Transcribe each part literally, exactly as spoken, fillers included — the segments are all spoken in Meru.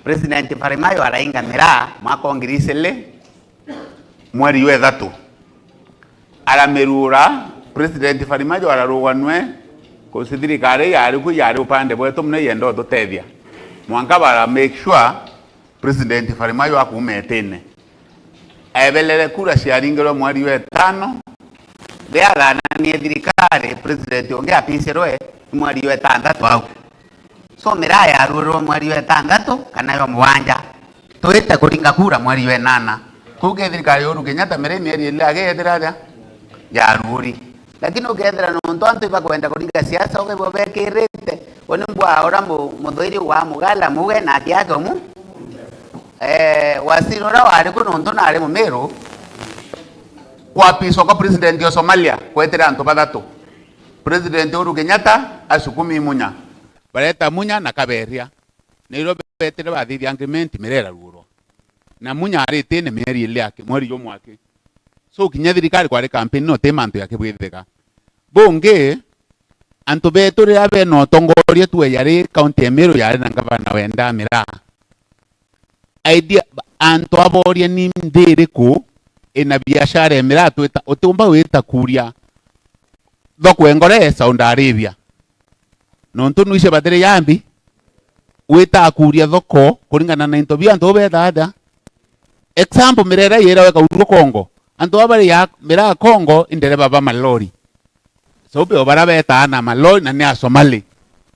President Farimayo arainga miraa mwaka wa ngiri ijiri mweri jwa ithatu. Aramiruura, President Farimayo araruganwe, kusi thirikari yari ku yari upande bwetu mono yenda ututethia. Mwanka bara make sure President Farimayo akuuma itine. Ebelere kura ciaringirwe mweri jwa itano, riria athananie thirikari, president ungi apicirwe mweri jwa itanthatu au. So, miraa yaruurirwe mweri jwa itanthatu kana jwa mugwanja, twite kuringa kura mweri jwa inana. Kuu ke thirikari ya Uhuru Kenyatta, miraa mieri ili agi yethira aja yaruuri. Lakini ukethira nontu antu ibakwenda kuringa siasa, ukaigua bekirite, we ni mbwa uria mu-, muthuiri wa Mugala muge na aki ake umu. Eh, waziri uria wari ku nontu nari Mumiru, kwapiswa kwa president o Somalia, kwetire antu bathatu. President Uhuru Kenyatta, asukumi Munya. Bareta Munya na Kaberia. Niro betire bathithia agreement, miraa iraruurwa. Na Munya ari itine mieri ili aki, mweri jumwe aki. So, kinya thirikari kwari campaign no ti mantu ya kibwithika. Bungi, antu betu riria bena utongoria tu yari kaunti ya Meru yari na ngavana wendaa miraa. Idea, antu aboria ni nthi iriku ina biashara ya miraa twita, utiumba wita kuria thoko engore Saudi Arabia. Nontu nwice batiri yambi, wita kuria thoko kuringana na into bia antu bethaga. Example, miraa iria yirawe kaurua Congo. Antu aba bari ya miraa Congo, i ndereba ba malori. So, be o bara betaa na malori na ni Asomali.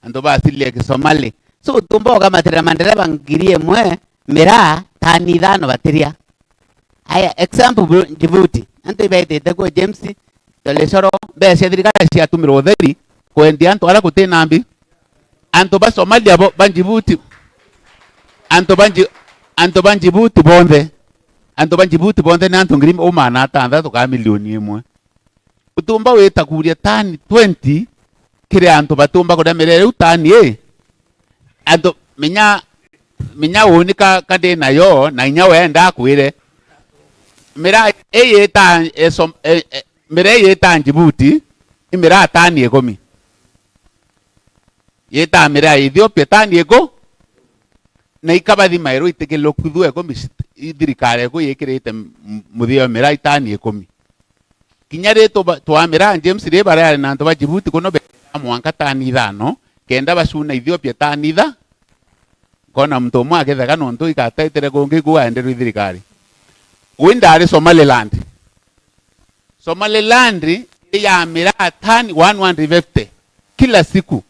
Antu ba asili ya Kisomali. So, tumba ukamatira mandereba ngiri imwe, miraa tani ithano batiria. Aya, example, bro, Djibouti. Antu ibaitite ku James, Tolesoro, mbeca cia thirikari ciatumirwa utheri, kwendia antu aria guti na mbi. Antu ba Somalia bo, ba Djibouti, antu ba Dji-, antu ba Djibouti bonthe, antu ba Djibouti bonthe ni antu ngiri uma na atanthatu kana milioni imwe. Utumba wita kuria tani twenty kiri antu batumba kuria miraa riu tani i. Antu minya, minya uni ka, ka ndi nayo, na inya wenda akwire. Miraa ii yita, e, som-, e, e, miraa ii yita Djibouti, i miraa tani ikumi. Yita miraa ya Ethiopia tani iku, na ikabathimairwa itikilukithua ikumi cit-, i thirikari iku yikirite m-, m-, muthia wa miraa itani ikumi. Kinya ri tuba-, twamira James ri baria ari na antu ba Djibouti kuno be-, mwanka tani ithano, kenda bacuna Ethiopia tani itha-, nkona muntu umwe akitheka nontu igataitire kungi ku aenderwe i thirikari. Wi ndari Somaliland. Somaliland iri ya miraa tani one hundred fifty kila siku.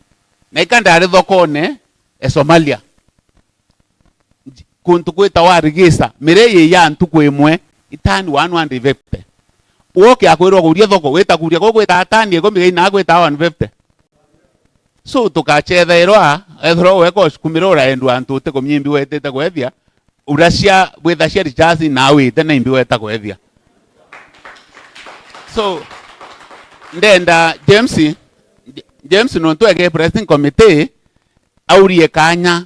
Na ika ndari thokone e Somalia. Nji-, kuntu kwitawa Hargeisa, miraa ii ya ntuku imwe, itani one hundred fifty. Woke akwirwa kuria thoko, wita kuria guku wita tani ikumi gai na gwita one fifty. So, tukacethairwa, ethirwa weka ucukumira uraendwa antu utikumia imbi wetite kwethia, uracia, bwithacia richaci na wite na imbi weta kwethia. So, ndenda James, James nontu ege president committee, aurie kanya,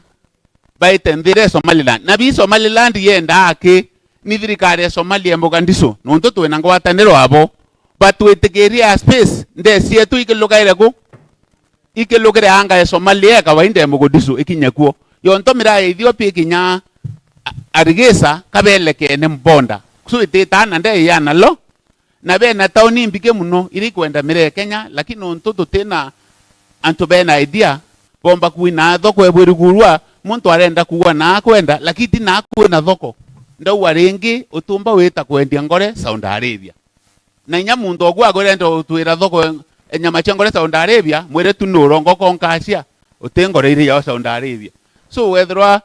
baite nthire Somaliland. Na bi Somaliland yendaa aki, ni thirikari ya Somalia ya Mogadishu, nontu twina ngwataniro abo, batwitikirie a space, nde cietu ikilukaire ku, ikilukire anga ya Somalia ya kawaida ya Mogadishu, ikinye kuo. Yonto miraa ya Ethiopia ikinya a-, Hargeisa, kabelekene mbonda. So ititana nde ya nalo, na bena tauni imbigi mono iria ikwenda miraa ya Kenya, lakini nontu tutina antu bena idea, bomba kuina thoko ebwirigurua, muntu arenda kuua na akwenda, lakini ti na akwina thoko. Ndauga ringi, utumba wita kwendia ngore Saudi Arabia. Na inya muntu ogu agwirenda utwira thoko e nyama cia ngore Saudi Arabia, mwire tu ni urongo konkacia, uti ngore iri yao Saudi Arabia. So, wethirwa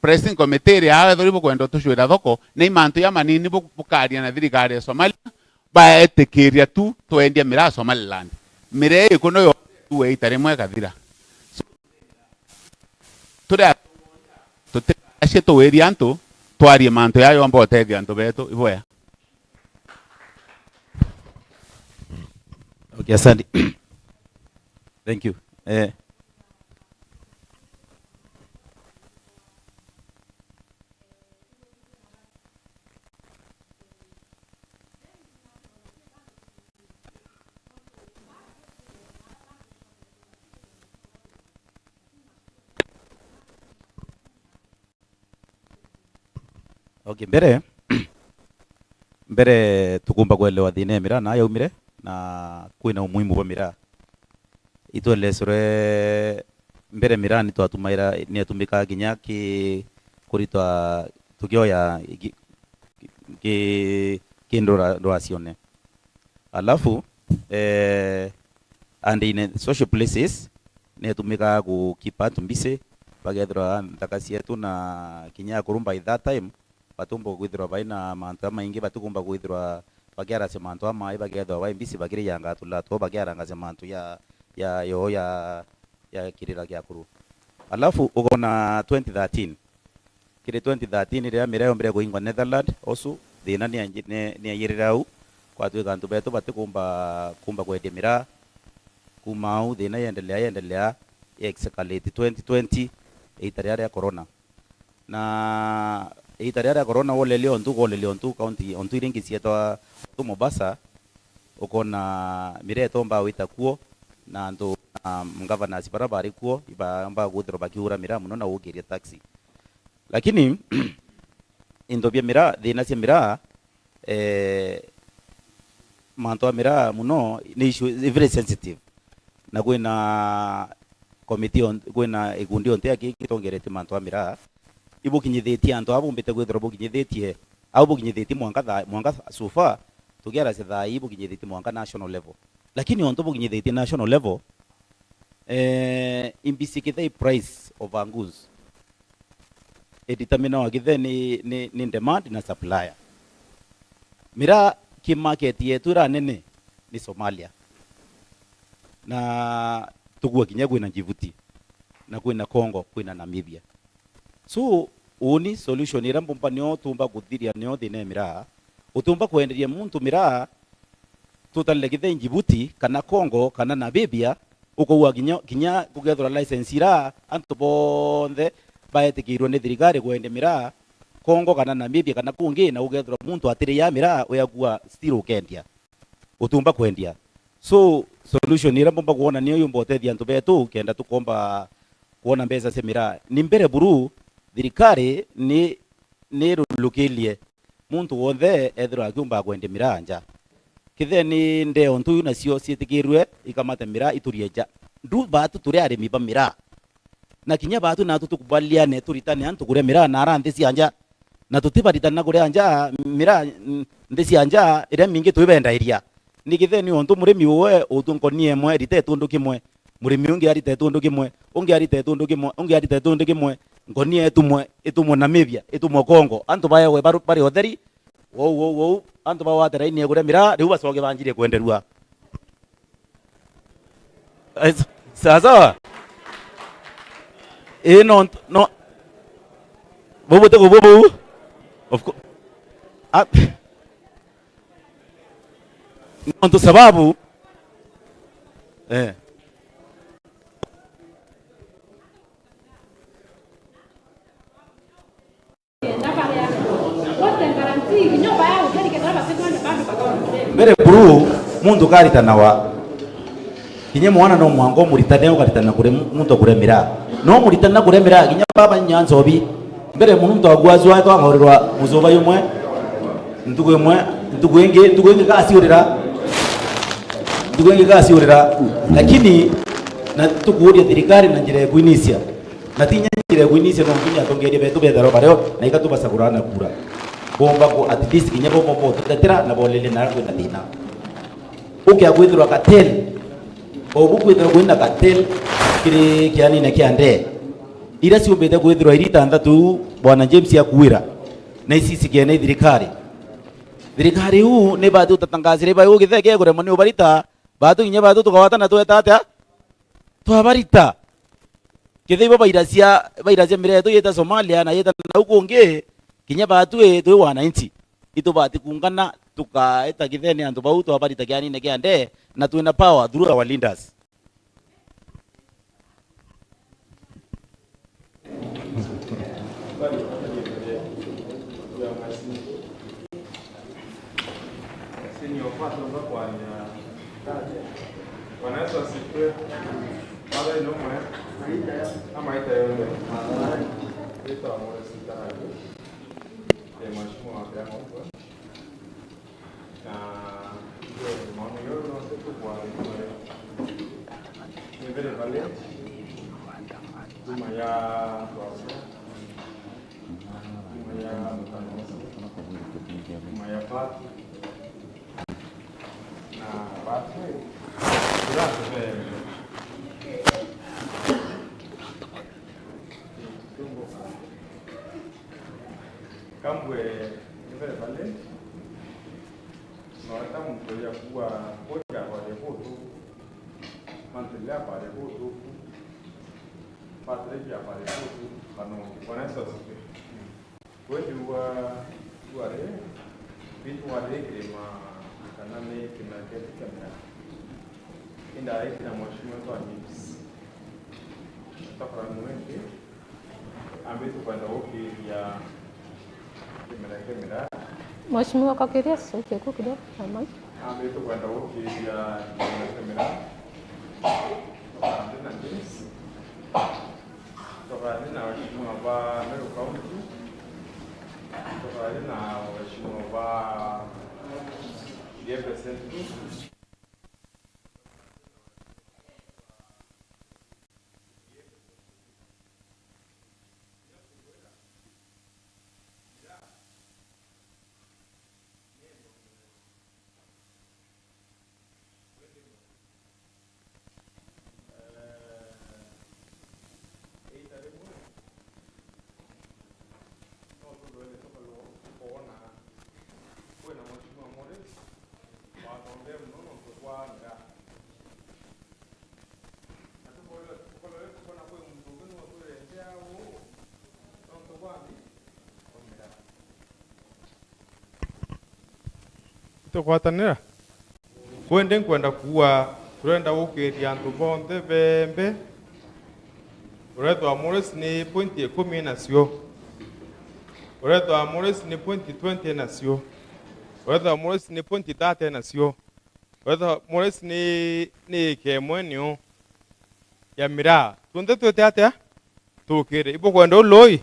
Pressing committee iri aa, ethori bukwenda utucwira thoko, ni mantu jamanini bu-, bukaria na thirikari ya Somalia, baetikiria tu twendia miraa Somaliland. Miraa iku no yo tu weita rimwe ikathira. So, turi a-, tutiracie tuwirie antu, twarie mantu ya yomba utethia antu betu, iboya. Okay, asante. Thank you. Eh. Okay, mbere, mbere tukumba kwelewa thina ya miraa na yaumire, na kwina umuhimu bwa miraa. Itwelesere mbere miraa nitwatumaira, niatumikaga kinya ki kuritwa tukioya ki, ki, ki ndura, nduracione. Alafu, eh, and in social places, niatumikaga ku keep antu busy, bagethirwa nthaka cietu na kinya akuru by that time, batiumba kwithirwa bai na mantu jamaingi, batikumba kwithirwa bakiaracia mantu jamai, bakethirwa bai busy bakirianga tulato, bakiarangacia mantu ya, ya, yo, ya, ya kirira kia akuru. Alafu, ukona twenty thirteen, kiri twenty thirteen, riria miraa yombire kuingwa Netherland, usu, thina ni, ni, ni aiyirire au, kwatwika antu betu batikumba, kumba kwendia miraa. Kuma au, thina yendelea, yendelea, ya escalate twenty twenty, iita riria ria corona. Na iita riria ria corona, wolelia ontu, wolelia ontu, county, ontu iria ingi cietwa ontu Mombasa, ukona miraa itomba gwita kuo, na antu, na governors baria bari kuo, ibamba kwithirwa bakiura miraa mono na gukiria taxi. Lakini, into bia miraa, thina cia miraa, eh, mantu a miraa mono ni issue, i very sensitive. Na kwina committee on, kwina ikundi onte aki gitongeretie mantu a miraa, ibukinyithitie antu aba bumbite kwithirwa bukinyithitie, au bukinyithitie mwanka thaa, mwanka so far, tukiaracia thaa ii bukinyithitie mwanka national level. Lakini ontu bukinyithitie national level, eh, imbisi kithei price of our goods. Idetermine wa githee ni, ni, ni demand na supplier. Miraa ki market yetu iria nene ni Somalia. Na tugua kinya kwina Djibouti, na kwina Congo, kwina Namibia. So, uni solution iria mbumba nio tumba kuthiria nio thina ya miraa, utumba kwenderia muntu miraa tutalile kithei Djibouti, kana Congo, kana Namibia, ukauga kinya, kinya kugethirwa license iria antu bonthe baetikirwe ni thirikari kwendia miraa Congo kana Namibia kana kungi, na ugethirwa muntu atiriaa miraa uyakua still ukendia. Utumba kwendia. So, solution iria mbumba kuona niyo yumba utethia antu betu kenda tukomba kuona mbeca cia miraa. Ni mbere buru, thirikari ni, ni rulukirie muntu wonthe ethirwa akiumba kwendia miraa nja. Kitheni ndeo ntuyu nacio cietikirwe ikamate miraa iturie nja. Ndu baatu turi arimi ba miraa. Na kinya baatu naatu tukubaliane turitane antu kuria miraa na ara nthi cia nja. Na tutibaritana kuria nja, miraa, n-, nthi cia nja, iria mingi twibendairia. Ni kitheni ontu murimi uwe utu nkoni emwe rita itundu kimwe, murimi ungi arita itundu kimwe, ungi arita itundu kimwe, ungi arita itundu kimwe, nkoni itumwe, itumwe Namibia, itumwe Congo. Antu baewe baru-, bari utheri, wou, wou, wou, antu bagwate raini ya kuria miraa, riu bacoke banjirie kwenderua. Eh, s-, sawa sawa? Ii, no, no. Bubu ti kubu buu? Of course. Ah. Nontu sababu, eh. Mbere buru, muntu ukaritanawa. Kinya mwana no mwanka umuritane, ukaritana kuria mu-, muntu akuria miraa. No umuritane na kuria miraa, kinya baba nya ncobi. Mbere mono muntu agwacwa, twagorirwa mucuba yumwe, ntuku imwe, ntuku ingi, ntuku ingi gaciurira. Ntuku ingi gaciurira. Lakini, na tukuuria thirikari na njira ya kwinisia. Na ti inya njira ya kwinisia, no nginya atongeria betu betharwa bario, na ikatubacagura na kura. Bomba ku at least kinya bo, bo, botutetera na boleria na kwina thina. Ukia kwithirwa cartel, o bu kwithirwa kwina cartel kiri kianine kia ndee. Iria ciumbite kwithirwa iri itantatu, Bwana James akuira, na ici cikene thirikari. Thirikari iu ni bati utatangazire bai ugitheke kuremwa ni ubarita, batu kinya batu tukawatana tweta atia? Twabarita. Kethira ibo bairacia, bairacia miraa yetu yita Somalia na yita nau kungi, kinya baatu i twi wananchi. Itubati kuungana, tukaeta kithene antu bau, twabarita kianine kia ndee, na twina power through our leaders. Senior pastor kwanya. Bwana Yesu asifiwe. Mwathani ni umwe. Amaita yonthe. Rita wa Mwathani. Mheshimiwa Kiramoto. Na itwe maono yonthe tukwarikire ni very valid. Nyuma ya Twasya, nyuma ya Mutanosi, nyuma ya Patu, na Patu, kambwe ni very valid. Noeta muntu ya kuuga, "Ngoja kwaria kuthuku, mantile ya kwaria kuthuku, Patrick ya kwaria kuthuku, kana ungi." Bwana Yesu asifiwe. Kwendiwa, tuari, bitu ari kirima, kana ni kimera kietu kia mira. Indaikira mheshimiwa wetu wa James. Tafadhali mwengi. Ambi tukwenda gukiria kimera kia mira. Mheshimiwa, kakiria sauti yako kidogo, na mic. Ambi tukwenda gukiria kimera kia mira. Tukaanjia na James. Tukaanjia na waheshimiwa ba Meru County. Tukaanjia na waheshimiwa ba Igembe Central. Itugwatanira? Kwendi nkwenda kuuga, turenda gukiria antu bonthe bembe. Uretwa Morris ni point ikumi nacio. Uretwa Morris ni point twenty nacio. Uretwa Morris ni point thirty nacio. Uretwa Morris ni, ni ika imwe niu ya miraa. Tunthe twite atia? Tukire. Ibukwenda uu Loi?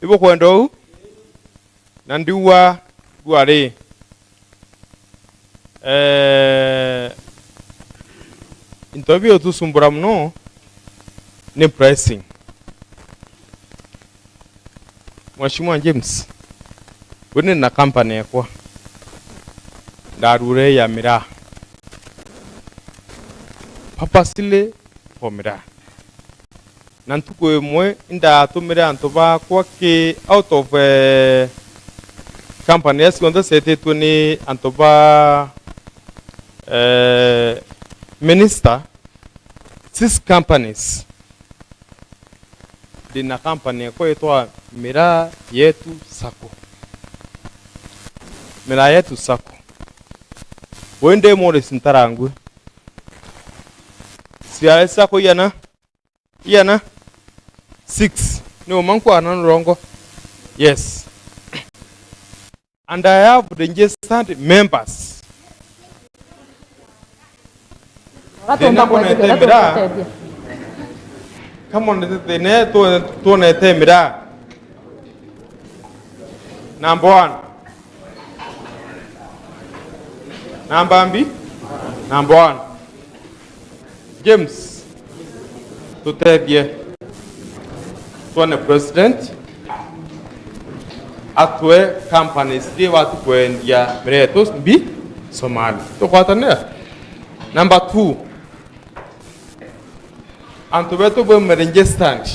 Ibukwenda uu? Na ndiuga, ndiuga ri, eh, into biutusumbura mono ni pricing. Mheshimiwa James, wi ni na company ekwa. Ndarure ya miraa. Purposely for miraa. Na ntuku imwe indatumire antu bakwa ki out of, eh, company iria cionthe cietitwe ni antu ba, eh, minister, six companies. Ndi na company ekwa yitwa Miraa Yetu Sacco. Miraa Yetu Sacco. Wi ndi Morris Ntarangwi. Ciari ciakwa igana? Igana? Six. Ni uma nkwana nurongo? Yes. And I have registered members. Thina mbonete miraa. Kama mbonete thina, tu-, tuonete miraa. Number one. Namba mbi? Number one. James, tutethie. Twone president atwe companies iria ibati kwendia miraa yetu mbi Somali. Tukwatanira? Number two, antu betu baume registered.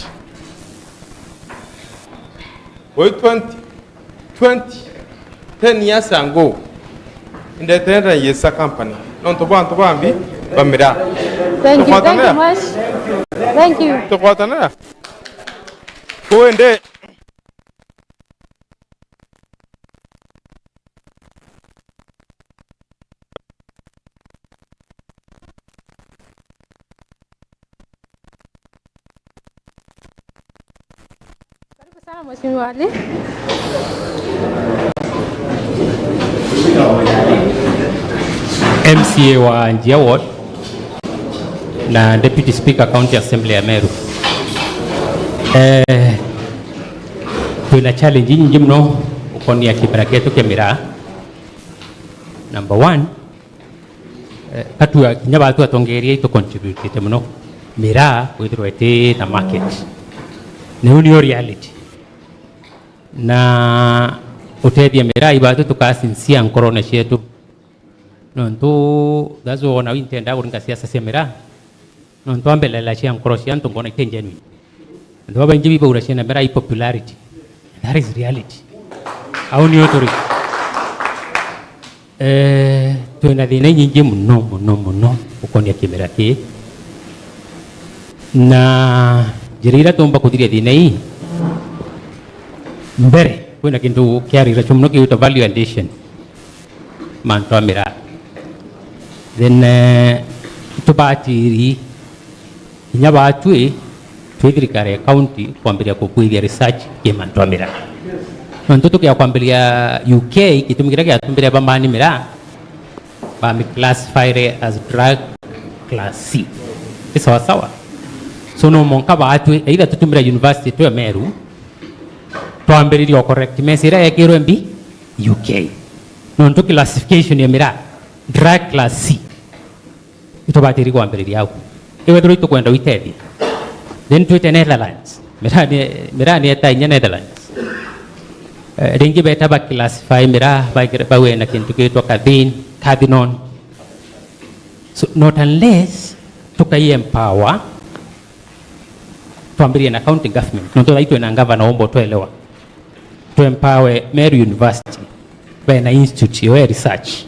Ui twenty, twenty, ten years ago, indetenda yesa company. Nontu bwa antu bambi ba miraa. Thank you, thank you much. Thank you. Tukwatanira? Kuu indi. Karibu sana, Mheshimiwa Ali. M C A wa Njia Ward na Deputy Speaker County Assembly ya Meru. Eh, twina challenge nyingi muno Konia kimera kietu kia miraa. Number one, eh, katua kinya batu atongeria itu contributite muno miraa kwithirwa iti na market. Niu niyo reality. Na utethia miraa ibatu tukasinsia nkorone cietu. Nontu that's why ona intenda kuringa siasa cia miraa. Nontu ambelela cia nkoro cia antu ngona ite genuine. Antu babaingi bibaura ciana miraa i popularity. That is reality. Au niyo turi. Eh, twina thina inyingi muno, muno, muno ukonia kimera kii. Na njira iria tumba kuthiria thina ii, mbere, kwina kintu kiarira cio muno kiwitwa value addition. Mantu a miraa. Then, eh, itubatiri kinya batwi twi thirikari ya county kwambiria kukwithia research ki mantu a miraa. Nontu tukia kwambiria U K, gitumi kiria giatumbire bamani miraa, bami classify as drug class C. Ni sawa sawa? So no monka batwi, either tutumire university twe Meru, twambiririe o correct mess iria yekirwe mbi U K. Nontu classification ya miraa, drug class C, itubatiri kwambiriria au. Iwethirwa itukwenda uitethia, then twite Netherlands. Miraa ni, miraa ni eta inya Netherlands. Eh, ringi beta ba classify miraa, ba, bawe na kintu kitwa cathin-, cathinone. So, not unless tukai empower, twambirie na county government. Nontu thai twina ngavana umbo twelewa. Tu empower Meru University. Bena institute yo ya research.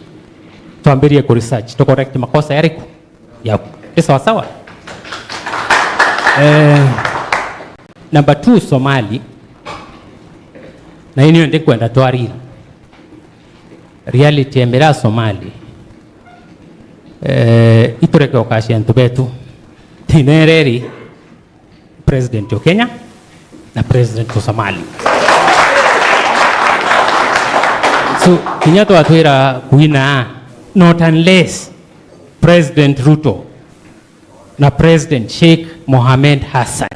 Twambirie ku research, tu correct makosa yariku? Yau. Ni sawa sawa? Eh, number two, Somali. Na ini yo ndikwenda twarira. Reality ya miraa Somali. Eh, itureke ukacia antu betu. Thina iria iri president o Kenya na president o Somali. So, kinya twatwira kuina, not unless President Ruto na President Sheikh Mohamed Hassan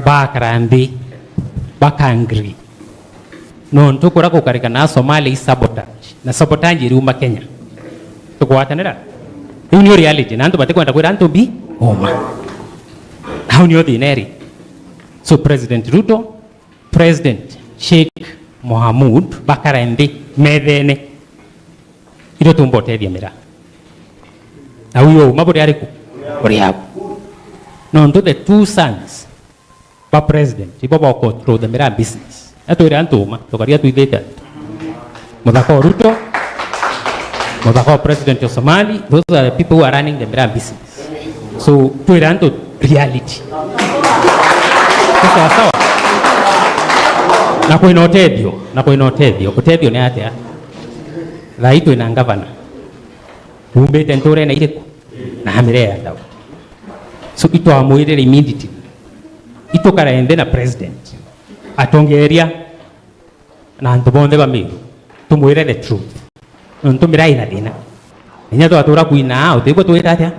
bakara nthi, baka agree. Nontu kuria gukarika na Somalia i sabotage. Na sabotage iriuma Kenya. Tukugwatanira? Riu niyo reality. Na antu batikwenda kwira antu mbi uma. Nau niyo thina iri. So President Ruto, President Sheikh Mohamud bakara nthi methene. Irio tumba utethia miraa. Na uyo uma buri ariku? Buri abu. Nontu the two sons ba president, ibo ba control the miraa business. Atwire antu uma, tukaria twithite antu. Muthaka o Ruto, muthaka o president o Somali, those are the people who are running the miraa business. So, twire antu reality. Ni sawa sawa? Na kwina utethio, na kwina utethio. Utethio ni atia? Thai twina ngavana. Umbite nturene iriku? Na amire ya ndau. So, itwamwirire immediately. Itukare nthi na president. Atongeria na antu bonthe ba Meru. Tumwire the truth. Nontu miraa ina thina. Inya twatura kuina, utibwo twita atia?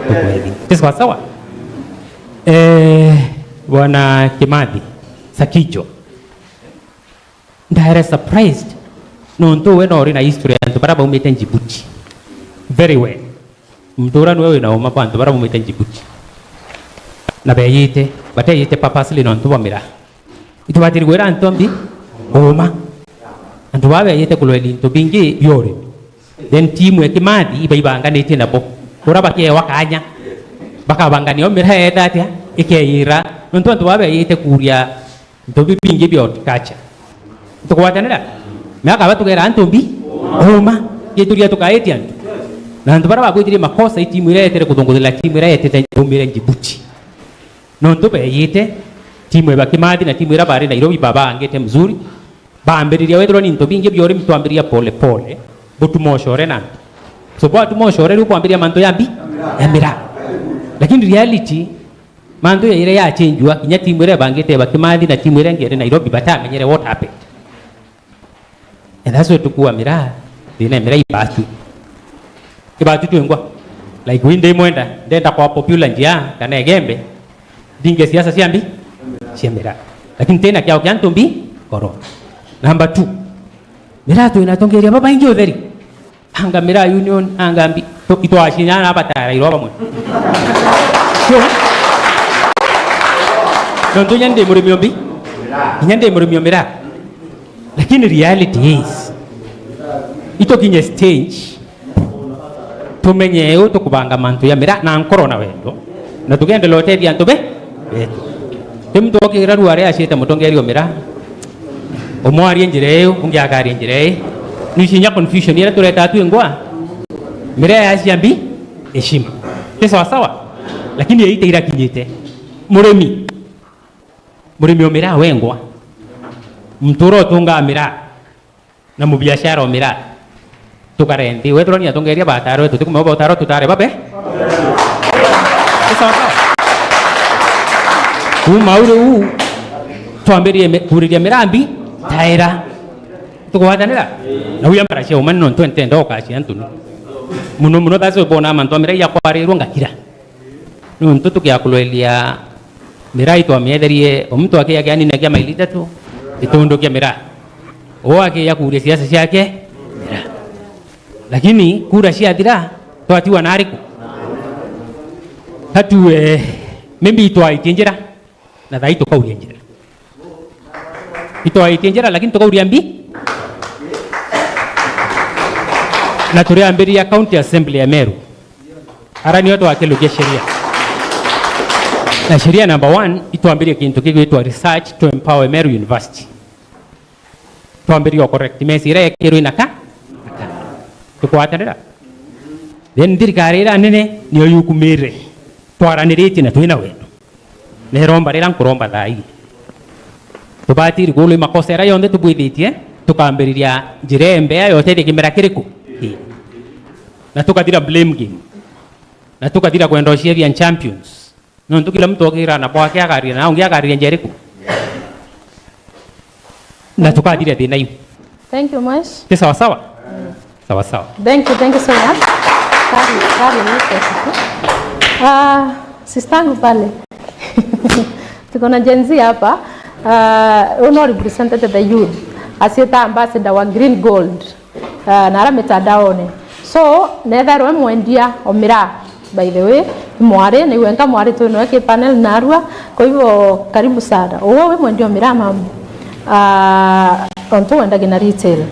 Tukwethi. Ni sawa sawa? Eh, Bwana Kimathi, Sakijo. Ndaere surprised. Nontu we no uri na history ya antu bara baumite Djibouti. Very well. Mtura niwe wina uma bwa antu bara baumite Djibouti. Na beyite, bateyite purposely nontu bwa miraa. Itubatiri kwira antu mbi uma. Antu baa beyite kurweli into bingi biori. Then timu ya Kimathi ibaibanganitie nabo. Kura bakewa kanya. Bakabangania o miraa yeta atia? Ikeyira. Nontu antu baa beyite kuria into bibingi bia horticulture. Tukugwatanira? Miaka aba tugera antu mbi uma, gituria tukaetia antu. Na antu bara bagwitirie makosa, i timu iria yetere kuthunguthira timu iria yetete yaumire Djibouti. Nontu beyite, timu ya Kimathi na timu iria bari Nairobi babangite mzuri, bambiriria wethirwa ni into bingi bia urimi twambiriria pole pole, butuma ucore na antu. So bwatuma ucore riu kwambiriria mantu ya mbi, ya miraa. Lakini reality, mantu ya iria yachenjua, kinya timu iria ibangite ya Kimathi na timu iria ingi iri Nairobi batamenyere what happened. And that's why tukua miraa, thina ya miraa ibatu. Ibatu twingwa. Like, wi ndi mwenda, ndenda kwa popular njia, kana Igembe, ndinge siasa cia mbi, cia miraa. Lakini tena kiao kia antu mbi, koro. Number two, Miraa twina atongeria babaingi utheri. Anga Miraa Union, anga mbi, tu-, itwacinya na abatarairwa bamwe. Sio? Nontu inya ndi murimi o mbi. Inya ndi murimi o miraa. Lakini reality is, itukinye stage, tumenye u tukubanga mantu ya miraa na nkoro na wendo, na tukendelea utethia antu be, betu. Ti muntu okira rua aria acite mutongeria o miraa, umwe arie njira iu, ungi akaria njira ii. Nwici inya confusion iria tureta twingwa, miraa yacia mbi, heshima. Ti sawa sawa? Lakini iite irakinyite. Murimi, murimi o miraa wengwa, muntu uria utungaa miraa, na mubiashara o miraa. Tukare nthi, wethirwa ni atongeria batarwe, tutikumenya batarwe, tutare babe. Ni sawa sawa? Kuuma au riu, twambirie mi-, kuriria miraa mbi, taira. Tukugwatanira? Na uya mbara cia umani nontu entenda ukacia ntuni. Muno muno, that's why bona mantu a miraa yakwarirwe ngakira. Nontu tukiakurueria miraa itwamietherie, o muntu akiagia aninagia maili ithatu, gitundu kia miraa. Uu akiakuria siasa ciake, miraa. Lakini kura ciathira, twatiwa na ariku? Tatue, maybe itwaitie njira, na thaai tukauria njira. Itwaitie njira, lakini tukauria mbi. Na turiambiria County Assembly ya Meru. Ara nio twakilukia sheria. Na sheria number one, itwambirie kintu gigwitwa Research to Empower Meru University. Twambirie o correct mess iria yekirwe na ka, na ka. Tukwatanira. Then thirikari iria nene niyo yukumire. Twaraniritie na twina wendo. Neromba riria nkuromba thaa ii. Tubatiri kulu makosa iria yonthe tubwithitie, tukambiriria njira imbea ya utethia kimera kiriku? Kii. Na tukathira blame game. Na tukathira kwenda uciethia champions. Nontu kila muntu okira na bwake akaria, na ungi akaria njira iriku? Na tukathira thina iu. Thank you much. Ti sawa sawa? Sawa sawa. Thank you, thank you so much. Kari, kari, ni sasa. Ah, sister yangu pale. Tuko na Gen Z hapa. Ah, uno represented the youth. Asieta ambassador wa Green Gold. Ah, na ara mitandaone. So, netherwe mwendia o miraa, by the way, mwari, ni wenka mwari twinoe ki panel narua. Kwa hivyo, karibu sana. Uwe wi mwendia o miraa, mamu? Ah, ontu wendagi na retail.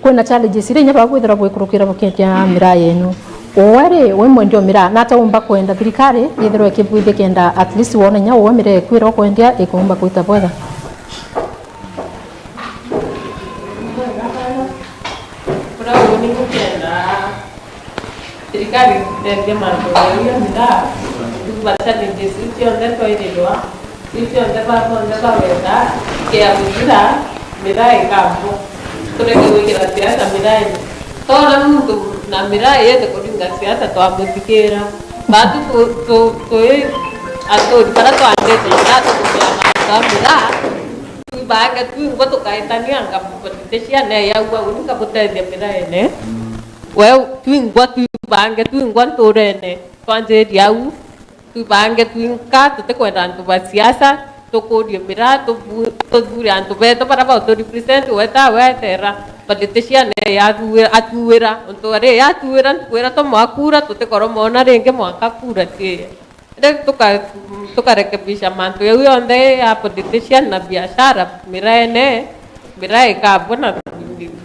Kwina challenges iria inya bakwithirwa bwikurukira bukiendia miraa yenu. Uwe ri, wi mwendia o miraa, nata umba kwenda thirikari yithirwe ikibwithia kenda at least wone inya uwe miraa ikwira ukwendia ikumba kwita bwega? Kuria uni gukienda thirikari itethie mantu jau ya miraa, tuba challenges iu cionthe twairirwa, iu cionthe ba bonthe bawenda, ikea guthira, miraa ikambwa. Tureke gwikira siasa miraine. Tora muntu na miraa yete kuringa siasa twamuthikira. Batu tu, tu, tui aturi bara twandite miraa tukumenya mantu ja miraa. Twibange twingwa tukaitania anga politician eyaua uni kabutethia miraene. We twingwa twibange twingwa nturene twanjiria au. Twibange twinka tutikwenda antu ba siasa tukurie miraa tubu-, tuthure antu betu bara bautu represent weta wetera politician eyathuira atuira untu ari yatuira ntuku iria tumwakura tutikorwo mona ringi mwanka kura ciiye. Indi tuka-, tukarekebisha mantu jau yonthe ya politician na biashara miraene, miraa ikabwa na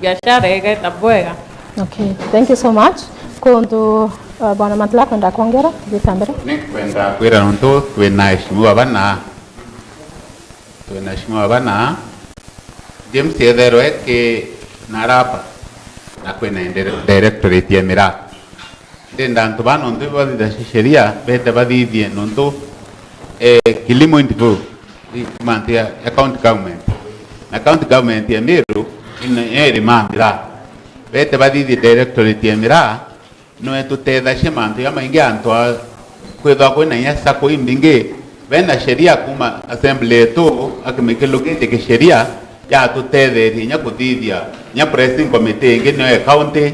biashara igeta bwega. Okay, thank you so much. Kuntu, uh, Bwana Matla kwenda kwongera, tuthii na mbere. Ni kwenda kwira nontu twina aheshimiwa bana, twina aheshimiwa bana, James etherwe ki na rapa na kwina dire-, directorate ya miraa. Ndenda antu baa nontu bathithagia sheria, bete bathithie nontu, eh, kilimo involve i mantu ya, ya county government. Na county government ya Meru ina, iri ma miraa. Bete bathithie directorate ya miraa, no itutethagia mantu jamaingi antu a kwithwa kwina inya sacco imbingi, bena sheria kuma assembly yetu akimikilukite kisheria yatutetherie inya kuthithia inya pressing committee ingi niyo ya county,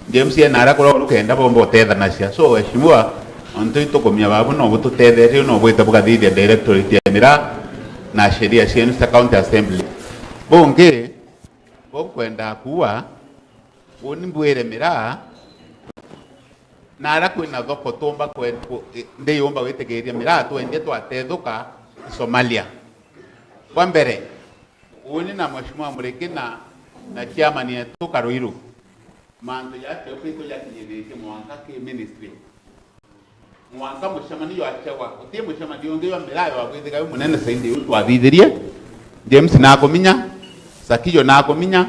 James ena aria kurogwa rukenda bomba utethanagia. So, waheshimiwa, ontu itukumia babu no bututetherie, no bwite bukathithia directorate ya miraa na sheria cienu cia county assembly. Bungi, Bo nkwenda kuua, uni mbwire miraa, na ara kwina thoko tumba kwe-, ku-, i-, ndiyumba gwitikiria miraa twendie twatethuka Somalia. Kwa mbere, uni na Mheshimiwa Muriki na, na chairman yetu Karuiru, mantu ya Ethiopia tujakinyithitie mwanka ki ministry. Mwanka mucemanio jwachagwa, guti mucemanio ungi jwa miraa jwabwithiga wi munene zaidi uu twathithirie. James nakuminya, Sakijo nakuminya,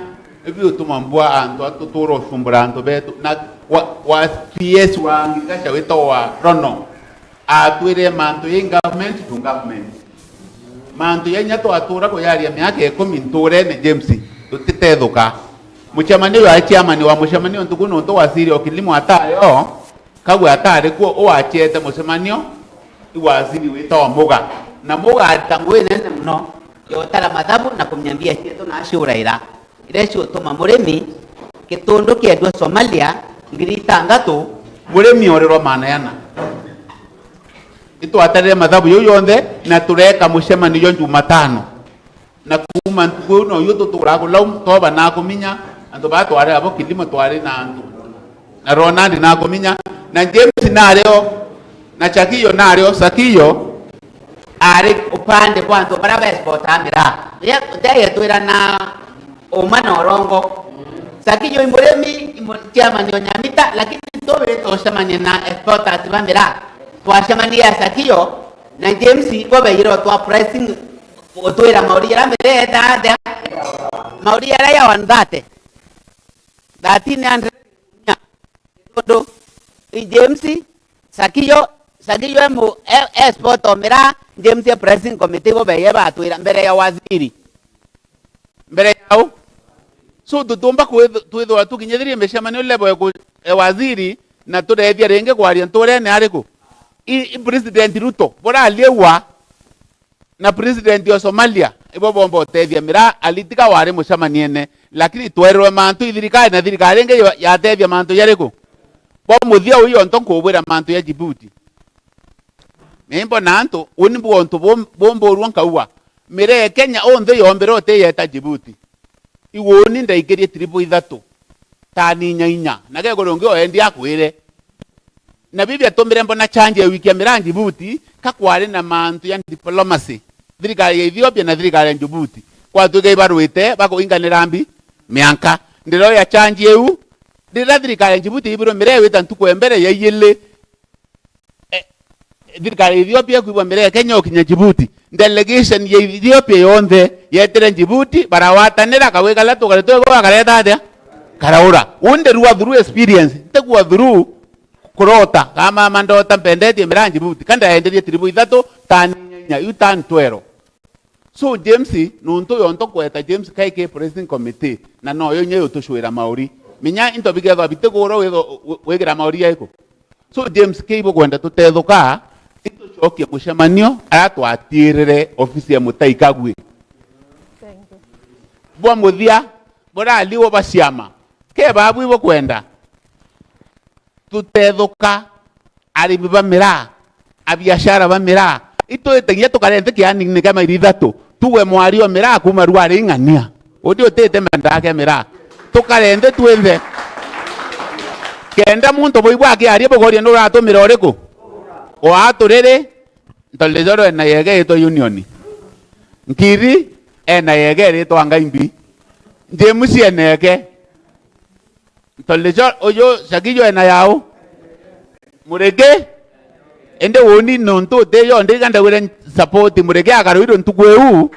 ibi utuma mbua antu a tutura ucumbura antu betu. Na wa, wa P S wa agriculture witagwa Rono, atwire mantu i government to government. Mantu ya inya twatura kuyaria miaka ikumi nturene, James, tutitethuka. Mucemanio jwa chairman wa mucemanio ntuku nuntu waziri o kilimo atayo, Kagwe atari kuo, uwachiete mucemanio i waziri witagwa Muga. Na Muga arita ngui nene mono ya utara mathabu na kumenya mbia cietu na aciuraira. Iria ciutuma murimi gitundu kiendua Somalia ngiri itangatu, murimi orirwa maana yana. Itwatarire mathabu jau jonthe na tureka mucemanio jwa Jumatano. Na kuuma ntuku iu, no iu tuturaa kulau, Toba nakuminya, antu baa twari abo kilimo twari na antu. Na Ronald nakuminya, na James nario, na Chakio nario, Sakio ari upande bwa antu baria ba export a miraa. Ye, ye twira na uma na urongo. Sakio i murimi, i mu-, chairman o Nyamita, lakini tubiri tucemania na exporters ba miraa. Twacemania ya Sakio na James, bo beire o twa pricing. Gutwira mauri jaria mbere eeta atia? Mauri jaria ya one thirty. Thirteen hundred. Tondu i James, Sakiyo, Sakiyo e mu-, e, e export o miraa, James e pricing committee bo beye batwira mbere ya waziri. Mbere yao. So tutumba kwith-, twithwa tukinyithirie micemanio level ya ku-, ya waziri na tureethia ringi kwaria nturene ariku? I, i President Ruto, buraliegwa na president o Somalia, ibo bomba utethia miraa, alitiga wari mucemaniene, lakini twerwe mantu i thirikari, na thirikari ingi yo-, yatethia mantu jariku? Bo muthia uyu onto nkubwira mantu ya Djibouti. Ni mbona antu, uni mbuga untu bum-, bumburua nkaua. Miraa e Kenya onthe yombere utiyeta Djibouti. Iguni ndaikirie tiribu ithatu, tani inya inya, na geguri ungi oendi akwire. Na bibi atumire mbona change ya wiki ya miraa Djibouti, ka kwari na mantu ya diplomacy. Thirikari ya Ethiopia na thirikari ya Djibouti. Kwatuika ibarwite, bakuinganira mbi, mianka. Ndiro ya change iu, riria thirikari ya Djibouti ibirwe miraa wita ntuku ya mbere ya iyili, eh, thirikari ya Ethiopia ikwigua miraa ya Kenya ukinya Djibouti. Delegation ya Ethiopia yonthe yetire Djibouti, barawatanira, kagwi karia tukari twegwa kareta atia? Karaura. Undi rua through experience, ntigua through kurota, kama mandota mpendetie miraa Djibouti, ka ndaenderie tiribu ithatu, tani inya, iu tani twero. So James, nuntu yonto kweta James kaiki president committee, na noyo inya yutucwira mauri. Minya into bigethwa bitigurwa witho-, wi-, wigira mauri jaiku. So James, kei bukwenda tutethuka, itucokie mucemanio aria twatiirire ofisi ya Mutai Kagwe. Thank you. Bwa muthia, buraliwo ba ciama, ke babu ibukwenda tutethuka, arimi ba miraa, abiashara ba miraa, itwite kinya tukare nthi kianine kia mairi ithatu, tugwe mwario miraa kuuma ruari ing'ania. Undi utite mendaa kia miraa. Tukare nthi twinthe. Kenda muntu buigua akiaria bukoria nuratumira uriku? Wa aturiri, Ntolejoro ena yege itwa Union. Nkiri ena yege iritwa Ngaimbi. James ena yege. Ntolejoro uyu Shagijo ena yau. Murege. Ende woni nontu utiyo ndiga ndagwire support Murege akaruirwe ntuku iu.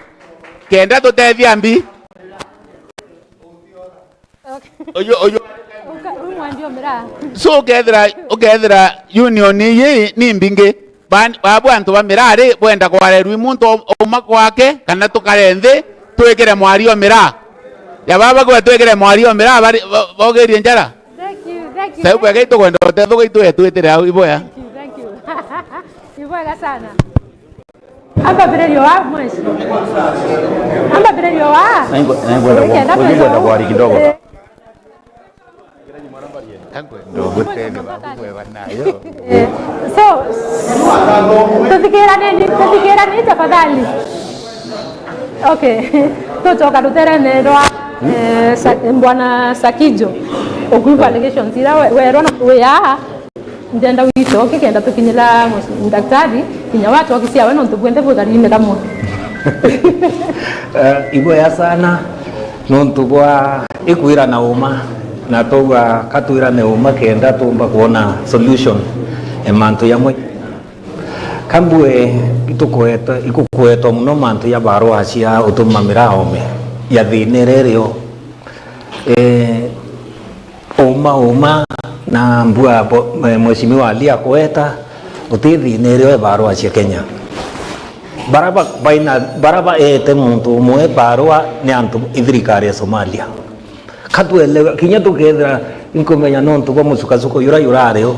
Kenda tutethia mbi. Okay. Uyu, uyu. Uka-, u mwandio miraa. So ukethira, ukethira union iyi ni mbingi. Ban-, babu antu ba miraa ri, bwenda kwarerwi muntu o-, ouma kwake, kana tukare nthi, twikire mwario miraa. Ya baba kwa twikire mwario miraa, bari, ba-, bogirie njara. Thank you, thank you. Sai bwega itukwenda utethuka itwe twitire au iboya. Thank you, thank you. Ni bwega sana. Ambambiririo wa mweshi. Ambambiririo wa. Naigwe-, naigwenda kwa-, naigwenda kwari kidogo. Eh. Naigwenda gutethia babu bwega nayo. Eh. So, tuthikirane ni, tuthikirane tafadhali. Okay. Tucoka ruterene rwa Eh, Sa-, Bwana Sakijo, ukui kwa allegations ira we-, werwa na wi aa, ndenda wicoke kenda tukinyira mus-, daktari, kinya wacoki ciawe nontu bwinthe bwikariine kamwe. Eh, iboya sana nontu bwa ikwira na uma, na twauga katwirane uma kenda tumba kwona solution ya mantu yamwe. Kambue itukweta-, ikukwetwa muno mantu ya barua cia utuma miraome ya thina iria irio. Eh, uma, uma, na mbua bo-, eh, Mheshimiwa Ali akweta, uti thina irio e barua cia Kenya. Bara ba-, baina, bara baete muntu umwe barua ni antu, i thirikari ya Somalia. Katuelewe, kinya tukethira inkumenya nontu bwa musukacuko yura yurario.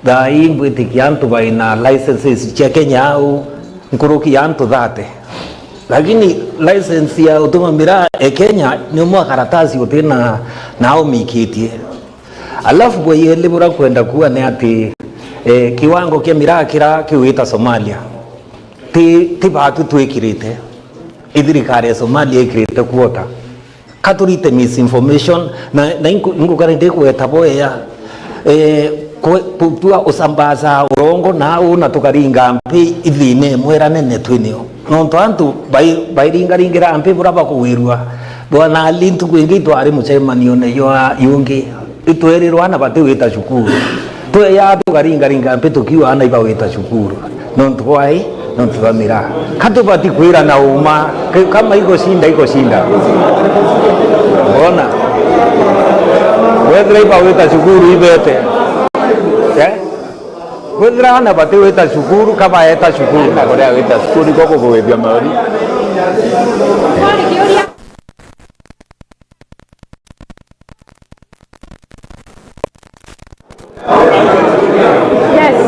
Thaa ii mbwitikia antu baina licenses cia Kenya au nkuruki ya antu thate. Lakini license ya utuma miraa e Kenya ni umwe wa karatasi utina na aumikitie. Alafu bwa yeli bura kwenda kuwa ni ati, eh, kiwango kia miraa kira kiwita Somalia ti, ti batu twikirite. I thirikari ya Somalia ikirite kuota. Katurite misinformation, na, na inku-, ingukari ndikugeta boya, eh, kwe-, kutua usambaza urongo na u na tukaringa mpi ithine imwe iria nene twinio. Nontu antu bai-, bairingaringira mpi bura bakugwirua. Bwana Ali ntuku ingi itwari mucemanione yua yungi. Itwerirwa ana bati wita cukuru. Tweyaa tukaringaringa mpi tukiuga ana iba wita cukuru. Nontu bwai, nontu bwa miraa. Katubati kwira na uma, ke-, kama iko shinda, iko shinda. Bona? Wethira iba wita cukuru ibete. Eh? Wethira ana bati wita cukuru, kabaeta cukuru. Na kuria wita cukuru, iko kugwithia mauri. Yes.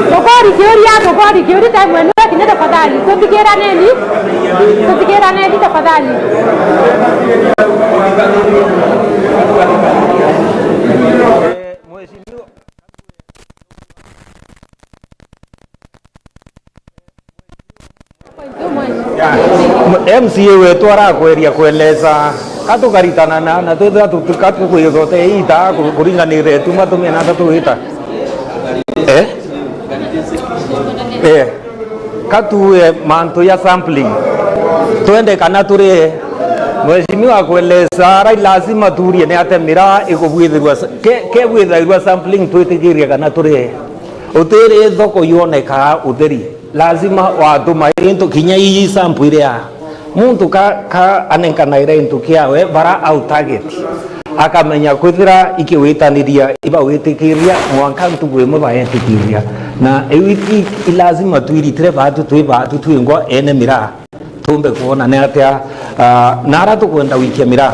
Tukori kiuria, tukori kiuria time ino ikinye tafadhali. Tuthikiraneni. Tuthikiraneni tafadhali. M C A wetu arakweria kueleza, katukaritana na, na twithira tu-, tu-, katukwithote ita ku-, kuringanira ituma tumia na tatu ita. Eh? Eh. Katue mantu ya sampling. Twende kana turi, Mheshimiwa kueleza, ara lazima turie ni ate miraa ikubwithirwa sa-, ke, kebwithairwa sampling twitikirie kana turi. Utiri thoko yonekaa utheri, lazima watuma into kinya ii sample iria muntu ka, ka anenkanaira into kiawe bara au target, akamenya kwithira ikiwitaniria ibawitikiria mwanka ntugu imwe baetikiria, na iu i, i, i lazima twiritire baatu twi baatu twingwa ene miraa. Tumbe kwona ni atia, ah, nara tukwenda gwikia miraa,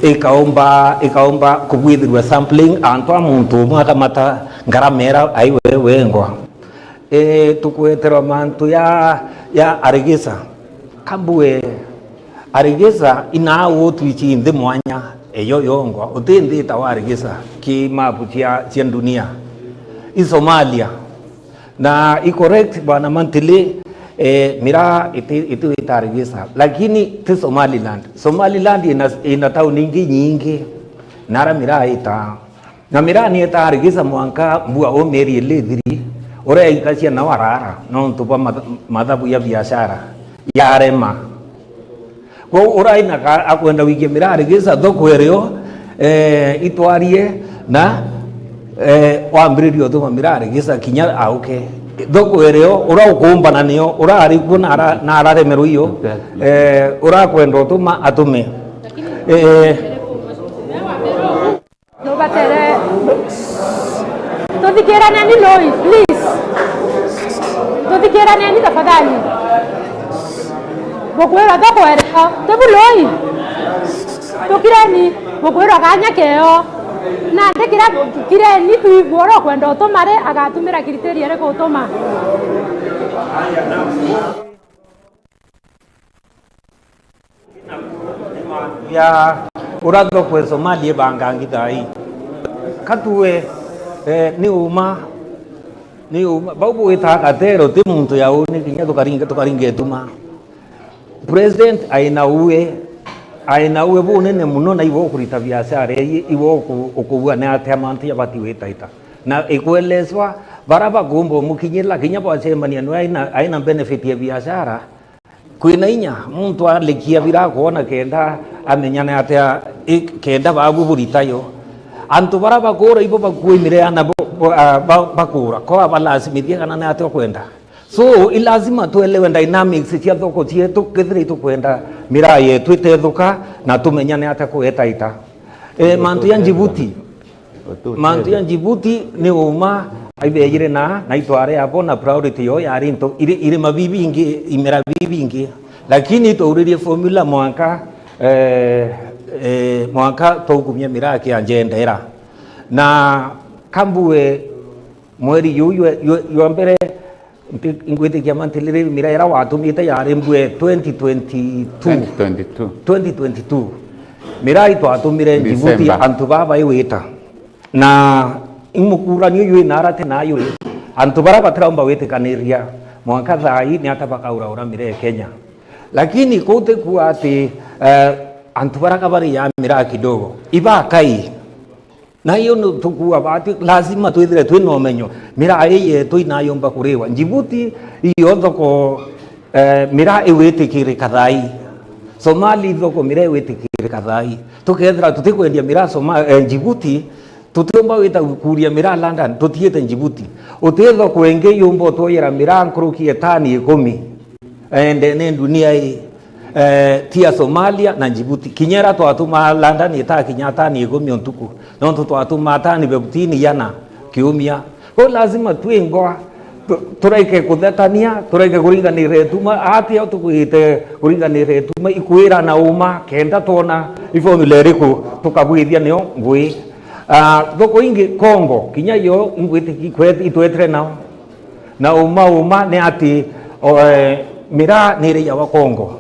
ikaumba, ikaumba kubwithirwa sampling, antu a muntu umwe akamata ngarama ira ai we wengwa. E, tukweterwa mantu ya, ya arigisa. Kambue arigisa inaa utwichi nthi mwanya eyo yongwa, uti nthi itawa arigisa ki mapu cia, cia dunia. I Somalia. Na i correct, Bwana Mantili, eh, miraa iti, iti wita arigisa, lakini ti Somaliland. Somaliland ina, ina tauni ingi nyingi, nara miraa ita. Na miraa ni ita arigisa mwanka mbua o mieri ili ithiri, uria ikacia nao arara, nontu bwa matha-, mathabu ya biashara, yarema. Kwou urai na ka-, akwenda wikia miraa arigisa thoko irio, eh, itwarie na, eh, wambiririe utuma miraa arigisa kinya auke. Thoko irio, ura ukumbana nio, urari kuo na ara-, na araremerwo iyo, eh, urakwenda utuma atume. Eh, Nubatere. Tuthikiraneni lui, please. Tuthikiraneni tafadhali. Bukwirwa thoko erio, tibu lui. Tukireni, bukwirwa kanya keo. Nandi kiria kireni tuigwe uria ukwenda utuma ri, agatumira criteria iriku utuma. Ya uratho kwe Somalia ibangangi thaa ii. Katue, eh, ni uma, ni uma. Bau bwita katero, ti muntu ya uni, kinya tukaringa, tukaringa ituma. President aina uwe, aina uwe bunene muno, na iwe ukurita biashara ii, iwe uku-, ukuua ni atia mantu jabati gwitaita. Na ikwelezwa bara bakumba umukinyirira, kinya bwacemania niwe aina, aina benefit ya biashara. Kwina inya muntu alikia bira kwona kenda amenyane atia, i-, kenda babu buritayo. Antu bara bakura ibo bakuimire ana bo, bo, ah, ba-, bakura, ko abalasimithie kana ni atia ukwenda. So, i lazima tuelewe dynamics cia thoko cietu, kethira itukwenda miraa yetu itethuka na tumenyane atia kuetaita. Eh, mantu ya Djibouti. Mantu ya Djibouti ni uma aibejire na, na itware abo na priority yo yari into iri, irima bibingi, imera bibingi. Lakini twauririe formula mwanka, eh, eh, mwanka taukumia miraa kia njendera. Na kambue mweri juu jwe-, jwe-, jwa mbere, nti-, ingwitikia mantiliri mira ira watumite yari mbue twenty twenty-two. Twenty twenty-two. Twenty twenty-two. Mira itwatumire Djibouti December. Antu baba iwita. Na imukuranio yu inara ti nayo ri. Antu bara batiraumba witikaniria mwanka thaa ii ni ata bakauraura mira e Kenya. Lakini kuu ti kuuga ati, eh, antu bara kabari ya mira kidogo. Ibakai. Na iyo ni tukuuga bati, lazima twithire twina umenyo. Miraa ii yetu inayumba kuriwa. Djibouti iyo thoko, eh, miraa igwitikirika thaa ii. Somali thoko miraa igwitikirika thaa ii. Tukethira tutikwendia miraa Soma-, eh, Djibouti, tutiumba gwita kuuria miraa London, tutiite Djibouti. Uti thoko ingi yumba utwoyera miraa nkuruki ya tani ikumi. Eh, ndene dunia ii, eh, tia Somalia na Djibouti. Kinya ira twatuma London itakinya tani ikumi o ntuku. Nontu twatuma tani fifteen iana kiumia. Kwou lazima twingwa, tu-, tureke kuthetania, tureke kuringanira ituma. Atia tukwite kuringanira ituma, ikwira na uma, kenda twona i formula iriku tukabwithia nio ngui. Ah, thoko ingi Congo, kinya yo ingwitiki-, kwet-, itwetire nao. Na uma uma ni ati, o, eh, miraa ni iraia wa Congo.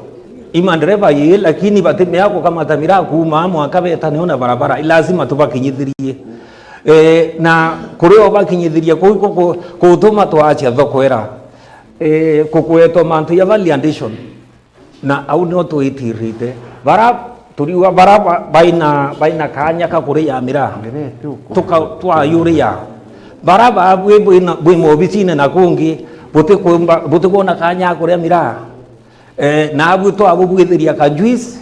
I mandereva ii, lakini batimea kukamata miraa kuuma mwanka betanio na barabara. I lazima tubakinyithirie. Eh, na kuri o bakinyithiria kuu ku-, ku-, kutuma twacia thoko ira, eh, kukwetwa mantu ya value addition. Na au nio twitirite. Bara turiuga bara ba-, baina, baina kanya ka kuria miraa. Tuka-, twayuria. Bara ba bwi, bwina, bwi mobicine na kungi, butikumba, butikwona kanya ga kuria miraa. Eh, na abwi twabubwithiria ka juice,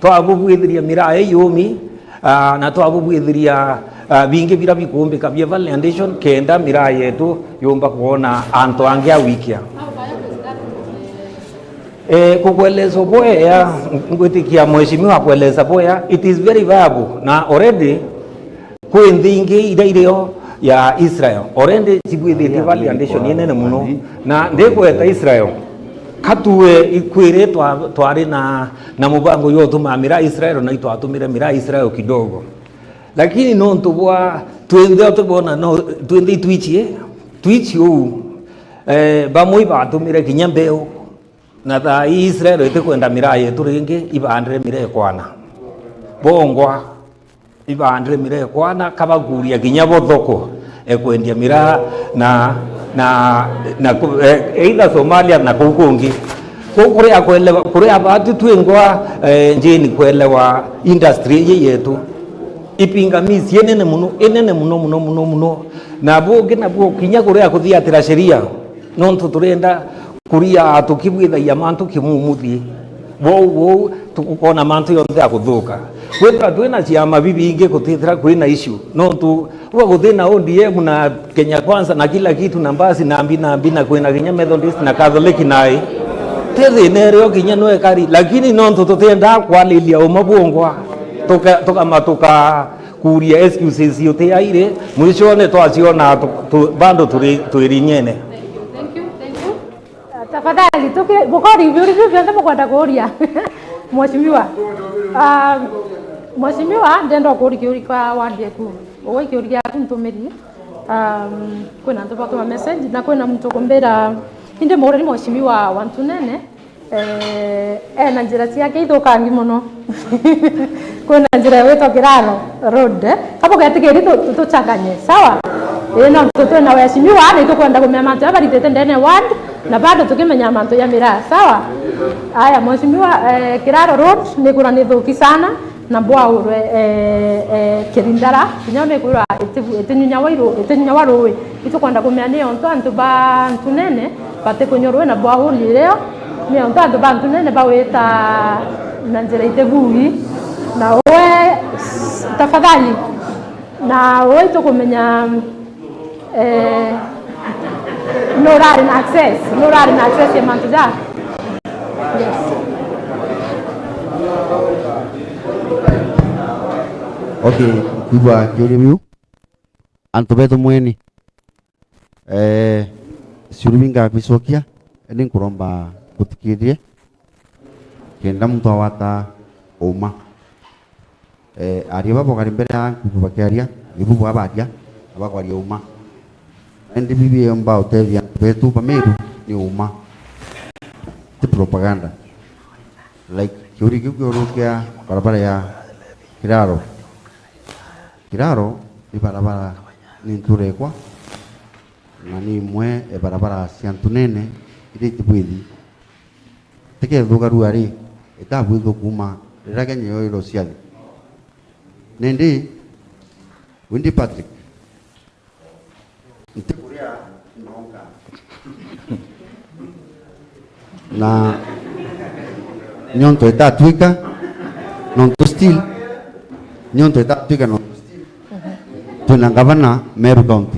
twabubwithiria miraa iyumi, ah, na twabubwithiria, ah, bingi bira bikumbika bia value addition, kenda miraa yetu yumba kwona antu angi a wikia. Eh, kukueleza bwea, ngwitikia mheshimiwa akueleza bwea, it is very viable. Na already kwi nthi ingi iria irio ya Israel, already cibwithitie value addition inene muno. Na ndikweta Israel, katue ikwiri twa-, twari na, na mubango yo utuma miraa Israel, na itwatumire miraa Israel kidogo. Lakini nontu bwa twinthe utibona, no, twinthe itwichie, twichi uu, eh, bamwe ibatumire kinya mbeu. Na thaa ii Israel itikwenda miraa yetu ringi, ibandire miraa ikwana. Bongwa, ibandire miraa ikwana, kabakuria kinya bo thoko ekwendia miraa na, na, na ku-, eh, either Somalia na kuu kungi. Kuu kuria kwelewa, kuria batu twingwa, eh, njini kwelewa industry ii yetu. Ipingamizi inene muno, inene muno, muno, muno, muno. Na bungi nabuo kinya kuria kuthiatira sheria, nontu turenda kuria tukibwithagia mantu kimumuthi. Wou, wou, tukona mantu yonthe ya kuthuka. Kwithira twina ciama bibingi gutithira kwina issue. Nontu uga guthina O D M na Kenya Kwanza na kila kitu na mbasi na mbi na mbi na kwina kinya Methodist na Catholic nai. Ti thina irio kinya no ekari, lakini nontu tutiendaa kwalilia uma bwongwa. Tuka-, tukama tuka kuria excuses utiaire, mwishone twaciona tu-, tu-, bado turi, twirinyene. Thank you, thank you. Ah, tafadhali, tuki-, bukori biuria biu bionthe bukwenda kuuria. Mheshimiwa. Ah, Mheshimiwa, ndenda kuuria kiuria kwa ward yaku. Uwe kiuria giaku ntumiri. Um, kwina antu batuma message, na kwina muntu kumbira, indi muurani Mheshimiwa wa Ntunene, Eh, ena njira ciake ithukangi muno. Kwina njira igwitwa Kiraro Road, eh? Kaba ugetikiri tu-, tu-, tuchanganye, sawa? Ii, no tu-, twina weshimiwa, na itukwenda kumenya mantu jaria baritite ndene ward, Na bado tukimenya mantu ya miraa, sawa? Aya, mheshimiwa, eh, Kiraro Road ni kwirwa ni thuki sana, na bwaurwe, eh, eh, Kirindara, kinya ni kwirwa itibu-, itinyunyawa iru-, itinyunyawa rui. Itukwenda kumenya ni ontu antu ba Ntunene batikunywa rui na bwauri irio, ni ontu antu ba Ntunene bawita na njira itibui. Na we, tafadhali, na we itukumenya, eh, nurari na access, nurari na access ya mantu ja. Yes. Okay, nkwigua kiuria biu. Antu betu mweni, eh, ciuria bingabicokia, indi nkuromba ngutikirie kenda muntu awata uma. Eh, aria baba bakari mbere ya nkubu bakiaria, nibu bwa baria, na bakwaria uma. Indi bibi yomba utethia antu betu ba Meru ni uma. Ti propaganda. Like, kiuria kiu kiurukia barabara ya Kiraro. Kiraro ni barabara ni nturekwa, na ni imwe e barabara cia Ntunene iria itibwithi. Tikethuka rua ri, itabwithwa kuuma riria Kenya yoirwo ciathi. Nindi, Windy Patrick, ntikuria ndonga. Na niontu itatwika, nontu still, niontu itatwika, nontu still, twina ngavana Meru County.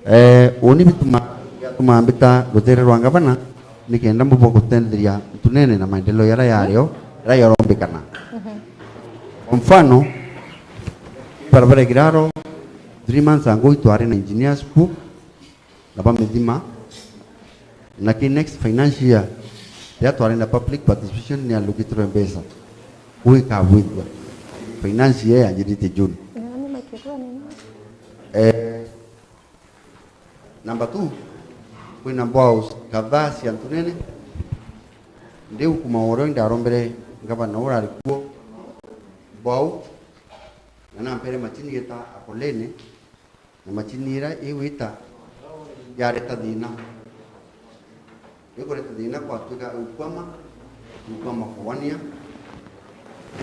Eh, uni bituma, biatuma mbita rutere rwa ngavana, nikenda mbubwa gutenderia Ntunene na maendeleo yara yario, yara yarombikana. Kwa mfano, barabara ya Kiraro, three months ago itwari na engineers ku, na bamithima, na ki next financial year, riria twari na public participation ni allocatirwe mbeca. Gwikabwithua. Finance year yanjirite June. Eh, number two, kwina boreholes kadhaa cia Ntunene. Ndiu kuma urio ndarombere ngavana urari kuo borehole, na nampere machine yeta Akolene, na machine ira igwita yareta thina. Ikureta thina kwatuika ikwama, ikwama kuwania,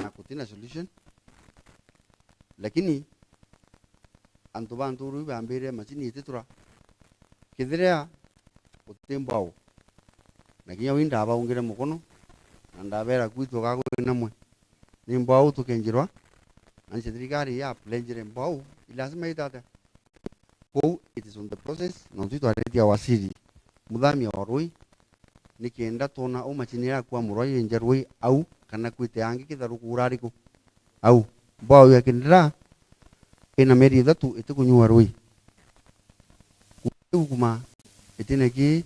na kutina solution. Lakini antu ba nturu iu bambire machine ititura. Kethira guti borehole, na kinya wi ndabaungire mukono, na ndabera kwitu gagwi namwe. Ni borehole tukenjirwa, na nche thirikari ya pledgere borehole, i lazima itate. Kou it is on the process, na ntu itwaretie waziri muthamia wa rui, nikenda twona u machine iria akwamurwa yenja rui au, kana kwite angi kitharuku urariku au. Borehole ya Kindira ina mieri ithatu itikunyua rui. Riu kuma itine ki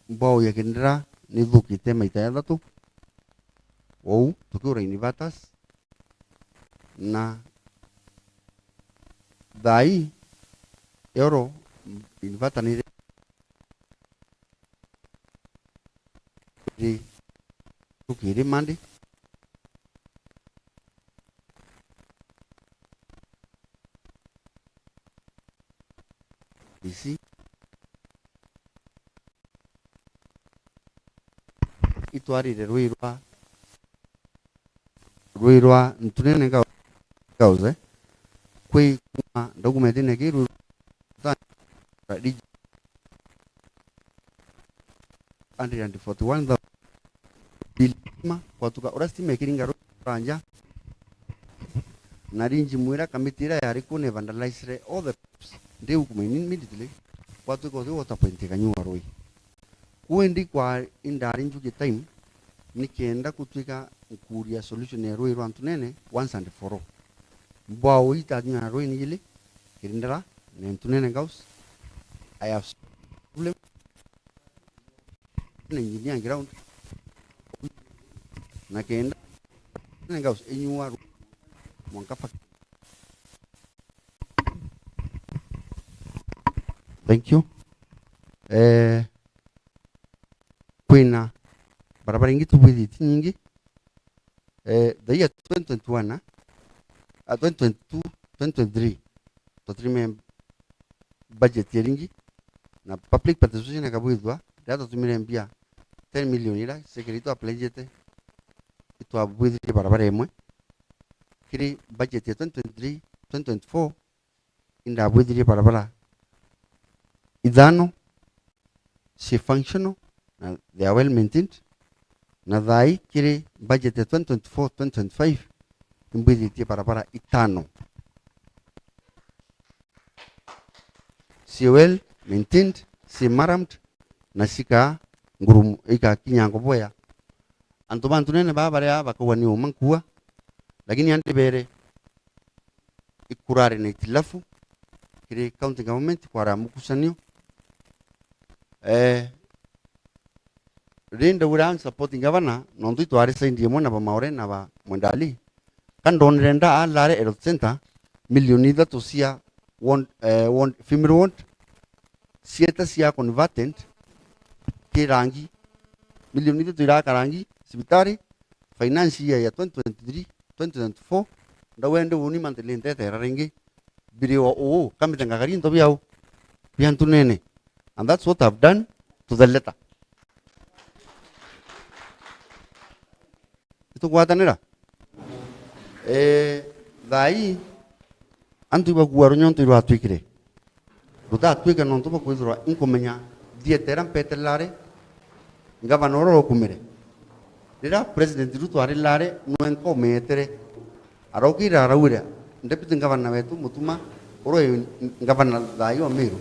borehole ya Kindira nithukite maita jathatu. Ou tukiura inverters, na thaa ii eoro inverter ni iri, iri, tukiri Monday. Ici itwarire rui rwa, rui rwa Ntunene Ngau-, Ngauze, kwi kuma ndauguma itine ki rui rwa hundred and forty-one thousand. Bill stima kwatuka, uria stima ikiringa rui rwa nja. Na ringi mwira kamiti iria yari ku ni vandalizire all the pipes. Ndiu kuma immediately, kwatuika uthi water point ikanyua rui. Kuu indi kwa indari njukie time, nikenda kutuika nkuria solution ya rui rwa Ntunene once and for all. Borehole itanyua rui ni ili, Kirindara, na Ntunene Ngauze. I have problem. Na engineer ground. Na kenda, Ntunene Ngauze inyua rui mwanka fa-. Thank you. Eh, kwina barabara ingi tubwithiti nyingi. Eh, the year twenty twenty-one, ah, ah, twenty twenty-two, twenty twenty-three, twatirime budget ya ringi na public participation ikabwithua, riria twatumire mbia ten million iria ciekire itwapledgete, itwabwithirie barabara imwe. Kiri budget ya twenty twenty-three, twenty twenty-four, indabwithirie barabara ithano, ci functional na they are well maintained, na thaa ii kiri budget ya twenty twenty-four twenty twenty-five imbwithitie barabara itano, ci well maintained, ci murramed, na cika ngurumu, ikakinya ngoboya. Antu ba ntunene baa baria bakauga ni uma nkua, lakini andi bere ikurari na itilafu kiri county government kwara mukucanio. Eh, riria ndaugire I'm supporting governor, nontu itwari side imwe na ba Maore na ba Mwendali, ka ndonire nda alare health center milioni ithatu cia ward, eh, ward, female ward, cieta cia converted ki rangi, milioni ithatu iraka rangi cibitari, finance year ya twenty twenty-three, twenty twenty-four, ndauga indi uni manthe ni ntetera ringi, biri o uu, kamite ngakari into biau bia ntunene. And that's what I've done to the letter. Itugwatanira? Eh, thaa ii, antu ibakua runyonto irwatwikire. Rutatwike nontu bakwithirwa inkumenya thieta iria mpeterera ari ngavana uria ukumire. Riria President Ruto ari lare, nwenka umeetere. Araukire araugire, Deputy Governor wetu Mutuma, uria wi ngavana thaa ii wa Meru,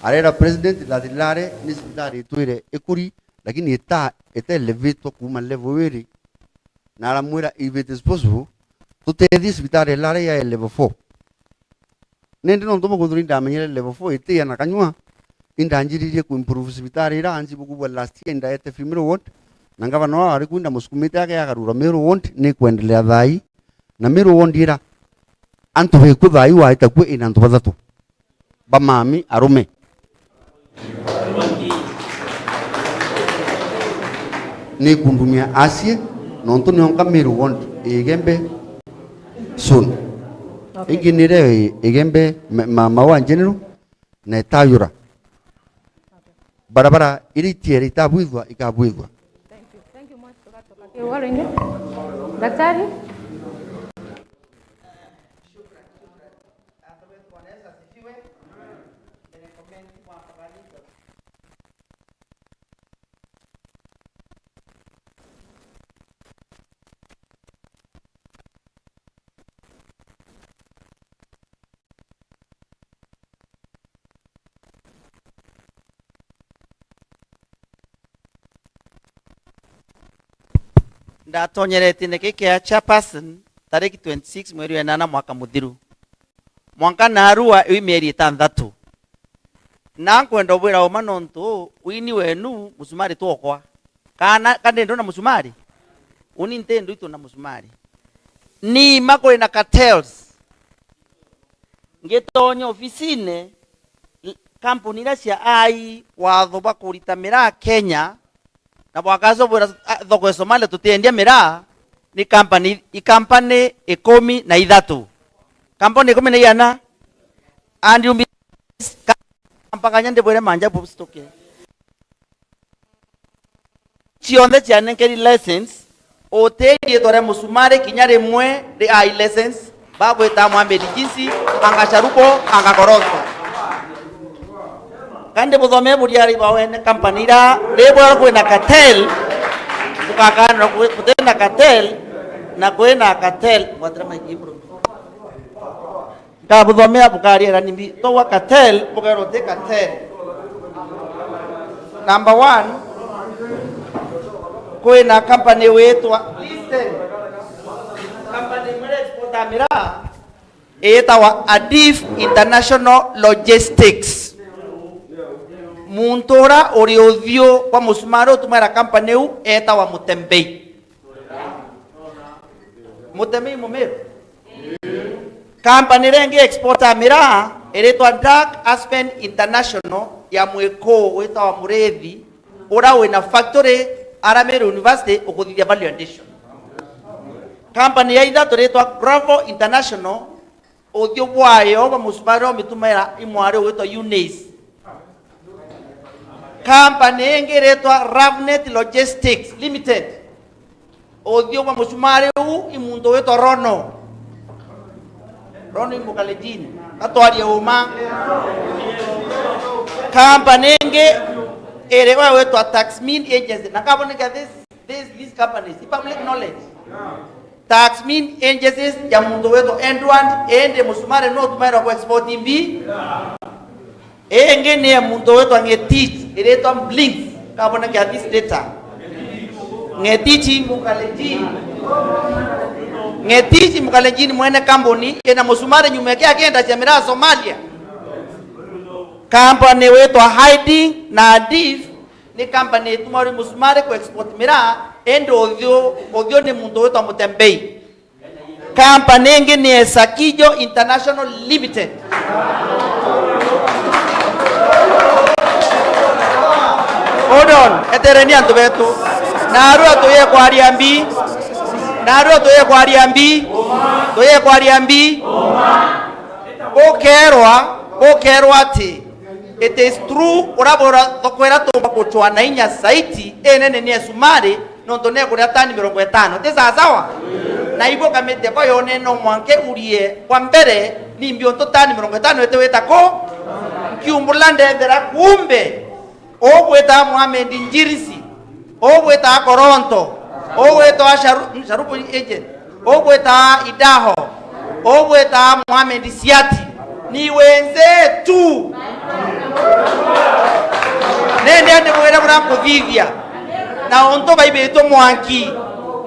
arera President that lare ni cibitari itwire ikuri, lakini ita, ita elevate kuuma level iri, na aramwira, if it is possible, tutethie cibitari ilare ya level four. Nindi nontu bwa kwithirwa indamenyere level four itiya na kanyua, indanjiririe ku improve cibitari ira anji bukubwa last year indaete female ward, na ngavana wa wari ku indamusukumite ake akarura male ward ni kwendelea thaa ii, na male ward ira antu beku thaa ii waita ku ina antu bathatu ba mami arume. Nikundumia acie, nontu nionka male ward igembe soon. Okay. Ingi nire igembe ma, ma, Maua General na itayura. Barabara iri itiere itabwithwa ikabwithwa. Thank you. Thank you much. Tukatoka kiwara ingi. Daktari? Ndatonyere gitine giki kia chairperson tariki twenty-six mweri wa inana mwaka muthiru. Mwanka narua iu mieri itanthatu. Na nkwenda ubwira uma nontu wini wenu musumari twokwa. Kana, ka ndi ndona musumari? Uni nti ndu itu na musumari. Ni ma kuri na cartels. Ngitonya ofisine, l-, kampuni iria cia ai watho bwa kurita miraa Kenya, na bwakacobwira, a, thoko ya Somalia tutiendia miraa, ni kampani, i kampani ikumi na ithatu. Kampuni ikumi na iana? Andi umbi-, ka-, mpaka nya ndibwire manja bustoke. Cionthe cianenkeri license, uti riitwa ria musumari kinya rimwe ri ai license, bagwita Mohamed Jinsi, anga Sharuko, anga Koronto. Kandi buthome buriari ba wene company ira, ribwa kwina cartel, tukakana kwi-, kutina cartel, na kwina cartel, ngwatira maiki bro. Nkabuthomea bukariera nimbi, togwa cartel, bukerwo ti cartel. Number one, kwina company witwa, listen, company imwe ira exporta miraa, itawa Adif International Logistics. Muntu ura uri uthiu kwa musumari utumira company iu etawa Mutembei. Mutembei Mumiru. Company iria ingi exporter miraa iritwa Dark Aspen International ya mwikuu witawa Murithi, ura wina factory ara Meru University ukuthithia value addition. Company ya ithatu iritwa Bravo International, uthiu bwayo bwa musumari umitumaira imwari ugwitwa Eunice. Company ingi iritwa Ravnet Logistics Limited. Uthiu bwa mucumari uu i muntu witwa Rono. Rono i Mukalenjin. Gatwarie uma. Company ingi iri we witwa Taxmin Agency. Na kaboneka this, this, these companies, i public knowledge. Taxmin Agencies ya muntu witwa Edward, indi mucumari no utumairwa ku export mbi. Ingi ni ya muntu witwa Ngetich, iritwa Blinks, kabonekea this later. Ngetich Mukalenjin. Ngetich Mukalenjin mwene kambuni, ina mucumari nyuma yake akienda cia miraa Somalia. Company witwa Hiding na Div, ni company itumairwa mucumari ku export miraa, indi uthiu, uthiu ni muntu witwa Mutembei. Company ingi ni Esakijo International Limited. Hold on, etereni antu betu. Narua tuye kwaria mbi. Narua tuye kwaria mbi. Tuye kwaria mbi. Gukerwa, gukerwa ati, it is true, urabura thoko ira tumba gucwa na inya saiti inene ni esumari, nontu nekuria tani mirongo itano. Ti sawasawa? Na ibo kamiti yakwa yone no mwanka urie kwa mbere, nimbi untu tani mirongo itano itiwita ku? Nkiumbula ndethera kumbe, ugwita Mohamed Njirisi, ugwita Koronto, ugwita Sharu-, Sharubu Agent, ugwita Idaho, ugwita Mohamed Siati, ni wenzetu. Nende ndimwire buria nkuthithia. Na untu baibitwe mwanki,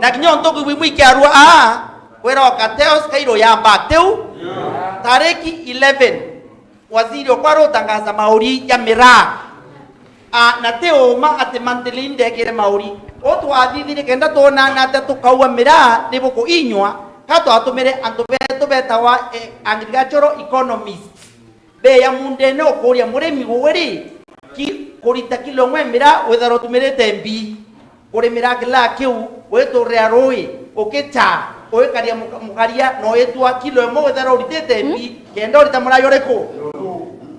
na kinya untu bwimwe ikiarua aa, kwira o Kateos Kairo yamba tiu. Tariki eleven, waziri okwa arutangaza mauri ya miraa. A, na ti uma ati mantili indekire mauri. U twathithirie kenda twonana atia tukaua miraa ni bukuinywa, ka twatumire antu betu betawa, eh, agricultural economists. Beya mundene ukuria murimi uwe ri, ki, kurita kilo imwe miraa withara utumirite mbi. Kurimira kila kiu, witurira rui, ukicha, uikaria muka-, mukaria, na uitua kilo imwe withara uritite mbi, kenda urita murai uriku?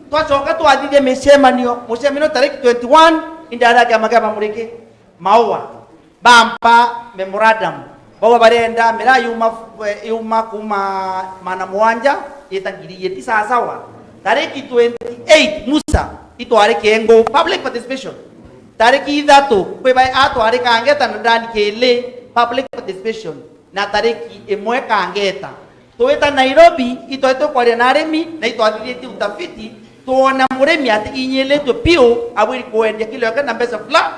Twacoka twathithia micemanio, mucemanio tariki twenty-one, indara ya kiama kia Bamuriki, Maua, bampa memorandum. Bauga barenda miraa yuma, yuma kuma maana mugwanja yita ngiri igiri. Ti sawasawa? Tariki twenty-eight, Musa, itwari kiengu, public participation. Tariki ithatu, kwi bai atwari kangeta na ndani kili, public participation. Na tariki imwe kangeta. Twita Nairobi, itwaitwe kwaria na arimi, na itwathithitie utafiti, twona murimi atiginyilitwe piu, abwiri kwendia kilo yake na mbeca fulani.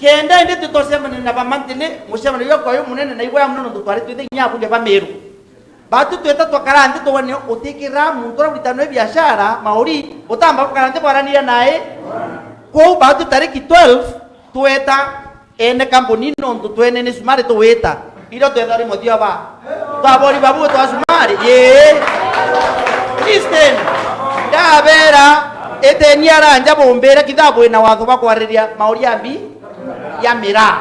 Kenda indi tutocemania na bamantili, mucemanio jwa kwayo munene na igwaya muno, nontu twari twithe inya abunge ba Meru. Batu twita twakara nthi tuone utikira muntu uria uritanwe biashara, mauri, utamba gukara nthi bwaraniria nae. Kwou batu tariki twelve, tweta ene kambuni nontu twene ni cumari tuwita. Irio twetha ri muthia ba twabori babu twa cumari. Yee. Listen. Ndabera, eteni aranja bumbira kitha bwina watho bwa kwariria mauri ya mbi ya miraa.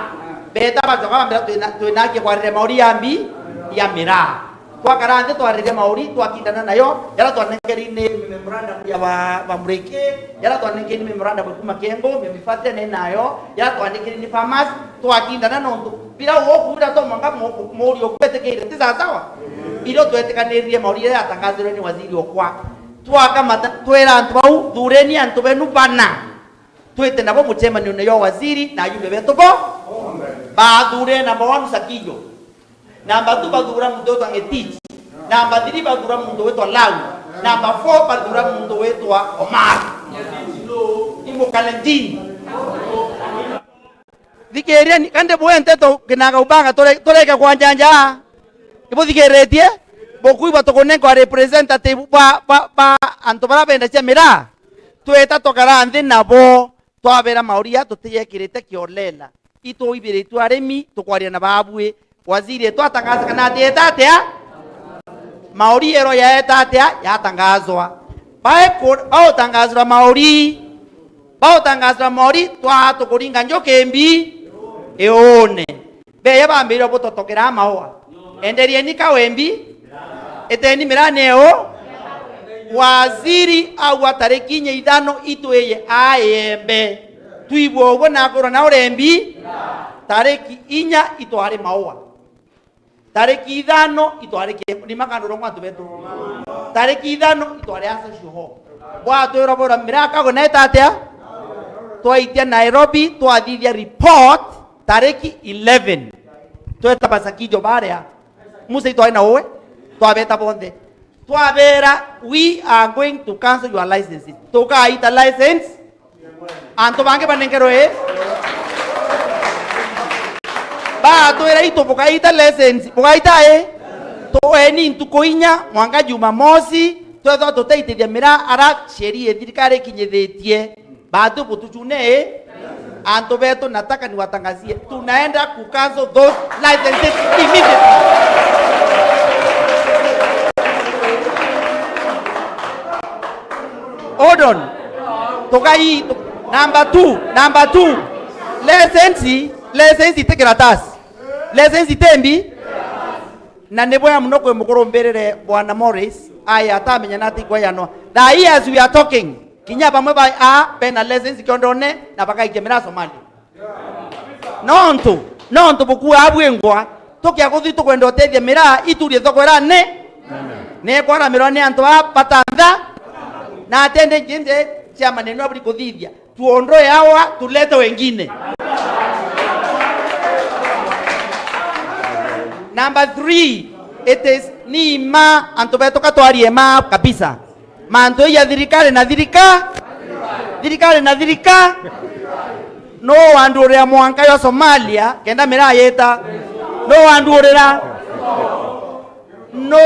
Beta bacoka bambira twina, twinakia kwariria mauri ya mbi ya miraa. Twakara nthi twariria mauri, twakindana nayo, yara twanenkeri ni memorandum ya ba, ba Mureke, yara twanenkeri ni memorandum kuma Kengo, memifatia ni nayo, yara twanenkeri ni farmers, twakindana nontu bila uguku bila to mwanga mu-, muri ukwetikiire, ti sawasawa? Irio twetikanirie mauri yara yatangazirwe ni waziri okwa. Twakamata, twira antu bau, thureni antu benu bana. Twite nabo mucemanio-ini jwa waziri na ajumbe betu bo. Bathure namba one Sakijo. Namba two bathura muntu witwa Ngetich. Namba three bathura muntu witwa Lau. Namba four bathura muntu witwa Omar. Imukale ndini. Thikirieni, kandi bwe nteto kinaga ubanga ture-, tureke kwanjanja. Ibuthikiritie? Bukuigua tukunenka representative ba, ba, ba antu bara benda cia miraa. Tweta tukara nthi nabo. Twabera mauri ya tutiyekirite kiolela. Itwibiritue arimi, tukwaria na babui. Waziri etu atangaza kana atieta atia? Mauri ero yaeta atia? Yatangazwa. Bae ku-, bautangazwa mauri. Bautangazwa mauri, twaa tukuringa njuki mbi iune. Beya bambirwe butotokera maua. Enderieni kawe mbi. Eteni mirani eu. Waziri augwa tariki inya ithano itwiye aa Iembe. Twigua uguo na akwirwa na urembi. Tariki inya itwari Maua. Tariki ithano itwari Kiembu. Ni makandurongwa antu betu. Tariki ithano itwari Aca Ciuho. Bwatwirwa bwirwa miraa kagwe na itatia? Twaitia Nairobi, twathithia report tariki eleven. Tweta Basakijo baria. Musa itwari na uwe. Twabeta bonthe. Twabera, "We are going to cancel your licenses." Tukaita license. Antu bangi banengerwe i. Batwira itu bukaita license, bukaita i. Tueni ntuku inya mwanka Jumamosi, twethwa tutaitithia miraa ara sheria thirikari ikinyithitie. Batu butucune i. Antu betu, nataka niwatangazie, tunaenda ku cancel those licenses immediately. Hold on. Tukai, tu-, number two, number two. License, license iti kiratasi. License iti mbi. Na ni bwega muno kwi mukuru mbirire Bwana Morris, aya atamenya na ati kwayanwa. Thaa hii as we are talking, kinya bamwe ba a bena license kiondone na bakaikia miraa Somalia. Nontu, nontu bukua bwingwa, tukia kuthi tukwenda utethia miraa iturie thoko ira ne. Ni kwaramirwa ni antu a batantha, na atende njinde cia maneno aburi kuthithia. Tuondoe hawa, tulete wengine. Number three, it is ni ma, antu betu katwarie ma kabisa. Mantu ya thirikari na thirika-, thirikari na thirika-, no wandurira mwanka ya Somalia, kenda miraa yita? No wandurira? No,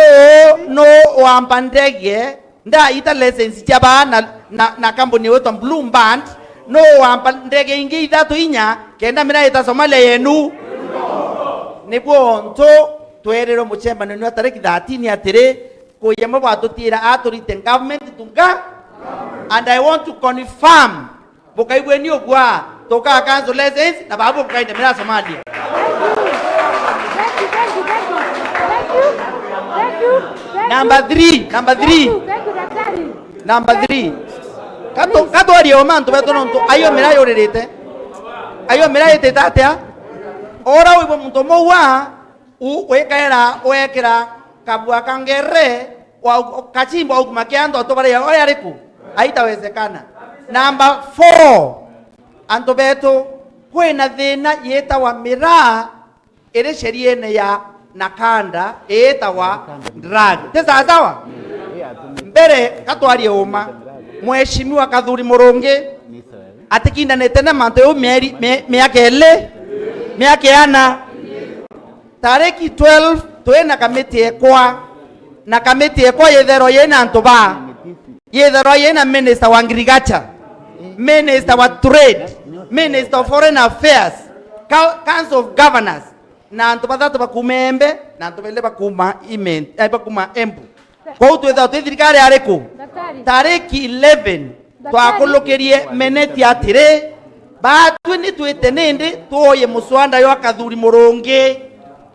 no wamba ndege, ndaita license cia baa na, na, na kambuni witwa Blue Band, no wamba ndege ingi ithatu inya, kenda miraa yita Somalia yenu? Nibwo ntu twerirwe mucemanio ni wa tariki thirteen atiri, kuyemwe bwatutiira aturite government tunga, and I want to confirm, bukaigweni ugwa, tuka cancel license, na babu bukainde miraa Somalia. Thank you, thank you, thank you. Thank you, thank you, thank you. Number three, number three. Thank you, thank you, daktari. Number three. Katu-, katwarie o mantu betu nontu, ayo miraa yuririte. Ayo miraa yitite atia? Ora wibwe muntu mugwa, u-, wikaira wekira kabua ka ngere, wa u-, kachimbo auguma kia antu atubaria oya ariku? Aitawezekana. Number four, antu betu, kwina thina yitawa miraa iri sheriene ya nakanda iitawa drug. Ti sawa sawa? Mbere, katwarie uma, Mheshimiwa Kathuri Murungi atikindanite na mantu jau mieri, mi-, miaka ili, miaka iana. Tariki twelve, twina kamiti ekwa, na kamiti ekwa yitherwa yina antu ba, yitherwa yina minister wa agriculture, minister wa trade, minister of foreign affairs, cou-, council of governors, na antu bathatu bakuma Embe, na antu bairi bakuma Imen-, eh, bakuma Embu. Kwou twithagwa twi thirikari ariku? Daktari. Tariki eleven, daktari, twakulukirie meneti atiri, batwi ni twite nindi tuoye muswanda jwa Kathuri Murungi,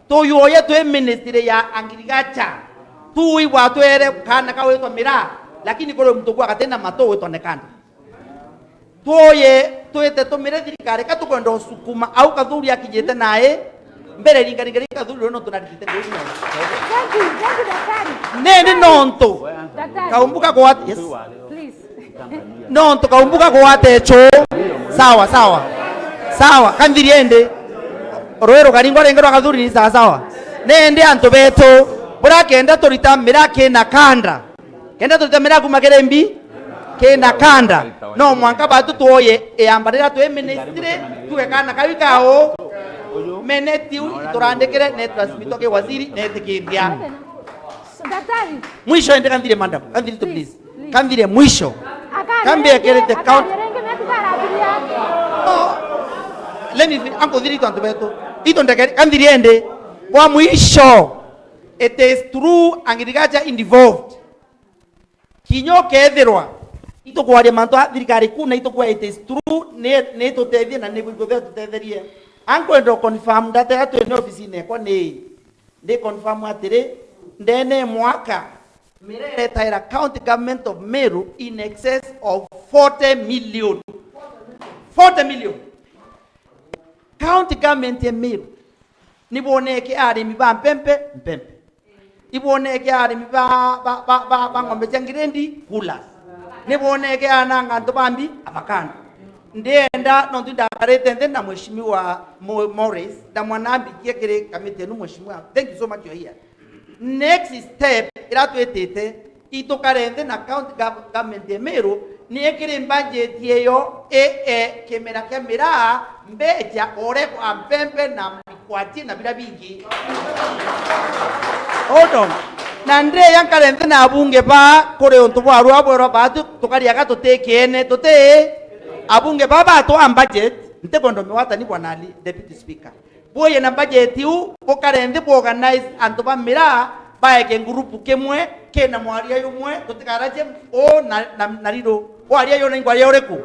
tuyuoye twi ministry ya agriculture. Tuigwa twere kana kawitwa miraa, lakini kuri muntu kwa gatina matu witwa nekanda. Tuoye, twite tumire thirikari, ka tukwenda usukuma au Kathuri akinyite nae mbere, ringa, ringa, ringa, Kathuri, no tunarikite ndio. Thank you, thank you, daktari. Nene nontu. Daktari. Kaumbuka kwa, yes. Please. Nontu kaumbuka kwa techo. Sawa, sawa. Sawa, kanthiri ende. Rwero karingwa renge rwa Kathuri ni sawa, sawa. Nende antu betu, burakenda turita miraki na kanda. Kenda tutemera kuma kiri mbi, kenda kanda. No mwanka batu tuoye iamba riria twi ministry, tuge kana kawi kao. Meneti u iturandikire, ne transmito ki waziri, netikiria. Daktari. Mwisho ende kanthire, madam. Kanthire tu, please. Please. Kanthire mwisho. Kambi ekerete count. Let me fin-, anko thiri itu antu betu. Itu ndeke, kanthire ende. Kwa mwisho, it is true agriculture involved. Kinya ukethirwa itukwaria mantu a thirikari kuu na itukwa, it is true, ni, ni tutethie na ni bwiguthe tutetherie. Ankwenda confirm data ya twene ofisine ekwa ni, ndi confirm atiri, ndene mwaka, Miraa iretaira County Government of Meru in excess of forty million. Forty million. County Government ya Meru niboneke arimi ba mpempe, mpempe. Iboneke arimi ba, ba, ba, ba, ba ng'ombe cia ngirendi, coolers. Niboneke ananga antu bambi, avocado. Ndienda, nontu ndakarite nthi na Mheshimiwa Mo-, Morris, ndamwira ambikie kiri kamiti enu, Mheshimiwa. Thank you so much, you're here. Next step ira twitite, itukare nthi na county gov-, government ya Meru, ni ikiri budget iyo, e, e, kimera kia miraa, mbecha, oreko a mpempe na mikwati na bira bingi. Hold on. Na ndiria nkare nthi na abunge ba kuri untu bwa rua bwerwa baatu, tukariaga tutikiene, tuti abunge ba batwa budget, ntikwenda miwatani, Bwana Ali, Deputy Speaker. Bwoye na budget iu, bukare nthi bu organize antu ba miraa, baeke ngurupu kimwe, kina mwaria yumwe, tutikaraje uu na, na, na riru. Waria yu na ingwaria uriku?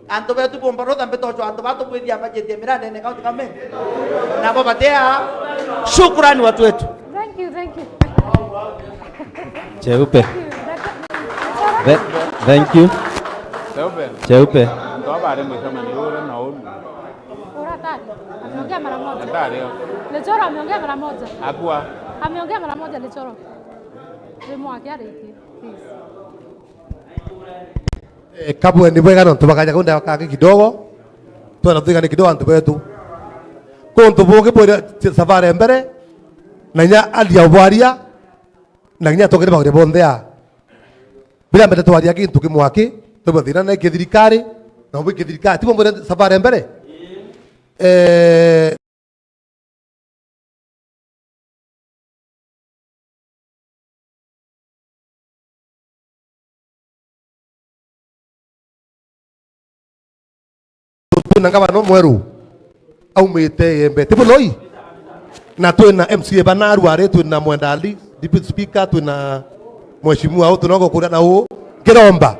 Antu betu bomba rutha mbitochwa antu batu bwithia budget ya miraa ndene county government. Nabo batia. Shukrani watu wetu. Thank you, thank you. Cheupe. Thank you. Tha-, thank you. Cheupe. Cheupe. Antu aba bari mucemanio uria na uu. Ura atari? Ameongea mara moja. Atari o. Lechoro ameongea mara moja. Akua. Ameongea mara moja Lechoro. Rimwe akiaritie, please. Eh, kabwe ni bwega nontu bakaja kunda kaki kidogo. Twenda twigane kidogo antu betu. Kuntu bungi bwire safari mbere, na inya aria ubwaria, na inya tokere bagure bonthe a. Bila mbete twaria kintu kimwe aki, twibwa thina na kithirikari, na ubi kithirikari, tibo mbwire safari mbere. Eh, twina ngavana umweru aumite Igembe, ti Buloi? Na twina M C A bana aru ari, twina Mwenda Ali, Deputy Speaker, twina Mheshimiwa uu, tunogo kuria na uu, ngiromba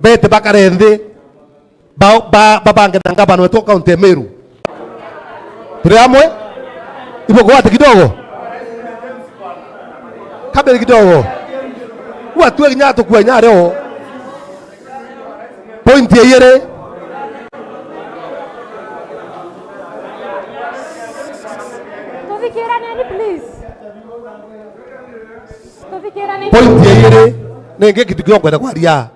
bete bakare nthi. Ba-, ba-, babange na ngavana wetu wa kaunti ya Meru. Turi amwe? Ibo gwate kidogo? Kabiri kidogo. Watu wengi nyatu kwa nyareo. Point ya iyiri. Tuthikirane, please. Tuthikirane. Point ya iyiri. Ningi kitu kio kwenda kwaria.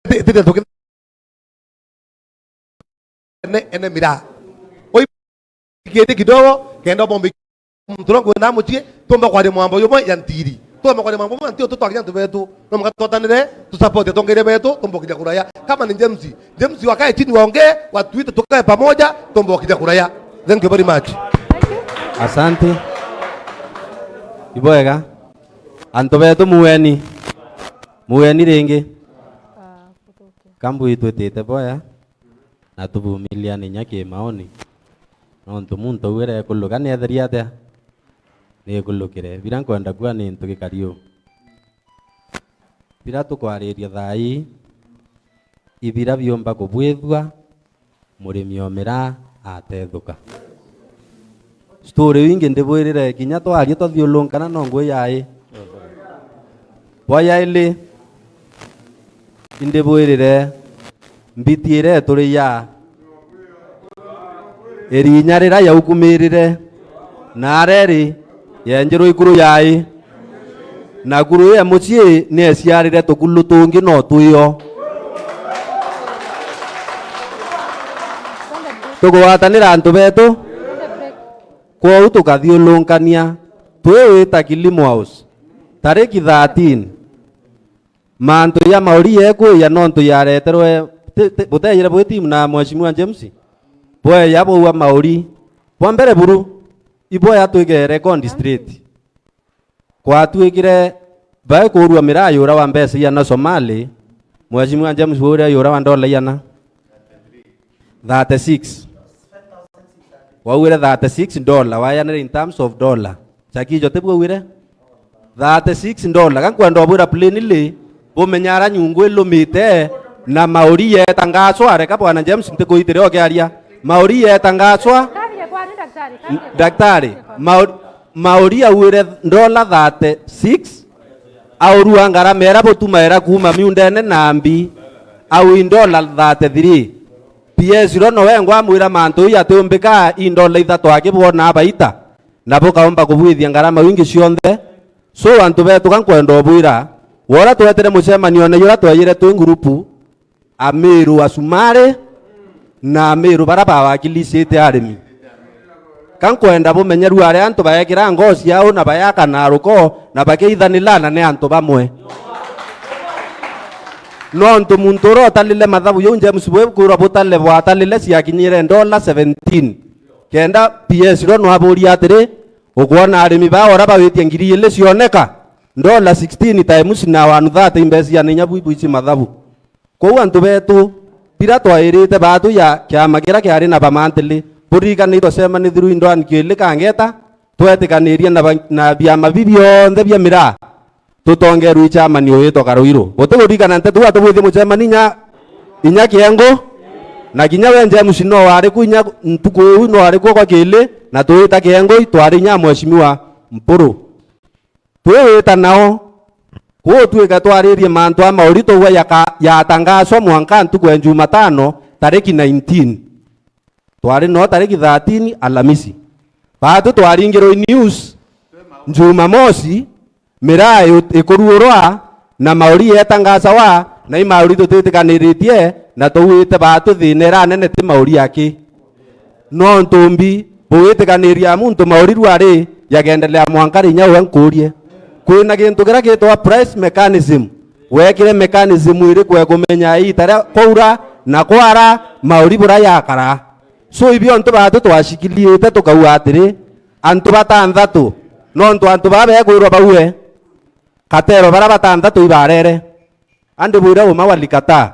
Ti, ti, ti, ene, ene miraa. Oi, kiti kidogo, kenda bombe muntu no kwenda muchie, tumba kwaria mwambo yumwe ya ntiri. Tumba kwaria mwambo yumwe ya ntiri, tutwakinya antu betu. No mukatwatanire, tusupport atongeria betu, tumba kinya kuraya. Kama ni James, James wakae chini waongee, watuite tukae pamoja, tumba kinya kuraya. Thank you very much. Asante. Ibwega. Antu betu mueni. Mueni ringi. Kambu itwitite boya, na tuvumiliane inya kimaoni. Nontu muntu auire ekuluka ni etheria atia? Ni ekulukire. Bira nkwenda kuga ni ntu gikari uu. Bira tukwariria thaa ii, ibira biumba kubwithua, murimi o miraa atethuka. Story iu ingi ndibwirire, kinya twaria twathiulunkana no ngui yai. Bwa yaili, indibwirire, mbiti iria ituri ya irinya riria yaukumirire, na areri yenjirwe ikuru yai, na kuru ya mucii ni eciarire tukulu tungi no twio. Tugwatanira antu betu, kwou tukathiulunkania, twi wita Kilimo House, tariki thirteen. Mantu ya mauri yekwiya nontu yareterwe, ti, ti, buteyire bwi timu na Mheshimiwa James? Bweya bwaua mauri. Bwa mbere buru, ibweya twige record straight. Kwatwikire bai kurua miraa yura wa mbeca iana Somali, Mheshimiwa James bwauria yura wa ndola iana? Thirty-six. Waugire thirty-six dollar, wayanire in terms of dollar. Chakijo tibu waugire? Thirty-six dollar. Gankwenda ubwira plainly, bumenya ara nyungu ilumite na mauri yeta ngacwa, reka Bwana James ntikuitire ukiaria. Mauri yeta ngacwa. Daktari, mauri, mauri auire ndola thirty-six, aurua ngarama ira butumaira kuuma miundene na mbi, aui ndola thirty-three. P S Rono wengwa amwira mantu ii atiumbika, i ndola ithatu akibwona baita, na bukaumba kubwithia ngarama wingi cionthe. So, antu betu, ka nkwenda ubwira, wora twetire mucemanio na yura twayire twi ngurupu, Amiru asumari na Amiru bara bawakilishite arimi. Ka nkwenda bumenye rua aria antu baekira ngoo ciao na bayaka na ruko na bakiithanila na ni antu bamwe. Nontu muntu uria utalile mathabu jau James bwe kwirwa butale bwatalile ciakinyire ndola seventeen. Kenda P S Rono aburia atiri, ukwona arimi baa ora bawitie ngiri ili cioneka, ndola sixteen times na one thirty imbeca ciana inya bwibwici mathabu. Kwou antu betu, bira twairite baatu ya kiama kiria kiari na bamantili, buririkane itwacemanithiru indwani kiili kangeta, twetikanirie na ba-, na biama bi bionthe bia miraa, tutongerwe ichamanio witwa Karuiru. Buti kuririkana nteto uu atubwitie mucemani inya, inya kiengu, na kinya we James no wari ku inya ntuku iu no wari kuo kwa kiili, na twita kiengu, itwari inya mheshimiwa Mpuru. Twiwita nao, kuu twika twaririe mantu a mauri tugwa yaka-, yatangaswa mwanka ntuku ya Jumatano, tariki nineteen. Twari noo tariki thirteen, Alamisi. Baatu twaringirwe i news, Jumamosi, miraa iu-, ikuruurwa, na mauri yetangasawa, na i mauri tutitikaniritie, na tuwite baatu thina iranene ti mauri aki. Nontu mbi, buwitikaniria muntu mauriru ari, yakendelea mwanka ri inya we nkurie. Kwina gintu kiria gitwa price mechanism. Wekire mechanism iriku ekumenya iita ria kwaura na kwara mauri bura yakara? So, ibio ntu baatu twashikiliite tukauga atiri, antu batanthatu, nontu antu baa bekwirwa baue, Katero bara batanthatu ibarere. Andi bwira uma walikataa.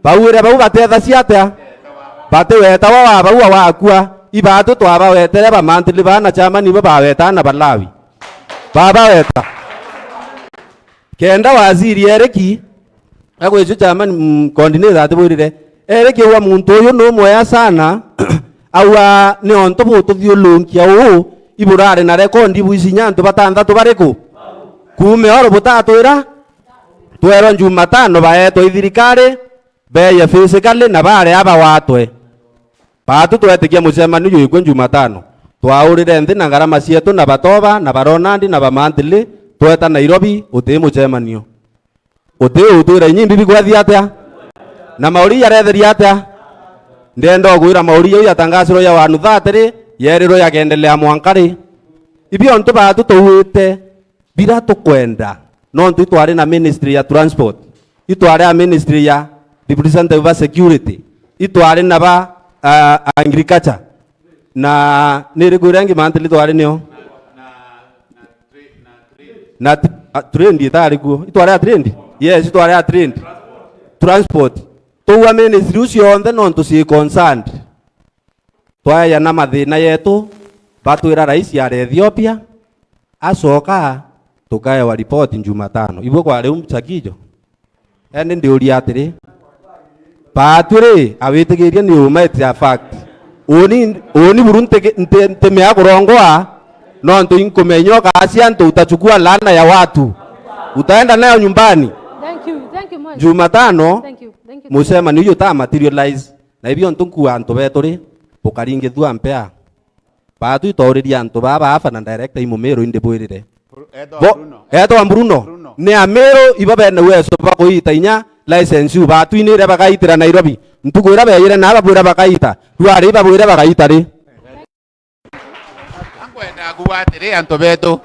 Bauire bau batethacia atia? Bati weta wa, wa bau wa wakua. Ibaatu twabawetere bamantili baa na chamani bo baweta na Balawi. Babaweta. Kenda waziri Eriki, agwicua chamani, mm, coordinator atibwirire. Eriki aua muntu uyu numwea sana, aua niontu bututhiulunkia uu, iburari na rekondi bwicinya antu batanthatu bariku? Kuume oro butatwira? Twerwa Jumatano baetwa i thirikari, beye physically na baria bagwatwe. Baatu twetikia mucemanio juikwe Jumatano. Twaurire nthi na ngarama cietu na batoba, na baronandi, na bamantili, tweta Nairobi, uti mucemanio. Uti utwira inyimbi bigwathia atia? Na mauri jaretheria atia? Ndenda ukwira mauri jau yatangasirwe ya wanu thatiri, yerirwe yakendelea mwanka ri? Ibio ntu baatu tuwite. Bira tukwenda, nontu itwari na ministry ya transport, itwari a ministry ya representative ba security, itwari na ba, ah, agriculture, na ni iriku iria ingi mantili twari nio? Na, ah, trade itari kuo. Itwari a trade? Yes, itwari a trade. Transport. Tuua ministry iu cionthe nontu ci concerned. Twayana mathina yetu, batwira rais ari Ethiopia, acoka tukaewa ripoti Jumatano. Ibwe kwari u Chakijo? Indi ndiuria atiri, baatu ri, awitigirie ni uma, it's a fact. Uni, uni buru nti-, nti-, ntimea kurongoa, nontu inkumenya ukaacia antu, utachukua laana ya watu. Utaenda nayo nyumbani. Thank you, thank you, Mheshimiwa. Jumatano, thank you, thank you, mucemanio uju uta materialize. Na ibio ntu nkuuga antu betu ri, bukaringithua mpea. Baatu itouririe antu baa baafa na director i Mumiru indi bwirire. Bru-, etwa Bo-, Bruno. Etwa Bruno. Bruno. Ni Amiru ibo bene uwezo bwa kuita inya license iu. Baatu inire bakaitira Nairobi. Ntuku iria beeyire na babwira bakaita. Rwari ibabwire bakaita ri? Ankwenda kuuga atiri, antu betu,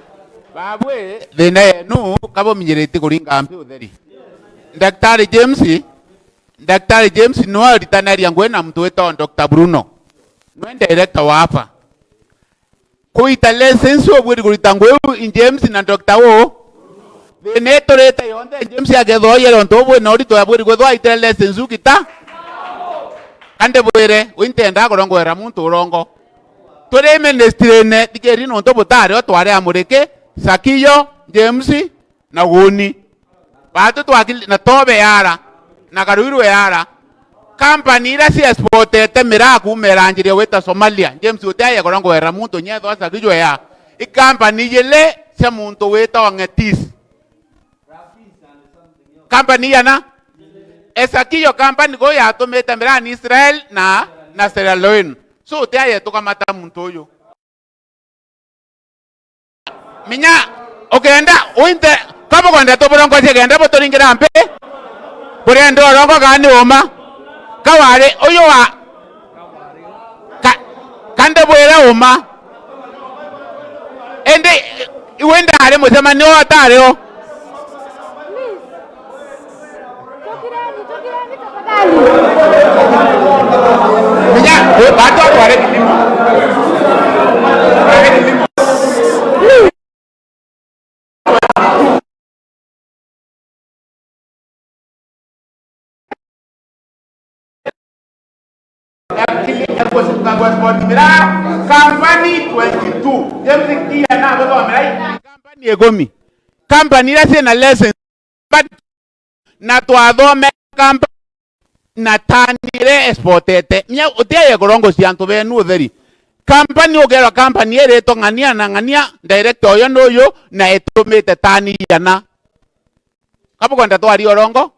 babwi, thina yenu kabuminyiritie kuringa mpi utheri. Daktari James, Daktari James nwe aritanaria ngugi na muntu witagwa Doctor Bruno. Nwe director wa hapa. Kuita license ubwiri kurita ngugi u in James na Doctor u. Thina iturite yonthe James akethwa oiyere untu ubu na urito abwiri kwithwa aitire license u kita. Kandi bwire, wi ntenda kurongwera muntu urongo. Turi ministry-ine, thikiri nontu butari o twari amuriki, Sakiyo, James, na Guni. Baatu twakili-, na Tobe yara, na Karuiru yara. Company iria ci exportete miraa kuuma iranjiria gwita Somalia, James utiaye korwa ngwera muntu nyethwa Sakijwe ya. I company ijiri cia muntu witagwa Ngetis. Company igana? Esakiyo company kuu yatumite miraa ni Israel na, na Sierra Leone. So utiaye tukamata muntu uyu. Minya, ukenda, uinte, ka bukwenda tuburongocie kenda buturingira mpi? Burenda urongo kana ni uma? Ka wari uyu wa, ka, ka ndibwire uma? Indi, iwe ndari mucemanio atari o? Minya, we, bado wale kilimo. Wale kilimo. Company twenty-two. James Kia na athomera i company ikumi. Company iria ciina license. But na twathomera company na tani iria exportete. Nya utiaye kurongocia antu benu utheri. Company ukerwa company iritwa ng'ania na ng'ania, director uyu nuyu, na itumite tani igana. Kabukwenda twaria urongo?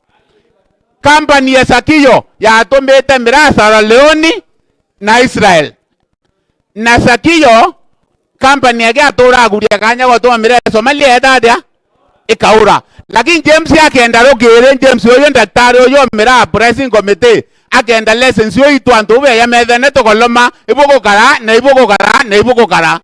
Company ya Sakiyo yatumite miraa Sierra Leone na Israel. Na Sakiyo, company yake atura aguria kanya gotuma miraa Somalia etatia? Ikaura. Lakini James akenda rukiri, James uyu ndaktari uyu omira pressing committee, akenda license uyu itu antu ubu ya methene tukoloma, ibugukara, na ibugukara, na ibugukara.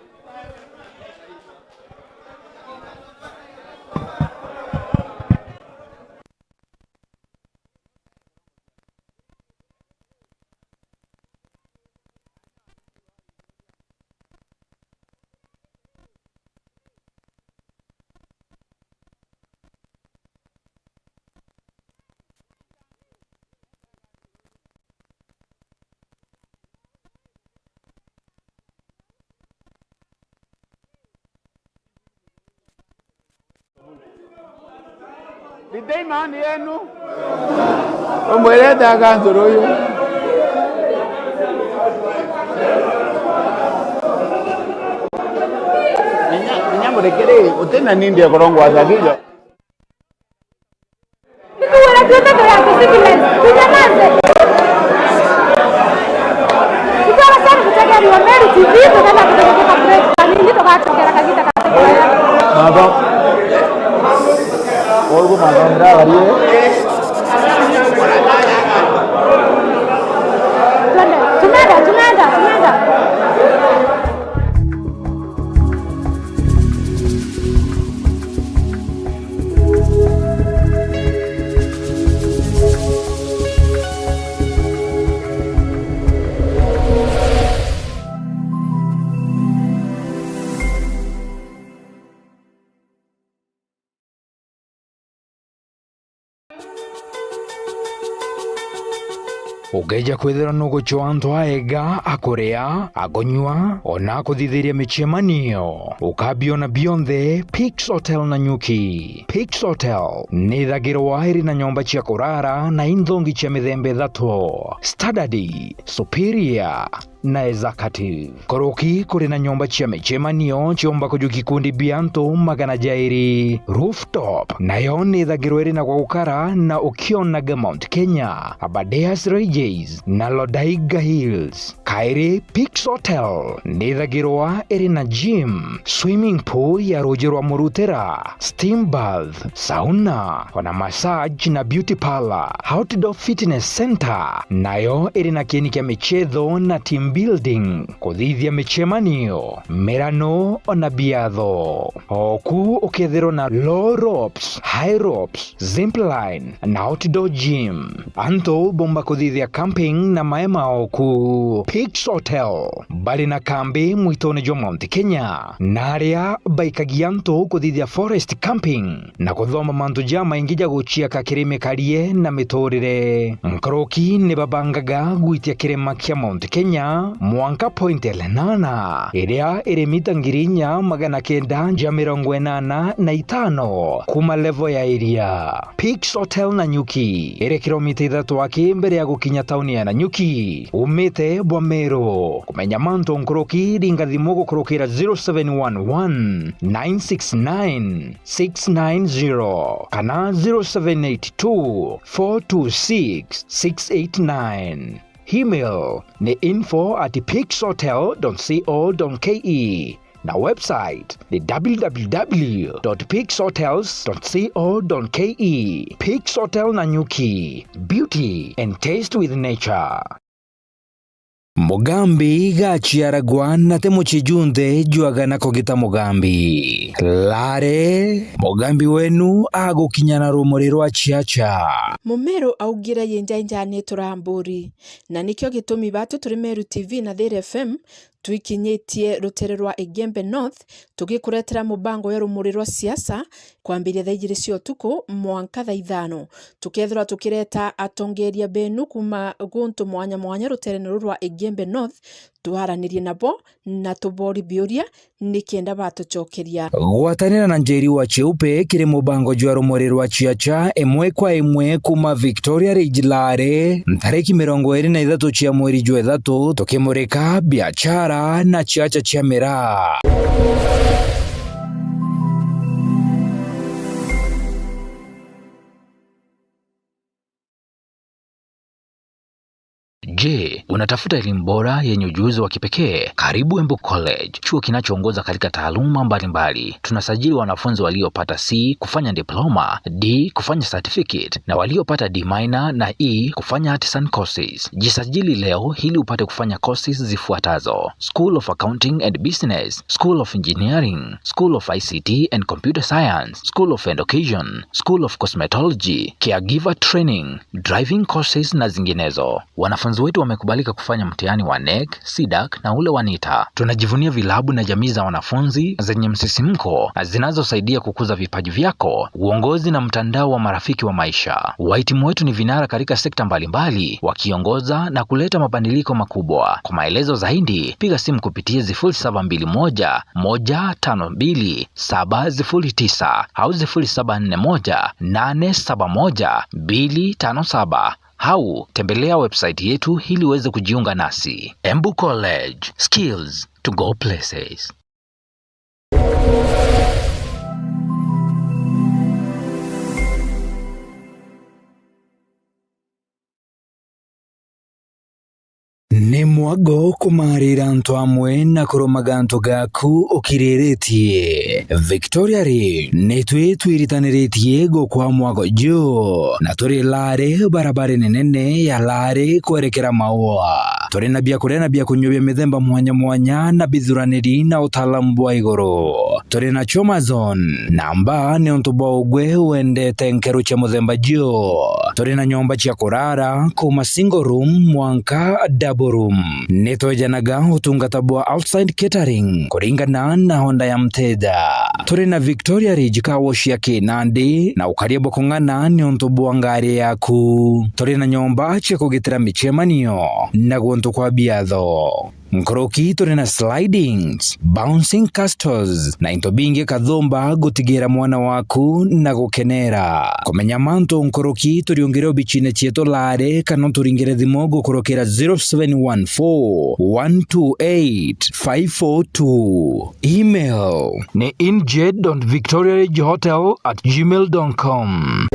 Nditei maoni yenu. Umwirete akansuru uyu. Inya, inya murekere, utina nindi ekorongwa Sakiyo. Nikuwira tuite turi anti citizens, tunyamaze. Itwara sana kutegeria Meru T V, tukenda kutegeria break kanini, tugacokera kagita ga Baba. Ogu baba ndagari. Twende, tunaenda, tunaenda. Ukeeja kwithirwa nugucwaa antu aega, a kuria, a kunyua, o na a kuthithiria micemanio, ukabiona bionthe Pix Hotel Nanyuki. Pix Hotel ni ithagirwa iri na nyomba cia kurara na inthongi cia mithemba ithatu: Standard, Superior, na Executive. Nkuruki kuri na nyomba cia micemanio ciumba kujukia ikundi bia antu magana jairi. Rooftop nayo ni ithagirwa iri na gwa gukara na ukionaga Mount Kenya, Aberdares Ranges na Lodaiga Hills. Kairi, Pix Hotel ni ithagirwa iri na gym, swimming pool ya ruuji rwa Murutira, steam bath, sauna, o na massage na beauty parlour. Outdoor Fitness Center nayo iri na kieni kia michetho na team building, kuthithia micemanio, mirano, o na biatho. Oku ukethirwa na low ropes, high ropes, zipline na outdoor gym. Antu bomba kuthithia camping na maema oku. Pix Hotel bari na kambi mwitone jwa Mount Kenya, na aria baikagia antu kuthithia forest camping na kuthoma mantu jamaingi ja guciaka kiri mikarie na miturire. Nkuruki ni babangaga gwitia kirima kia Mount Kenya mwanka Point Lenana, iria iri mita ngiri inya magana kenda ja mirongo inana na itano kuma level ya iria. Pix Hotel Nanyuki iri kilomita ithatu aki mbere ya gukinya tauni ya Nanyuki. Umite bwa Meru. Kumenya mantu nkuruki, ringa thimu gukurukira zero seven one one, nine six nine, six nine zero kana zero seven eight two, four two six, six eight nine. Email ni info at peaks hotel dot co dot ke. Na website ni w w w dot peaks hotels dot co dot ke. Peaks Hotel Nanyuki, beauty and taste with nature. Mugambi gaciaragwa na ti mucii junthe jwaga na kugita mugambi. Lare, mugambi wenu agukinya na rumuri rwa ciaca. Mumeru augire, "Yenjai njani turamburi." Na nikio gitumi batu turi Meru T V na Thiri F M twikinyitie rutere rwa Igembe North, tugikuretera mubango ya rumuri rwa siasa kwambiria thaa ijiri cia utuku mwanka thaa ithano. Tukethirwa tukireta atongeria benu kuma guntu mwanya mwanya ruterene ruru rwa Igembe North, twaranirie nabo na tubori biuria nikenda batucokeria. Gwatanira na Njeri wa Cheupe kiri mubango jwa rumuri rwa ciaca imwe kwa imwe kuma Victoria Ridge Lare, ntariki mirongo iri na ithatu cia mweri jwa ithatu, tukimurika biachara na ciaca cia miraa. Je, unatafuta elimu bora yenye ujuzi wa kipekee? Karibu Embu College, chuo kinachoongoza katika taaluma mbalimbali. Tunasajili wanafunzi waliopata C kufanya diploma, D kufanya certificate, na waliopata D minor na E kufanya artisan courses. Jisajili leo ili upate kufanya courses zifuatazo: School of Accounting and Business, School of Engineering, School of I C T and Computer Science, School of Education, School of Cosmetology, Caregiver Training, driving courses na zinginezo. Wanafunzi wetu wamekubalika kufanya mtihani wa NEC, CDAC na ule wa NITA. Tunajivunia vilabu na jamii za wanafunzi zenye msisimko na zinazosaidia kukuza vipaji vyako, uongozi na mtandao wa marafiki wa maisha. Wahitimu wetu ni vinara katika sekta mbalimbali, wakiongoza na kuleta mabadiliko makubwa. Kwa maelezo zaidi, piga simu kupitia sifuri saba mbili moja, moja tano mbili, saba sifuri tisa au sifuri saba nne moja, nane saba moja, mbili tano saba. Au tembelea website yetu ili uweze kujiunga nasi. Embu College, skills to go places. Ni mwago kumarira antu amwe na kurumaga antu gaku ukiriritie. Victoria Ridge, ni twi twiritaniritie gukwa mwago juu, na turi Lare barabara nene ya Lare kwerekera Maua. Turi na biakuria na biakunyua bia mithemba mwanya mwanya na bithuraniri na utaalamu bwa iguru. Turi na Choma Zone, na mbaa niuntu bwa ugwe wendete nkeru cia muthemba juu. Turi na nyomba cia kurara, kuma single room mwanka double room. Ni twejanaga utungata bwa outside catering kuringana na honda ya mteja. Turi na Victoria Ridge Car Wash ya Kinandi, na ukaria bwa kung'ana niuntu bwa ngari yaku. Turi na nyomba cia kugitira micemanio na guntu kwa biatho. Nkuruki turi na slidings, bouncing castles, na into bingi kathumba gutigira mwana waku na gukenera. Kumenya mantu nkuruki, turiungire obichine cietu Lare kana uturingire thimu gukurukira zero seven one four, one two eight, five four two. Email ni injed dot victoria ridge hotel at gmail dot com.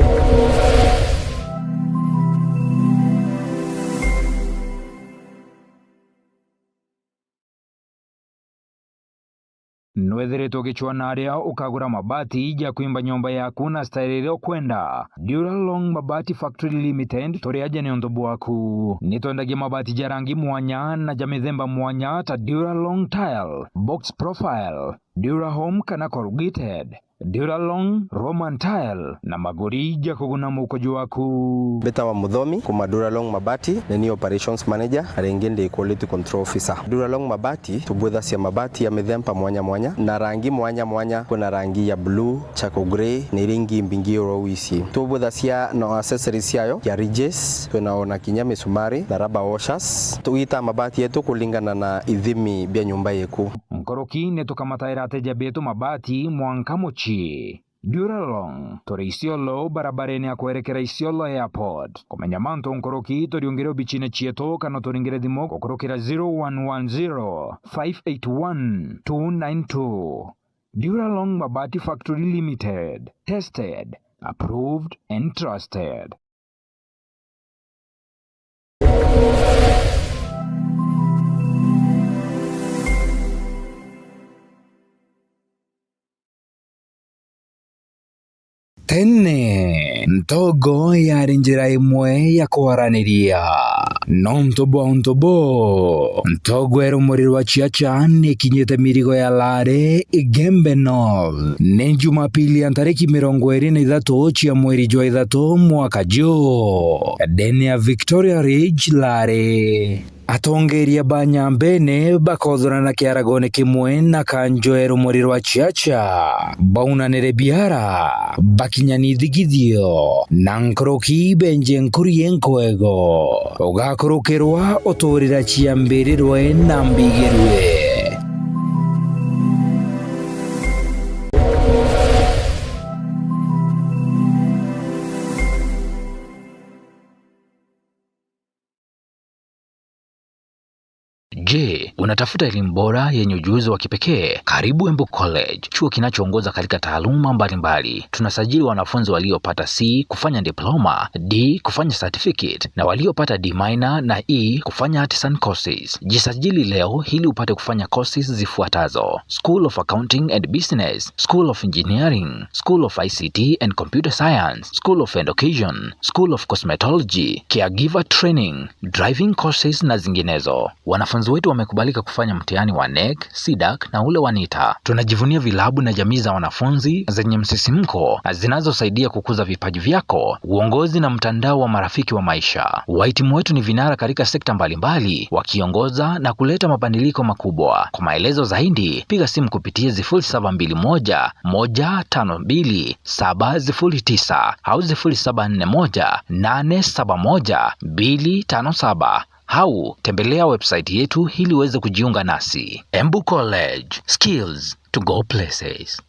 Nwethiritwe ugicwaa na aria ukagura mabati ja kwimba nyomba yaku na style iria ukwenda? Duralong Mabati Factory Limited turi aja niuntu bwaku. Ni twendagia mabati ja rangi mwanya na ja mithemba mwanya ta Duralong Tile, Box Profile, Durahome kana Corrugated, Duralong, Roman Tile na maguri ja kuguna mukojo waku. Mbitawa Muthomi kuma Duralong Mabati, ni ni operations manager, na ringi ndi quality control officer. Duralong Mabati tubwithacia mabati ya mithemba mwanya mwanya na rangi mwanya mwanya. Kwina rangi ya blue, charcoal grey, na iria ingi mbingi oro wici. Tubwithacia na accessories ciayo ya ridges, twina ona kinya misumari na rubber washers. Tugitaa mabati yetu kulingana na ithimi bia nyumba yeku. Nkuruki ni tukamataira ateja betu mabati mwanka mucii. Duralong, turi Isiolo, barabarene ya kwerekera Isiolo Airport. Kumenya mantu nkuruki, turiungire obicine cietu kana turingire thimu gukurukira zero one one zero, five eight one, two nine two. Duralong Mabati Factory Limited. Tested, approved and trusted. Tene, ntogo yaari njira imwe ya kwaraniria. Nontu bwa untu buu, ntogo e rumuri rwa Chiacha ni ikinyite mirigo ya Lare, Igembe North. Ni Jumapili ya ntariki mirongo iri na ithatu cia mweri jwa ithatu mwaka juu. Ndene ya Victoria Ridge, Lare. Atongeria ba Nyambene bakothorana kiaragone kimwe na kanjo e rumuri rwa Chiacha, baunanire biara, bakinyani ithigithio, na nkuruki benje nkuri enkwego. Ugakurukirwa uturira ciambirirwe na mbigirwe. Je, unatafuta elimu bora yenye ujuzi wa kipekee? Karibu Embu College, chuo kinachoongoza katika taaluma mbalimbali. Tunasajili wanafunzi waliopata C kufanya diploma, D kufanya certificate, na waliopata D minor na E kufanya artisan courses. Jisajili leo ili upate kufanya courses zifuatazo: School of Accounting and Business, School of Engineering, School of I C T and Computer Science, School of Education, School of Cosmetology, Caregiver Training, driving courses na zinginezo. Wanafunzi wetu wamekubalika kufanya mtihani wa NEC, CDAC na ule wa NITA. Tunajivunia vilabu na jamii za wanafunzi zenye msisimko na zinazosaidia kukuza vipaji vyako, uongozi na mtandao wa marafiki wa maisha. Wahitimu wetu ni vinara katika sekta mbalimbali, wakiongoza na kuleta mabadiliko makubwa. Kwa maelezo zaidi, piga simu kupitia sifuri saba mbili moja, moja tano mbili, saba sifuri tisa au sifuri saba nne moja, nane saba moja, mbili tano saba, au tembelea website yetu ili uweze kujiunga nasi. Embu College, skills to go places.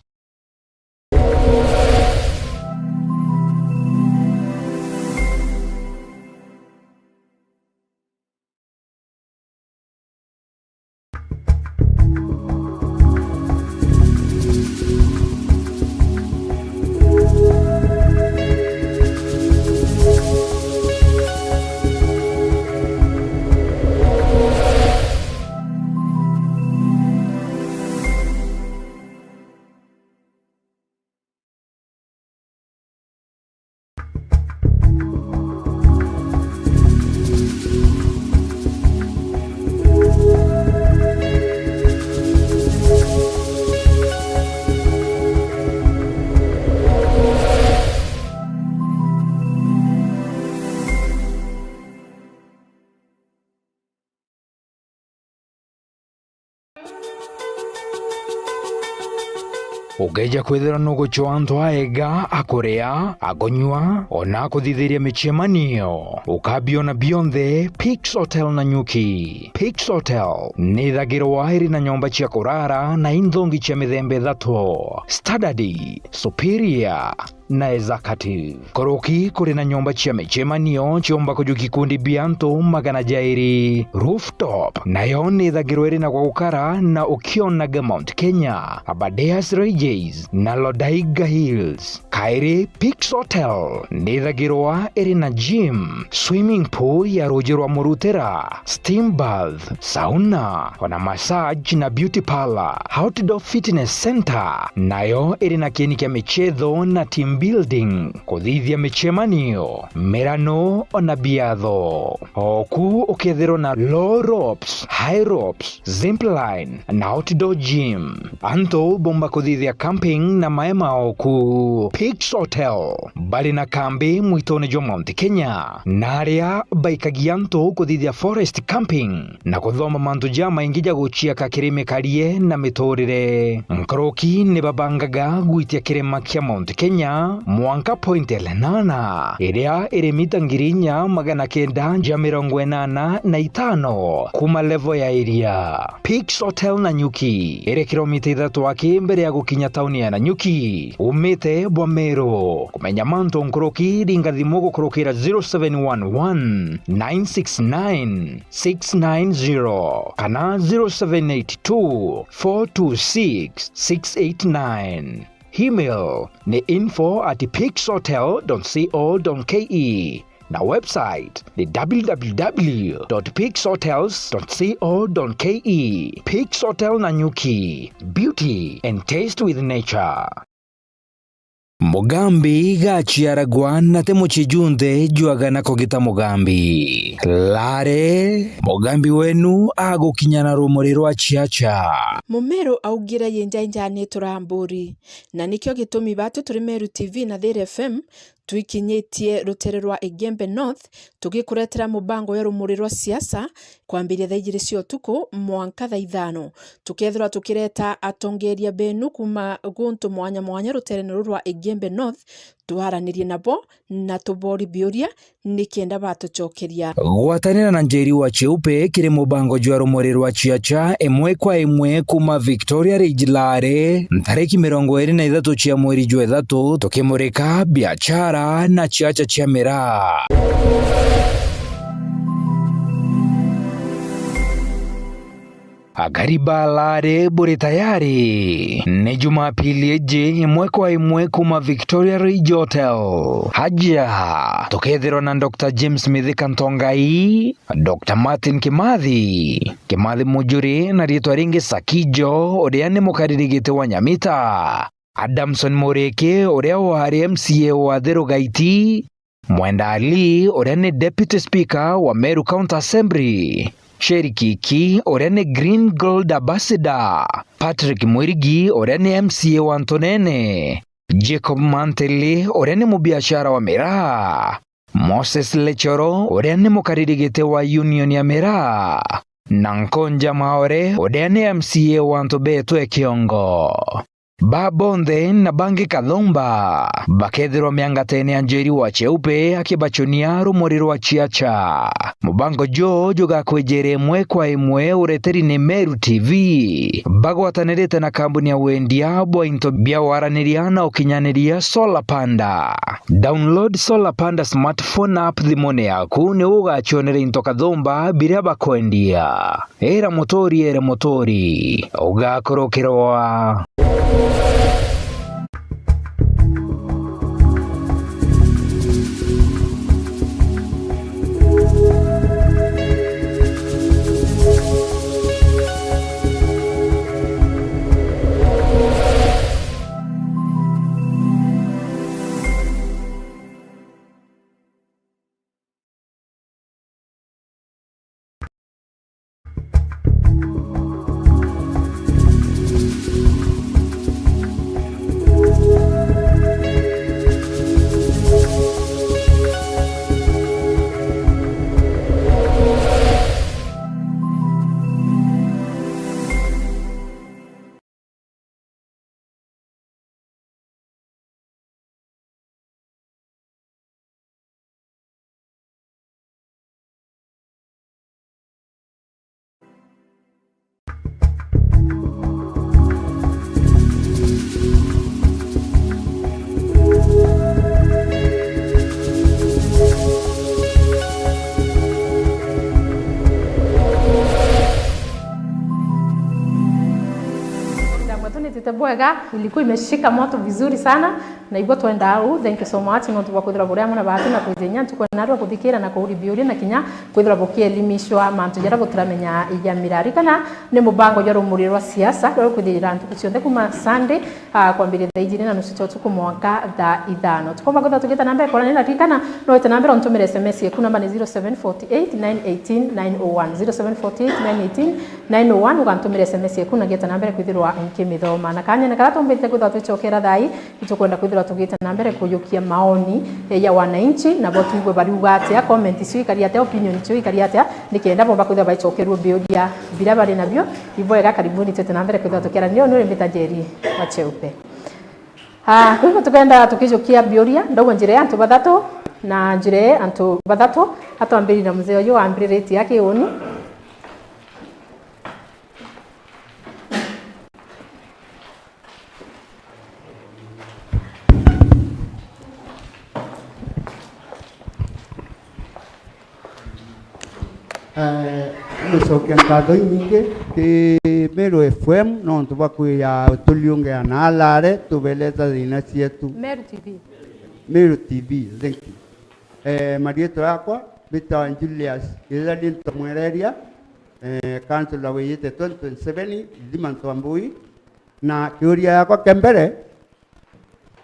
Ukeeja kwithirwa nugucwa antu aega, akuria, akunyua, ona akuthithiria micemanio, ukabiona bionthe Pix Hotel Nanyuki. Pix Hotel nithagirwa iri na nyomba cia kurara na inthongi cia mithemba ithatu: Standard, Superior, na executive. Nkuruki kuri na nyomba cia micemanio ciumba kujukia ikundi bia antu magana jairi. Rooftop nayo nithagirwa iri na gwa gukara na ukionaga Mount Kenya, Aberdares Ranges na Lodaiga Hills. Kairi, Pix Hotel nithagirwa iri na gym, swimming pool ya ruuji rwa Murutira, steam bath, sauna, ona massage na beauty parlor. Outdoor Fitness Center nayo iri na kieni kia michetho na team building, kuthithia micemanio, mirano, ona biatho. Oku ukethirwa na low ropes, high ropes, zipline na outdoor gym. Antu bomba kuthithia camping na maema oku. Pix Hotel bari na kambi mwitone jwa Mount Kenya, na aria baikagia antu kuthithia forest camping na kuthoma mantu jamaingi ja guciaka kiri mikarie na miturire. Nkuruki ni babangaga gwitia kirima kia Mount Kenya mwanka point Lenana, iria iri mita ngiri inya magana kenda ja mirongo inana na itano kuma level ya area. Peaks Hotel Nanyuki iri kilomita ithatu aki mbere ya gukinya tauni ya Nanyuki, umite bwa Meru. Kumenya mantu nkuruki, ringa thimu gukurukira zero seven one one, nine six nine, six nine zero kana zero seven eight two, four two six, six eight nine. Email ni info at peaks hotel dot co dot ke, na website ni w w w dot peaks hotels dot co dot ke. Peaks Hotel Nanyuki, beauty and taste with nature. Mugambi gaciaragwa na ti mucii junthe jwaga na kugita mugambi. Lare, mugambi wenu agukinya na rumuri rwa ciaca. Mumeru augire, "Yenjai njani turamburi." Na nikio gitumi batu turi Meru T V na Thiri F M twikinyitie rutere rwa Igembe North, tugikuretera mubango ya rumuri rwa ciaca kwambiria thaa ijiri cia utuku mwanka thaa ithano. Tukethirwa tukireta atongeria benu kuma guntu mwanya mwanya ruterene ruru rwa Igembe North, twaranirie nabo na tubori biuria nikenda batucokeria. Gwatanira na Njeri wa Cheupe kiri mubango jwa rumuri rwa ciaca imwe kwa imwe kuma Victoria Ridge Lare, ntariki mirongo iri na ithatu cia mweri jwa ithatu, tukimurika biachara na ciaca cia miraa. Akari ba Lare buri tayari. Ni Jumapili iji imwe kwa imwe kuma Victoria Ridge Hotel. Haja, tukethirwa na Doctor James Mithika Ntongai, Doctor Martin Kimathi, Kimathi Mujuri na riitwa ringi Sakijo, uria ni mukariri giti wa Nyamita. Adamson Muriki, uria wari M C A wa Thiru Gaiti, Mwenda Ali, uria ni Deputy Speaker wa Meru County Assembly, Sherry Kiki, uria ni Green Gold Ambassador, Patrick Mwirigi, uria ni M C A wa Ntunene, Jacob Mantili, uria ni mubiashara wa miraa, Moses Lechoro, uria ni mukariri giti wa Union ya miraa, na Nkonja Maore, uria ni M C A wa antu beetwe Kiongo. Ba bonthe na bangi kathumba bakethirwa miangatene ya Njeri wa Cheupe akibachonia rumuri rwa ciaca. Mubango juu jugakwijira imwe kwa imwe ureteri ni Meru T V bagwatanirite na kambuni ya wendia bwa into bia waraniria na ukinyaniria Solar Panda. Download Solar Panda smartphone app thimune yaku niwe ugacionera into kathumba biria bakwendia. Era muturi, ere muturi, ugakurukirwa. Ndamwe tunitite bwega, ilikuwa imeshika moto vizuri sana. Na igwe twendaa uu, thank you so much, nontu bwa kwithirwa buri amwe na baatu na kwija inya ntuku ya narua kuthikira na kuuri biuria na kinya kwithirwa bukielimishwa mantu jaria butiramenya ja miraa. Ririkana, ni mubango jwa rumuri rwa siasa, ruria rukwithira ntuku cionthe kuma Sunday, ah, kwambiria thaa ijiri na nusu cia utuku mwanka thaa ithano. Tukomba kwithirwa tugita na mbere kwaraniria, na ririkana, no wite na mbere untumire S M S yeku, namba ni zero seven forty eight nine eighteen nine oh one, zero seven forty eight nine eighteen nine oh one, ugantumira S M S yeku na ngieta na mbere kwithirwa nkimithoma. Na kaanyene karia tumbite kwithirwa twicokera thaa ii, itukwenda kwithirwa tugite na mbere kuyukia maoni, eh, ya wananchi, nabo tuigue bariuga atia, comment cio ikari atia, opinion cio ikari atia, nikenda bomba kwithirwa baicokerua biuria biria bari nabio. Ibwega, karibuni, twite na mbere kwithirwa tukiaraniria. Uni uri mbita Njeri wa Cheupe. Ah, kwa hivyo tukenda tukijukia biuria, ndauga njira ya antu bathatu, na njira ya antu bathatu, atwambiri na mzee uyu wambiriritie akiuni. Eh, ngucokia nkatho inyingi ki Meru F M nontu bwa kwija turiungea na alare tubeleta thina cietu. Meru T V. Meru T V, thank you. Eh, marietwa yakwa mbitawa Julius Ithari Ntomwereria, eh, councillor wijite twenty twenty-seven, Ithima Ntwambui. Na kiuria yakwa kia mbere,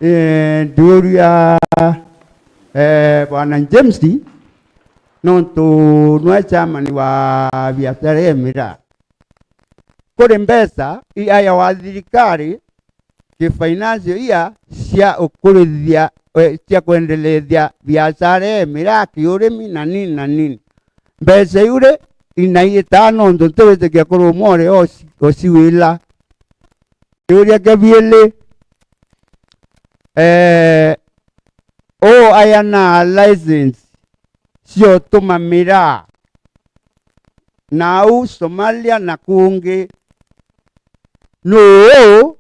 eh, ndiuria, eh, Bwana James, nontu nwe chairman wa biashara ya miraa. Kuri mbeca iria wa thirikari ki financial year cia ukurithia, eh, cia kwendelethia biashara ya miraa, kiurimi na nini na nini. Mbeca iu ri, inaitaa nontu ntiwitikia kuri umwe uri oci-, ociwila. Kiuria kia biiri, eh, uu ayana license cia utuma miraa nau Somalia na kungi, nuu?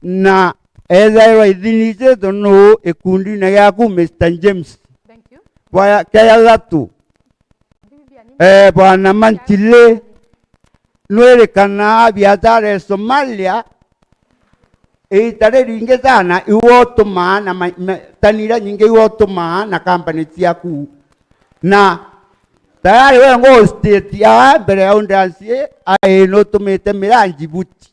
Na ethairwa ithinicitwe nuu ikundine giaku, Mister James? Thank you. Bwa-, kia jathatu, eh, Bwana Mantili, nwirikanaa biashara ya Somalia, iita riringi sana iwe utumaa na ma-, ma-, tani iria nyingi iwe utumaa na company ciaku. Na tayari we ngo state ya mbere ya audience, ai nutumite miraa Djibouti.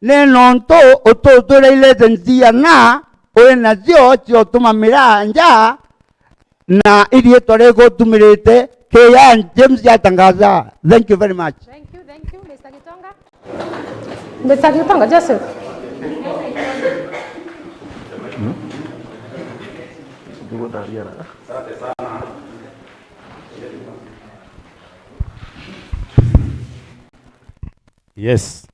Ni nontu ututwira license ciana wi nacio cia utuma miraa nja, na iriitwa riku utumirite, K R James atangaza. Thank you very much. Thank you, thank you, Mister Gitonga. Mister Gitonga, Joseph. Yes.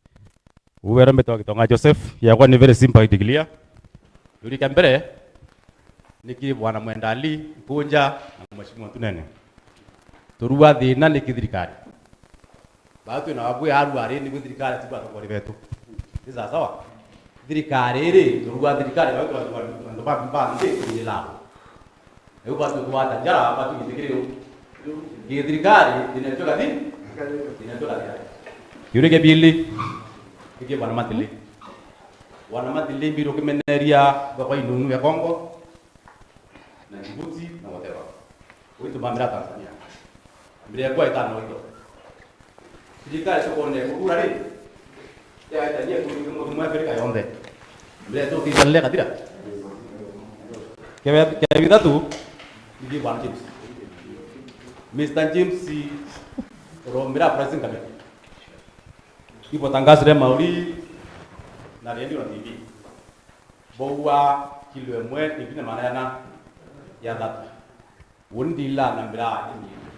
Uu wera mbitwa Gitonga Joseph, yakwa ni very simple and clear. Kiuria kia mbere, niki Bwana Mwenda Ali Nkunja na Mheshimiwa Tunene? Turua thina niki thirikari? Baa twina babui arua ri, nigwe thirikari tibu atongori betu. Ni sawa sawa? Thirikari ri, turua thirikari, baa twa-, twa-, antu ba, ba nthi kuri laabo. Riu batu gwata njara, batu githikiri riu. Githirikari, thina cio kathi, thina cio kathi. Kiuria kia biiri, niki Bwana Mantili? Bwana Mantili, mbiri ukimeneria thoko inunu ya Congo, na Djibouti, na whatever. Uitu mamira Tanzania. Mbere ya kwa itano ito. Thirikari tukone kugura ri? Ya Tanzania kuri muthumo Afrika yonthe. Mbere tu tizalile katira. Kebe, kebe bitatu, niki Bwana James? Mister James, uromira pricing kabe. Ipo tangasire mauri na redio na T V. Boua kilo imwe ingine maana yana ya thatu. Uni ndila na miraa inyingi.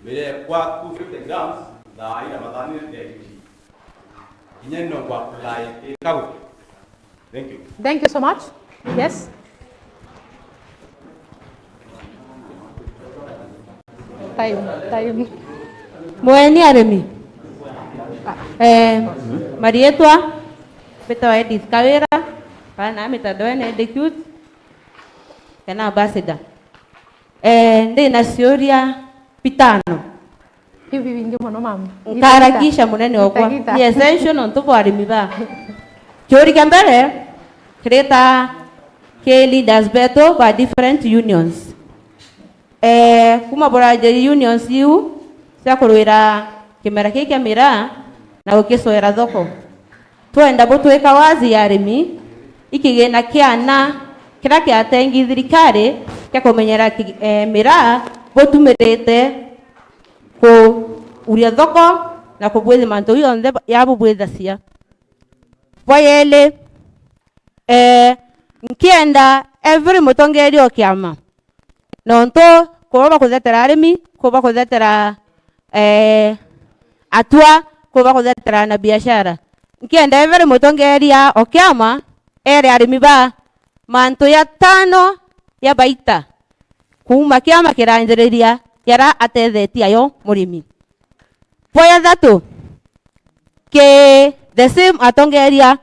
Miraa kwa two fifty grams, thaa ina mathani ya inji. Kinya no kwa apply ikago. Thank you. Thank you so much. Yes. Time, time. Mweni arimi. Eh, marietwa, mbitawa Edith Kawira, kana mitandaone Eddy Cute, kana ambassador. Eh, ndi na ciuria bitano. Bibi bingi mono, mama. Nkarakisha munene okwa. Gita, gita. Ni essential nontu bwa arimi ba. Kiuria kia mbere, kirita ki leaders betu ba different unions. Eh, kuma buraja unions iu cia kurwira kimera kii kia miraa na gukicoera thoko. Twenda butwika wazi ya arimi, ikigina kiana kiria kiatengi thirikari kia kumenyera ki-, eh, miraa butumirite kuuria thoko na kubwithia mantu jonthe yabubwithacia. Bwa yeli, eh, nkienda every mutongeria o kiama, nontu kuba bakuthetera arimi, kuba bakuthetera, eh, atua, kuba bakuthetera na biashara. Nkienda every mutongeria o kiama, ere arimi ba mantu jatano ja baita kuuma kiama kiranjiriria, jaria atethetie ayo murimi. Bwa jathatu, ki the same atongeria,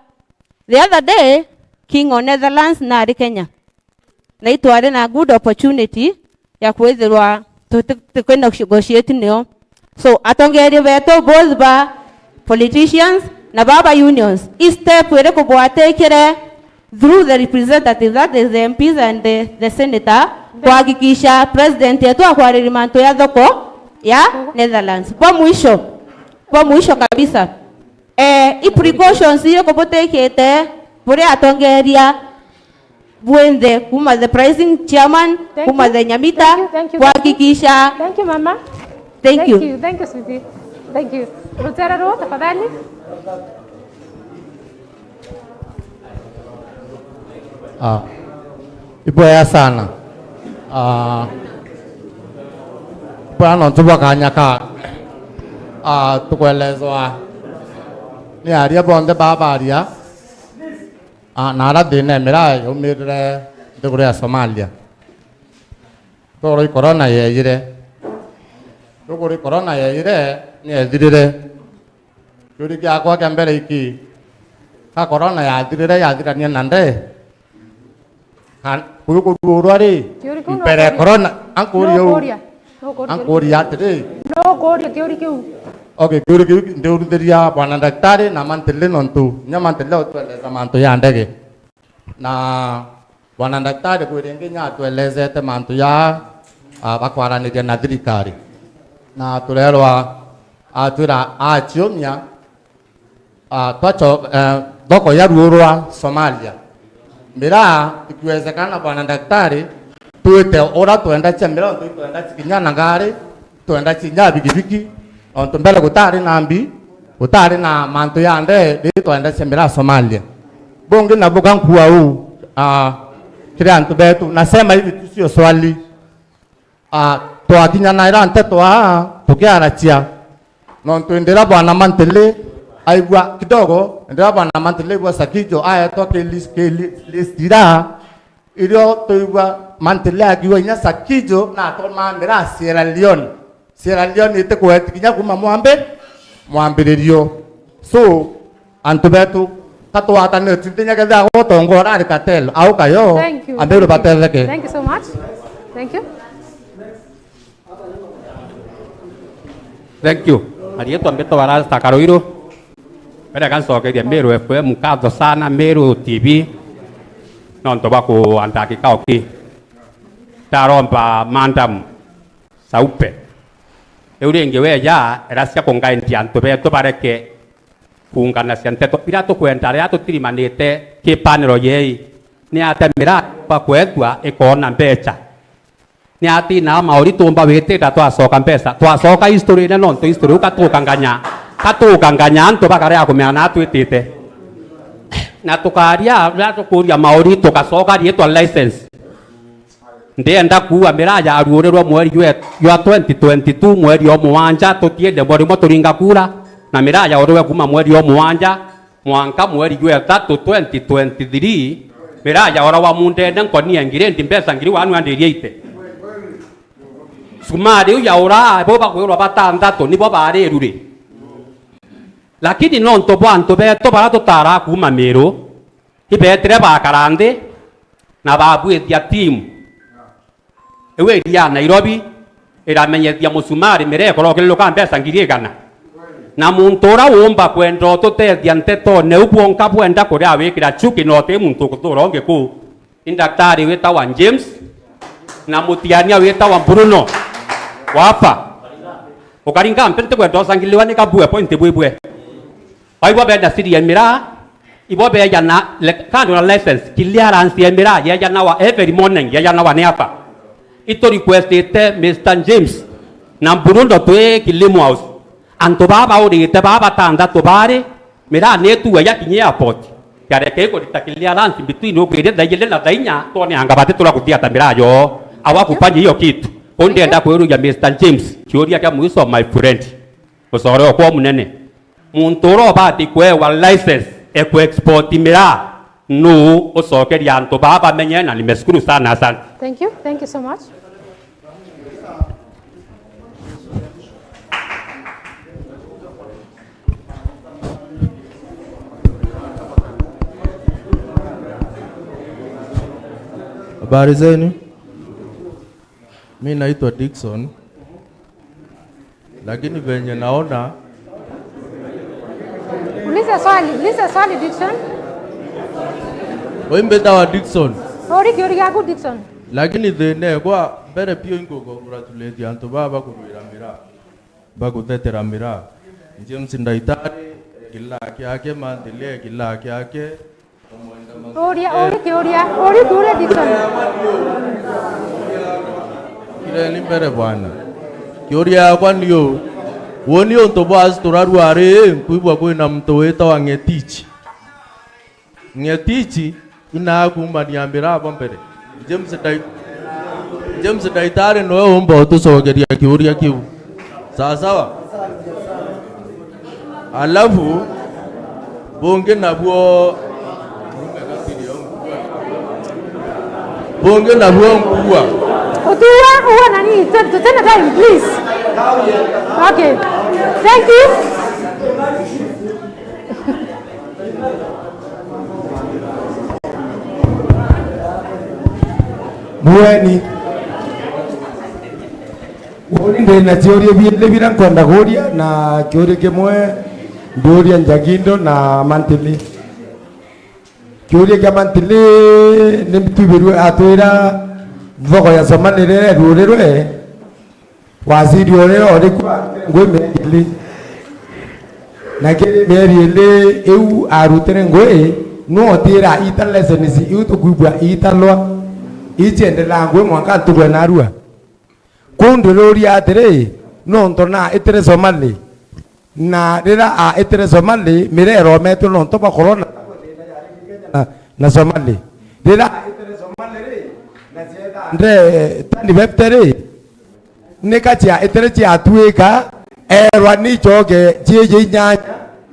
the other day, King of Netherlands nari Kenya. Na itwari na good opportunity ya kwithirwa tuti-, tukina negotiate nio. So, atongeria betu, both ba politicians na ba ba unions, i step iriku bwatikire through the representative, that is the M Ps and the, the senator, kuhakikisha president yetu akwariria mantu ya thoko ya Netherlands? Bwa mwisho, bwa mwisho kabisa, eh, i precautions iriku butikite buri atongeria bwinthe, kuma the pricing chairman, Thank kuma you. the Nyamita, Thank you, thank you, thank you. kuhakikisha. Thank you, mama. Thank Thank you. you, thank you, sweetie. Thank you. Rutere ruu, tafadhali. Ah, ibwega sana. Ah, ibwega nontu bwa kanya ka, ah, tukwelezwa ni aria bonthe babaria. Ah, na ara thina ya miraa yaumirire nthiguru ya Somalia. Tuguru i corona yeeyire. Tuguru i corona yeeyire, ni ethirire. Kiuria giakwa kia mbere iki, ka corona yathirire, yathirania na nde? Ka-, kwi kuruurwa ri? Kiuria kiu mbere nukuria. corona, ankuria uu. Nukuria. Nukuria kiuria Ankuria kiu. atiri. Nukuria kiuria kiu. Okay, kiuria kiu ndiuruthiria bwana daktari na mantili nontu, nya mantili utweleza mantu ya ndege. Na bwana daktari kwi ringi nya atwelezete mantu ya, ah, bakwaraniria na thirikari. Na turerwa atwira aciumia, ah, twacho-, eh, thoko ya ruo rwa Somalia. Miraa ikiwezekana bwana daktari, twite ura twenda cia miraa, nontu itwenda cikinya na ngari, twenda cinya bikibiki, nontu mbere gutari na mbi, gutari na mantu ya ndee, ri twenda cia miraa Somalia. Bungi nabu gankua uu, ah, kiri antu betu, nasema hivi tu sio swali. Ah, twakinyanaira nteto aa, tukiaracia. Nontu indira bwana Mantili aigua kidogo, indira bwana Mantili aigua Sakijo aetwa ki list, ki li-, list ira, irio tuigua Mantili akiuga inya Sakijo na atoma miraa Sierra Leone. Sierra Leone itikweti kinya kuma mwambi-, mwambiririo. So, antu betu, ka twatanire, twithinya kethira agutongora ari Cartel, au kayo, Thank you, Ameru thank you. batetheke. Thank you so much. Thank you. Thank you. Arietwa mbitwa Barasta Karuiru. Mbere ka ncokeria Meru F M nkatho sana, Meru T V, nontu bwa kuandaa kikao ki. Ndaromba Madam Saupe. Riu ringi weja, era cia kungaendia antu betu bareke kuunganacia nteto iria tukwenda, riria tutirimanite ki panel yei, ni atia miraa bakwethua ikoona mbeca? Ni atia inaa mauri tumba witita twacoka mbeca? Twacoka history-ine, nontu history iu katukanganya, katukanganya antu bakarea kumenya naa twitite. Na tukaria, riria tukuria mauri, tugacoka riitwa license. Ndienda kuuga miraa yaruurirwe mweri jwe-, jwa twenty twenty-two, mweri o mugwanja, tutiende bwa rimwe turinga kura, na miraa yaurwe kuuma mweri o mugwanja mwanka mweri jwa ithatu twenty twenty-three, miraa yauragwa mundene, nkonia ngiri, ndi mbeca ngiri one hundred eighty. Cumari iu yaura, bo bakwirwa batanthatu nibo baari ruri. Lakini nontu bwa antu betu baria tutaraa kuuma Miru, ibetire bakara nthi na babwithia timu. Iu iri ya Nairobi iramenyethia mucumari miraa ikorokiriruka mbeca ngiri igana. Na muntu uria uumba kwenda ututethia ntetone iu bwonka bwenda kuria wikira chuki na uti muntu ukutura ungi kuu, ni ndaktari witawa James na mutiania witawa Bruno Wapa. Ukaringa mpe ntikwenda ucangiliwa ni kabue point bwibwe. Baigua benda siri ya miraa, ibo beja na le-, kando na license, clearance ya miraa yejanawa every morning, yejanawa ni apa. Itu requestite Mister James na Bruno twi Kilimo House. Antu baa baurite baa batanthatu baari, miraa ni ituwe yakinye airport. Yareke ikurita clearance between ukwiri thaa ijiri na thaa inya, twone anga bati turakuthia ta miraa yo. Hawakufanya hiyo kitu. Ko ndienda kwiruria Mister James, kiuria kia mwiso, my friend. Ucore okwa munene. Muntu uria ubati kwewa license e ku export miraa, Nuu ucokeria antu baa bamenye, na nimeshukuru sana, asante. Thank you. Thank you so much. Habari zenu? Mi naitwa Dickson. Lakini venye naona Uliza swali, uliza swali, Dickson. Oimbe dawa Dickson. Uri kiuria giaku, Dickson. Lakini thina ekwa mbere pio ingo congratulate antu baba bakurwira miraa, bakuthetera miraa. James Ndaitari, kila kiake, Mandile, kila kiake. Uria, uri kiuria, uri kiuria, Dickson. Kireni mbere bwana. Kiuria yakwa ni uu. Woni untu bwa turaru ari, nkwigua kwina muntu witawa Ng'etich. Ng'etich, ina kumania mbira abo mbere. James Ndai-, James Ndaitari niwe umba utucokeria kiuria kiu. Sawa sawa? Alafu, bungi nabuo, bungi nabuo nkuua. Utuua, uua nani? Tu-, tutena time, please. Okay. Thank you. Mueni. Uni ndina ciuria biiri biria nkwenda kuuria, na kiuria kimwe ndiuria Njagindo na Mantili. Kiuria kia Mantili, ni twibirue atwira thoko ya Somali riria erurirwe, waziri uria uri kwa ngui mieri ili. Na kiri mieri ili iu arutire ngui, nu otira ita lessons iu tukwigua italwa, iciendelea ngui mwanka ntuku enarua. Kuu ndiruria atiri, nontu na itire Somali, na riria a itire Somali, miraa irometwe nontu bwa corona na, na Somali. Riria a itire Somali ri, na cietha ndre tani fifty ri, nika cia itire ciatuika, erwa ni icoke ciiji inyanya,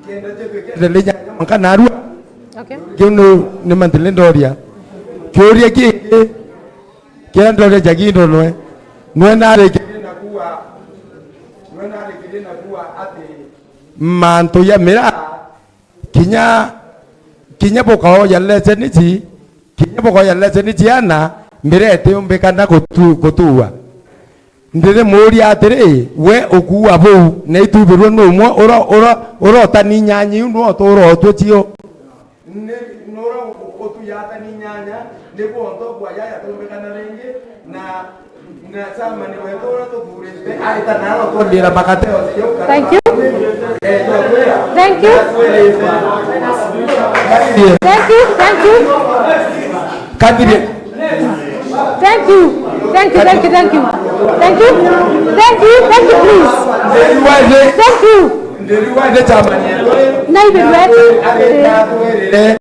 kienda citwike ndele inyanya mwanka narua. Okay. Kiu ni, ni Mantili ndoria. Kiuria kingi, kiria ndoria Njagindo nwe, nwe narikirie na kuuga, nwe narikirie na kuuga ati mantu ya miraa, kinya, kinya bukaoya leseni ici, kinya bukaoya leseni ciana, miraa itiumbikana gutu-, gutuua. Ndirimuuria atiri, we ukuua buu, na itubirwe ni umwe ura, ura, urotani nyanyi iu nwe uturotwe cio? Ni, nura utu yatani nyanya, ni bwonto bwa yaya tumbikana ringi, na, na chairman wetu uria tuthurite, aita na arotwendera makateo cio. Thank you. Eh, twakwira. Thank you. Thank you, thank you. Kathirie. Thank you. Thank you, thank you, thank you. Thank you. Thank you, thank you, please. Thank you. Ndiriwa nde chairman yetu. Naibirwe. Agenda atwirire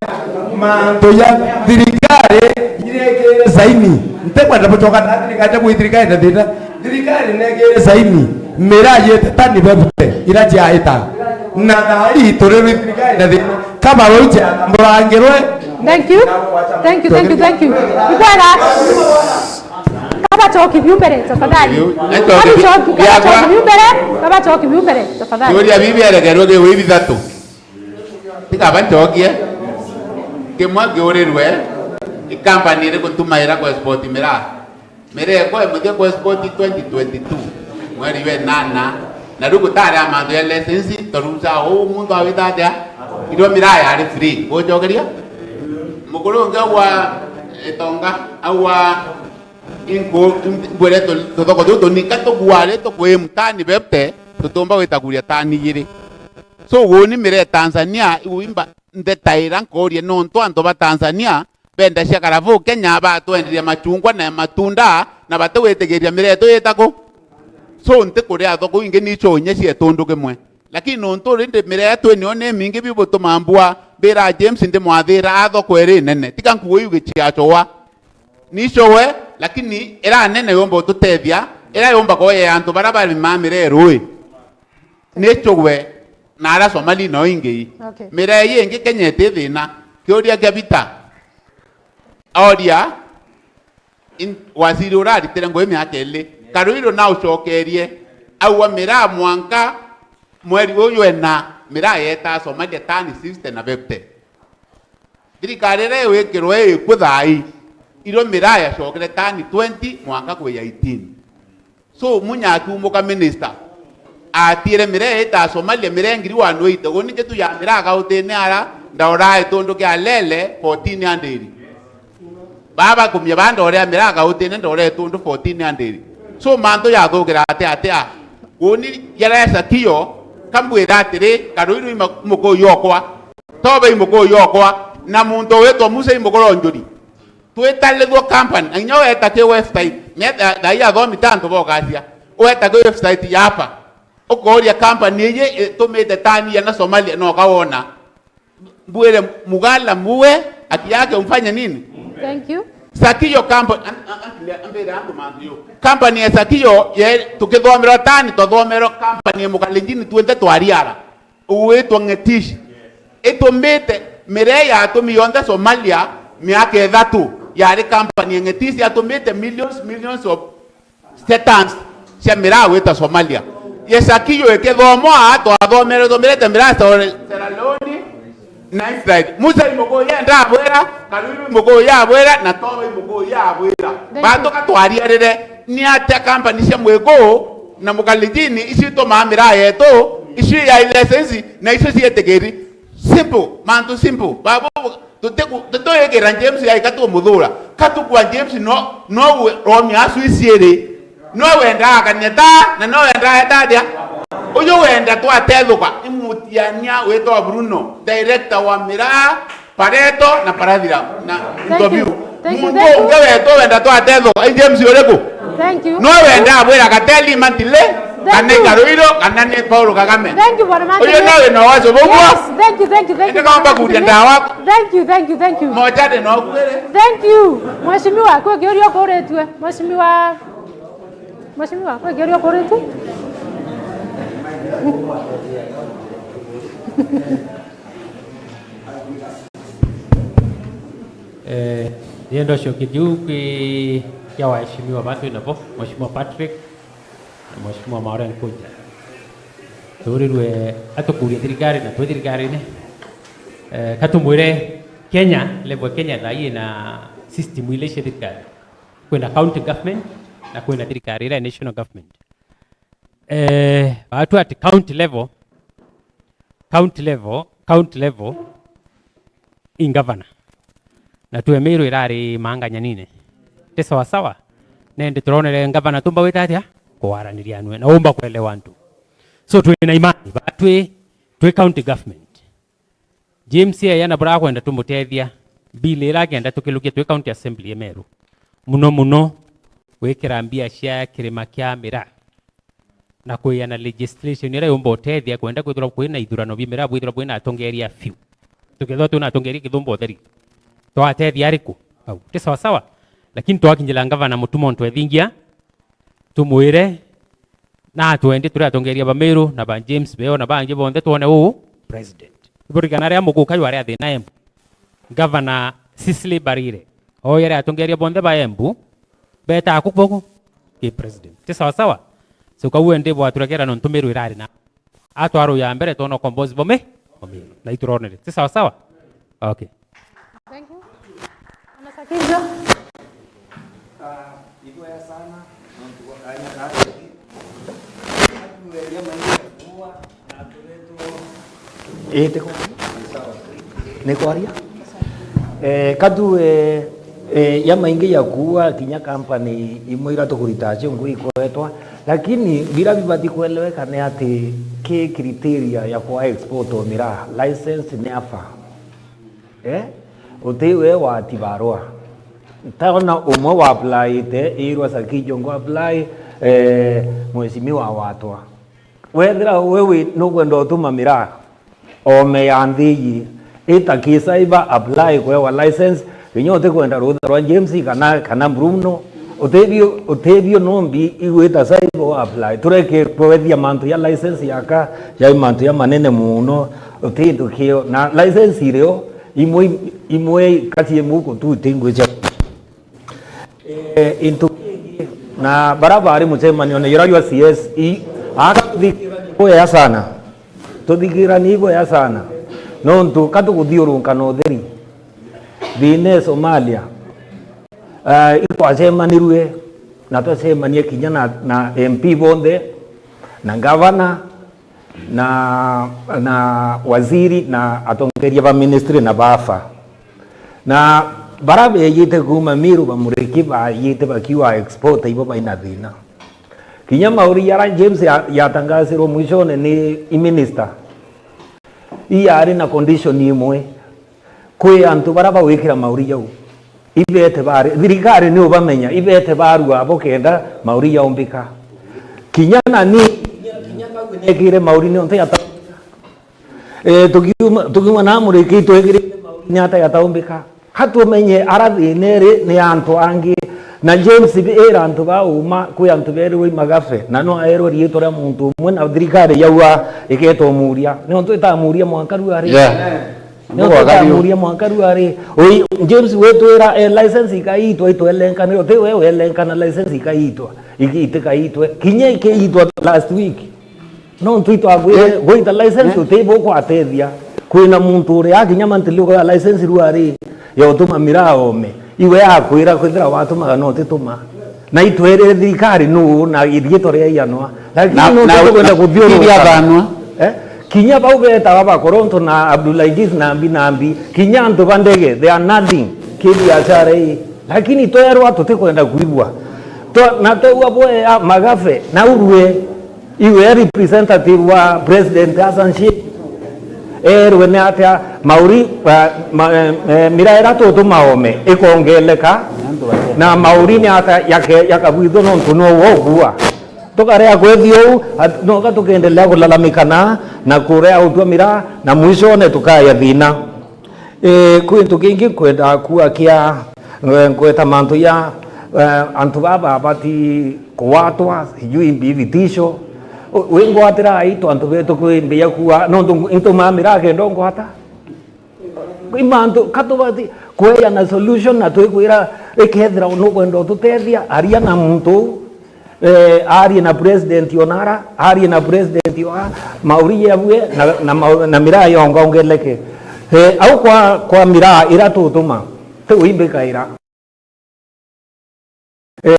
mantu ya thirikari irekire saini. Ntekwenda bucoka na thirikari, ntegwi thirikari na thina. Thirikari nekire saini. Miraa yete tani fifty ira ciaita. Na thaa ii turi wi thirikari na thina. Kabaroi ciatambura ngirwe. Thank you. Thank you, thank you, thank you. Ni kwega. Kabacoki biu mbere, tafadhali. Biu, ncoki biu. Kabacoki, biakwa. Kabacoki biu mbere, kabacoki biu mbere, tafadhali. Kiuria bibi erekerwe kiu bithatu. Tikaba ncokie. Kimwe kiurirwe, i company iriku ntumaira ku export miraa? Miraa ekwa imuthia ku export twenty twenty-two, mweri wa inana. Na riu gutari a mantu ya license, toru ja uu muntu awita atia? Irio miraa yari free. Ngucokeria? Mukuru ungi aua itonga, aua Inku, mbwire tu-, tuthoko tuu tunika tugua ri tukwimtani bebte, tutumba gwitaguria tani igiri. So, uuni miraa Tanzania, iu imba ndetaira nkoria nontu antu ba Tanzania benda cia karabu Kenya batwenderia machungwa na matunda, na batigwitikiria miraa yetu yita ku? So, ntikuria thoko ingi nicho unye cia tundu kimwe. Lakini nontu rindi miraa yetu nio ni mingi biu butuma mbua, mbira James ndimwathira a thoko iri nene. Tiga nkuo iu giciacoa. Nicio we, lakini ira nene yomba ututethia, ira yomba koya antu bara bari mamire rui. Nicio we, na ara Somali no ingi. Okay. Mira ii ingi Kenya iti thina. Kiuria kia Peter, Oria, in-, waziri uraritire ngugi miaka ili, Karuiro naucokerie, aua miraa mwanka mweri uyu ena, miraa yetaa Somalia tani sixty na fifty. Thirikari iria iwikirwe ikwo thaa ii, irio miraa yacokere tani twenty mwanka kwi eighteen. So, Munya akiumuka minister, atiire miraa itaa Somalia, miraa ngiri one eighty. Uni kitu ya miraa gautine ara, ndaoraa itundu kia lele, fourteen hundred. Baba kumia baa ndorea miraa gautine, ndorea itundu fourteen hundred. So, mantu yathugira ati, atia? Uni yaresa kio, kambwira atiri, Karuiro i ma-, mukuyu okwa, Toba i mukuyu okwa, na muntu witwa Musa i mukuru o njuri. Twitarithua company, na inya weta ki website, metha, thaa ii athomi ta antu bogacia. Weta ki website ya apa, ukoria company iji itumite tani ya na Somalia, no kawona. Mbwire Mugala muwe, haki yake umfanye nini? Thank you. Sakio company, an-, an-, an-, ambire antu mantu yo. Company ya Sakio, ye, tukithomerwa tani, twathomerwa company ya Mukalenjini, twinthe twariara. Ugwitwa Ng'etici. Itumite, miraa yatumi yonthe Somalia miaka ithatu, yari company ya Ng'etici, yatumite millions, millions of cia tons cia miraa gwita Somalia. Ye Sakio ikithomwa, twathomere, thomerete miraa Sierra Leone na Israel. Musa i mukuyu yenda abwira, Karuiro i mukuyu yabwira, na Toba i mukuyu yabwira. Thank you. Batuka twariarire, ni atia company cia Mwikuu na Mukalenjini icio itumaa miraa yetu, icio ya license, na icio cietikiri? Simple, mantu simple. Babu, tutiku-, tutuyikira James yaika tumuthura. Katukwa James no, no we, romia asu iciiri. No wenda akania ta, na no wenda eta atia? Uyu wenda twatethuka, imutiania witwa Bruno, director wa miraa, Pareto na Parathira na Thank you. Interview. Thank you, Muntu thank you. Ungi wetu wenda twatethuka, i James uriku? Thank you. No wenda abwira Kateli Mantile, Thank kana you. Karuiro, kana ni Paul Kagame. Thank you, Bwana Mantile. Uyu no wina wacio bubwa. Yes, thank you, thank you, thank you, Bwana Mantile. Indi nomba kuria ndawa. Thank you, thank you, thank you. Moja de no kwere. Thank you. Mheshimiwa, kwi kiuria ukuritue. Mheshimiwa, Mheshimiwa, kwi kiuria ukuritue. Eh, ndienda ucokie kiu kwi kia waheshimiwa ba twi nabo, Mheshimiwa Patrick na Mheshimiwa Maureen Kuja. Turirwe atukurie thirikari na twi thirikarine. Eh, katumwire Kenya, level Kenya thaa ii na system ile cia thirikari. Kwina county government na kwina thirikari iria national government. Eh, batu at county level, county level, county level, in governor. Na twi Meru irari manganyanine. Ti sawa sawa? Nende turonere governor tumba gwita atia? Kwaraniria nwe. Na umba kuelewa antu. So, twi na imani, ba twi, twi county government. James eya na burakwenda tumutethia. Bill ira agenda tukilukia twi county assembly ya Meru. Muno muno, gwikira mbia cia kirima kia miraa. Na kwiyana legislation iria yumba utethia kwenda kwithirwa kwina ithurano bia miraa, bwithirwa bwina atongeria few. Tukethirwa twina atongeria kithumba utheri. Twatethia ariku? Au. Ti sawa sawa? Lakini twakinyira ngavana Mutuma untu ethingia, tumwire, na twendi turi atongeria ba Meru na ba James beo na bangi bonthe twone uu president. Iburikana aria muguka yu aria athina Embu. Gavana Cecily Mbarire. Oya aria atongeria bonthe ba Embu, beta aku kuku ki president. Ti sawa sawa? So kau endi bwaturegera nontu Meru irari na atwaro ya mbere twona ukombozi bome, bome. Na ituronere. Ti sawa sawa? Okay. Thank you. Mwana Sakija. Ah, iboya sana. Nontu bwa kanya gaka. Atueria maisha kuwa na turetwo. Ite kwa. Ni kwaria? Eh, katu, eh, eh, ya maingi ya kuwa kinya company imwe ira tukurita cio ngui ikwetwa, lakini bira bibati kueleweka ni ati ki criteria ya kwa export o miraa, license ni afa. Eh? Uti we wati barua. Ntaona umwe wa applyite, irwa Sakijo ngo apply, eh, mheshimiwa watwa. Wethira wewe nukwenda utuma miraa, ome ya nthi iyi, ita ki cyber apply kwewa license, kinya utikwenda rutha rwa James kana, kana Bruno, utethio, utethio nombi igwita cyber apply. Tureke kwethia mantu ya license yaka, ya mantu ya manene muno, uti ntukio. Na license irio, imwe, imwe kaci imuku tu itingwicia. eh, into bingi, na bara bari mucemanione jura jwa C S E, aka tuthikiranie bwega sana. Tuthikiranie bwega sana. Nontu ka tuguthiurunka na utheri. Thina e Somalia. Ah, itwacemanirue, na twacemanie kinya na, na M P bonthe, na gavana, na, na waziri, na atongeria ba ministry na bafa. Na bara bejite kuuma Miru bamuriki bajite bakiuga export ibo baina thina. Kinya mauri jara James ya-, yatangasirwe mwishone ni i minister, iyari na condition imwe. Kwi antu bara bagwikira mauri jau. Ibete bari, thirikari ni ubamenya, ibete barua abo kenda mauri jaumbika. Kinya nani, kinya, kinya kau nekire mauri ni onte yata. Eh, tukiuma, tukiuma na muriki twekirite mauri ni ata yataumbika. Ka tumenye ara thina iri ni antu angi. Na James bi-, ira antu ba uma, kwi antu berirwe i Magabe, na no aerwe riitwa ria muntu umwe, na thirikari yaua iketwa umuria. Nontu itamuria mwanka riu ari. Yeah. Nontu itamuria mwanka riu ari. Oi, James wetwira, eh, license ikaitwa, itwelenkane, uti we welenkana license ikaitwa, iki-, itikaitwe. Kinya ikiitwa last week. Nontu itwagwire, eh, gwita license, eh, uti bukwateethia. Kwina muntu uria akinya mantili ukoya license riu ari ya utuma miraa ome. Iwe akwira kwithira watumaga no utituma. Na itwerire thirikari nuu na riitwa ria ianwa. Lakini na, nontu na, tukwenda na, kuthiuruka. Ithiathanwa. Eh? Kinya bau betawa ba Koronto na Abdulaziz Nambi Nambi, kinya antu ba ndege, they are nothing. K B H R A. Lakini twerwa tutikwenda kwigua. Twa-, na twegua bwea Magabe na urue. Iwe representative wa President Hassan Sheikh, erwe ni atia mauri, eh, ma-, eh, eh, miraa ira tutuma ome ikongeleka, na mauri ni atia yake-, yakabwithwa nontu no wo ukua. Tukarea kwethi uu, at-, noka tukendelea kulalamikana na kurea utwa miraa, na mwishone tukaya thina. Eh, kwi into kingi nkwenda kuuga kia, eh, ngweta mantu ya, eh, antu baba babati kuwatwa, sijui mbi vitisho. U-, wingwatira aitu antu betu kwi mbia kuuga, nontu ntumaa miraa kenda ungwata. Kwi mantu, ka tubati kweja na solution na twikwira, ikethira nukwenda ututethia, aria na muntu uu. Eh, arie na president onara, arie na president wa mauri yabue na, na, mau-, na miraa yonga ongeleke. Eh, au kwa, kwa miraa ira tutuma, ti uimbikaira. Eh,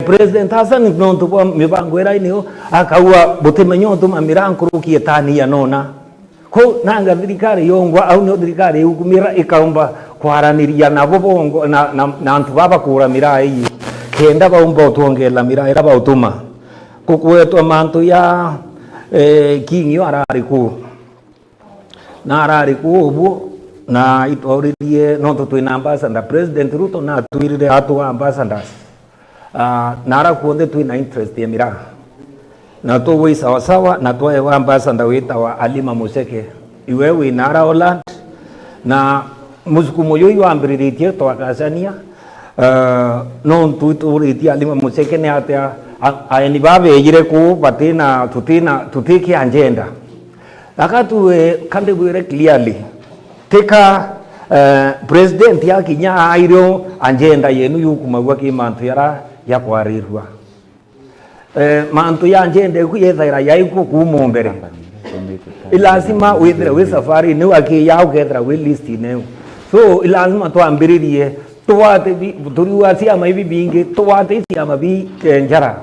President Hassan nontu bwa mibango ira inio, akaua butimenya utuma miraa nkuruki etani ya nona. Kou nanga thirikari yongwa, au nio thirikari iukumira ikaumba kwaraniria nabo bongo, na, na, na antu baba kuura miraa ii, kenda baumba utwongela miraa ira bautuma. Kukwetwa mantu ya, eh, King yo arari ku. Na arari ku ubu, na itwauririe, nontu twina ambassador. President Ruto natwirire atu ambassadors. Ah, na ara kuonthe twina interest ya miraa. Na tugwi sawasawa, na twaewa ambassador witawa Halima Mucheke. Iwe wina ara Holland, na musukumo juju wambiriritie twakacania, ah, nontu ituritie Halima Mucheke ni atia a-, aeni babejire kuu batina, tutina, tutikia agenda. Aka tu, eh, ka ndibwire clearly, tika, eh, president akinya aire agenda yenu yukumagua ki mantu yara yakwarirua. Eh, mantu ya agenda iku yethaira yaikwo kuuma mbere. Ilazima withire wi safari, niu akiya ukethira wi list neu. So, ilazima twambiririe, tugwate bi-, turiua ciama ibi bingi, tugwate ciama bi, eh, njara.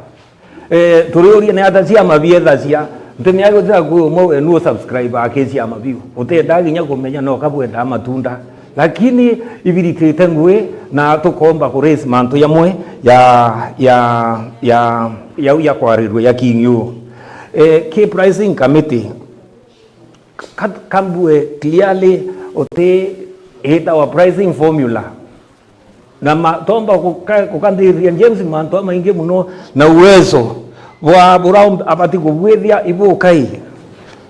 Eh, turiuria ni ata ciama biethacia? Ntumia gutira kwi umwe wenu usubscribe aki ciama biu. Utenda kinya kumenya no kabwenda matunda. Lakini ibiritite ngui na tukomba ku raise mantu jamwe ya, ya, ya, ya, ya kwarirua ya King U. Eh, ki pricing committee, ka-, kambue clearly uti itawa pricing formula. Na ma-, tomba kuka-, kukanthiriria James mantu amaingi muno na uwezo bwa bura um-, abati kubwithia ibukai.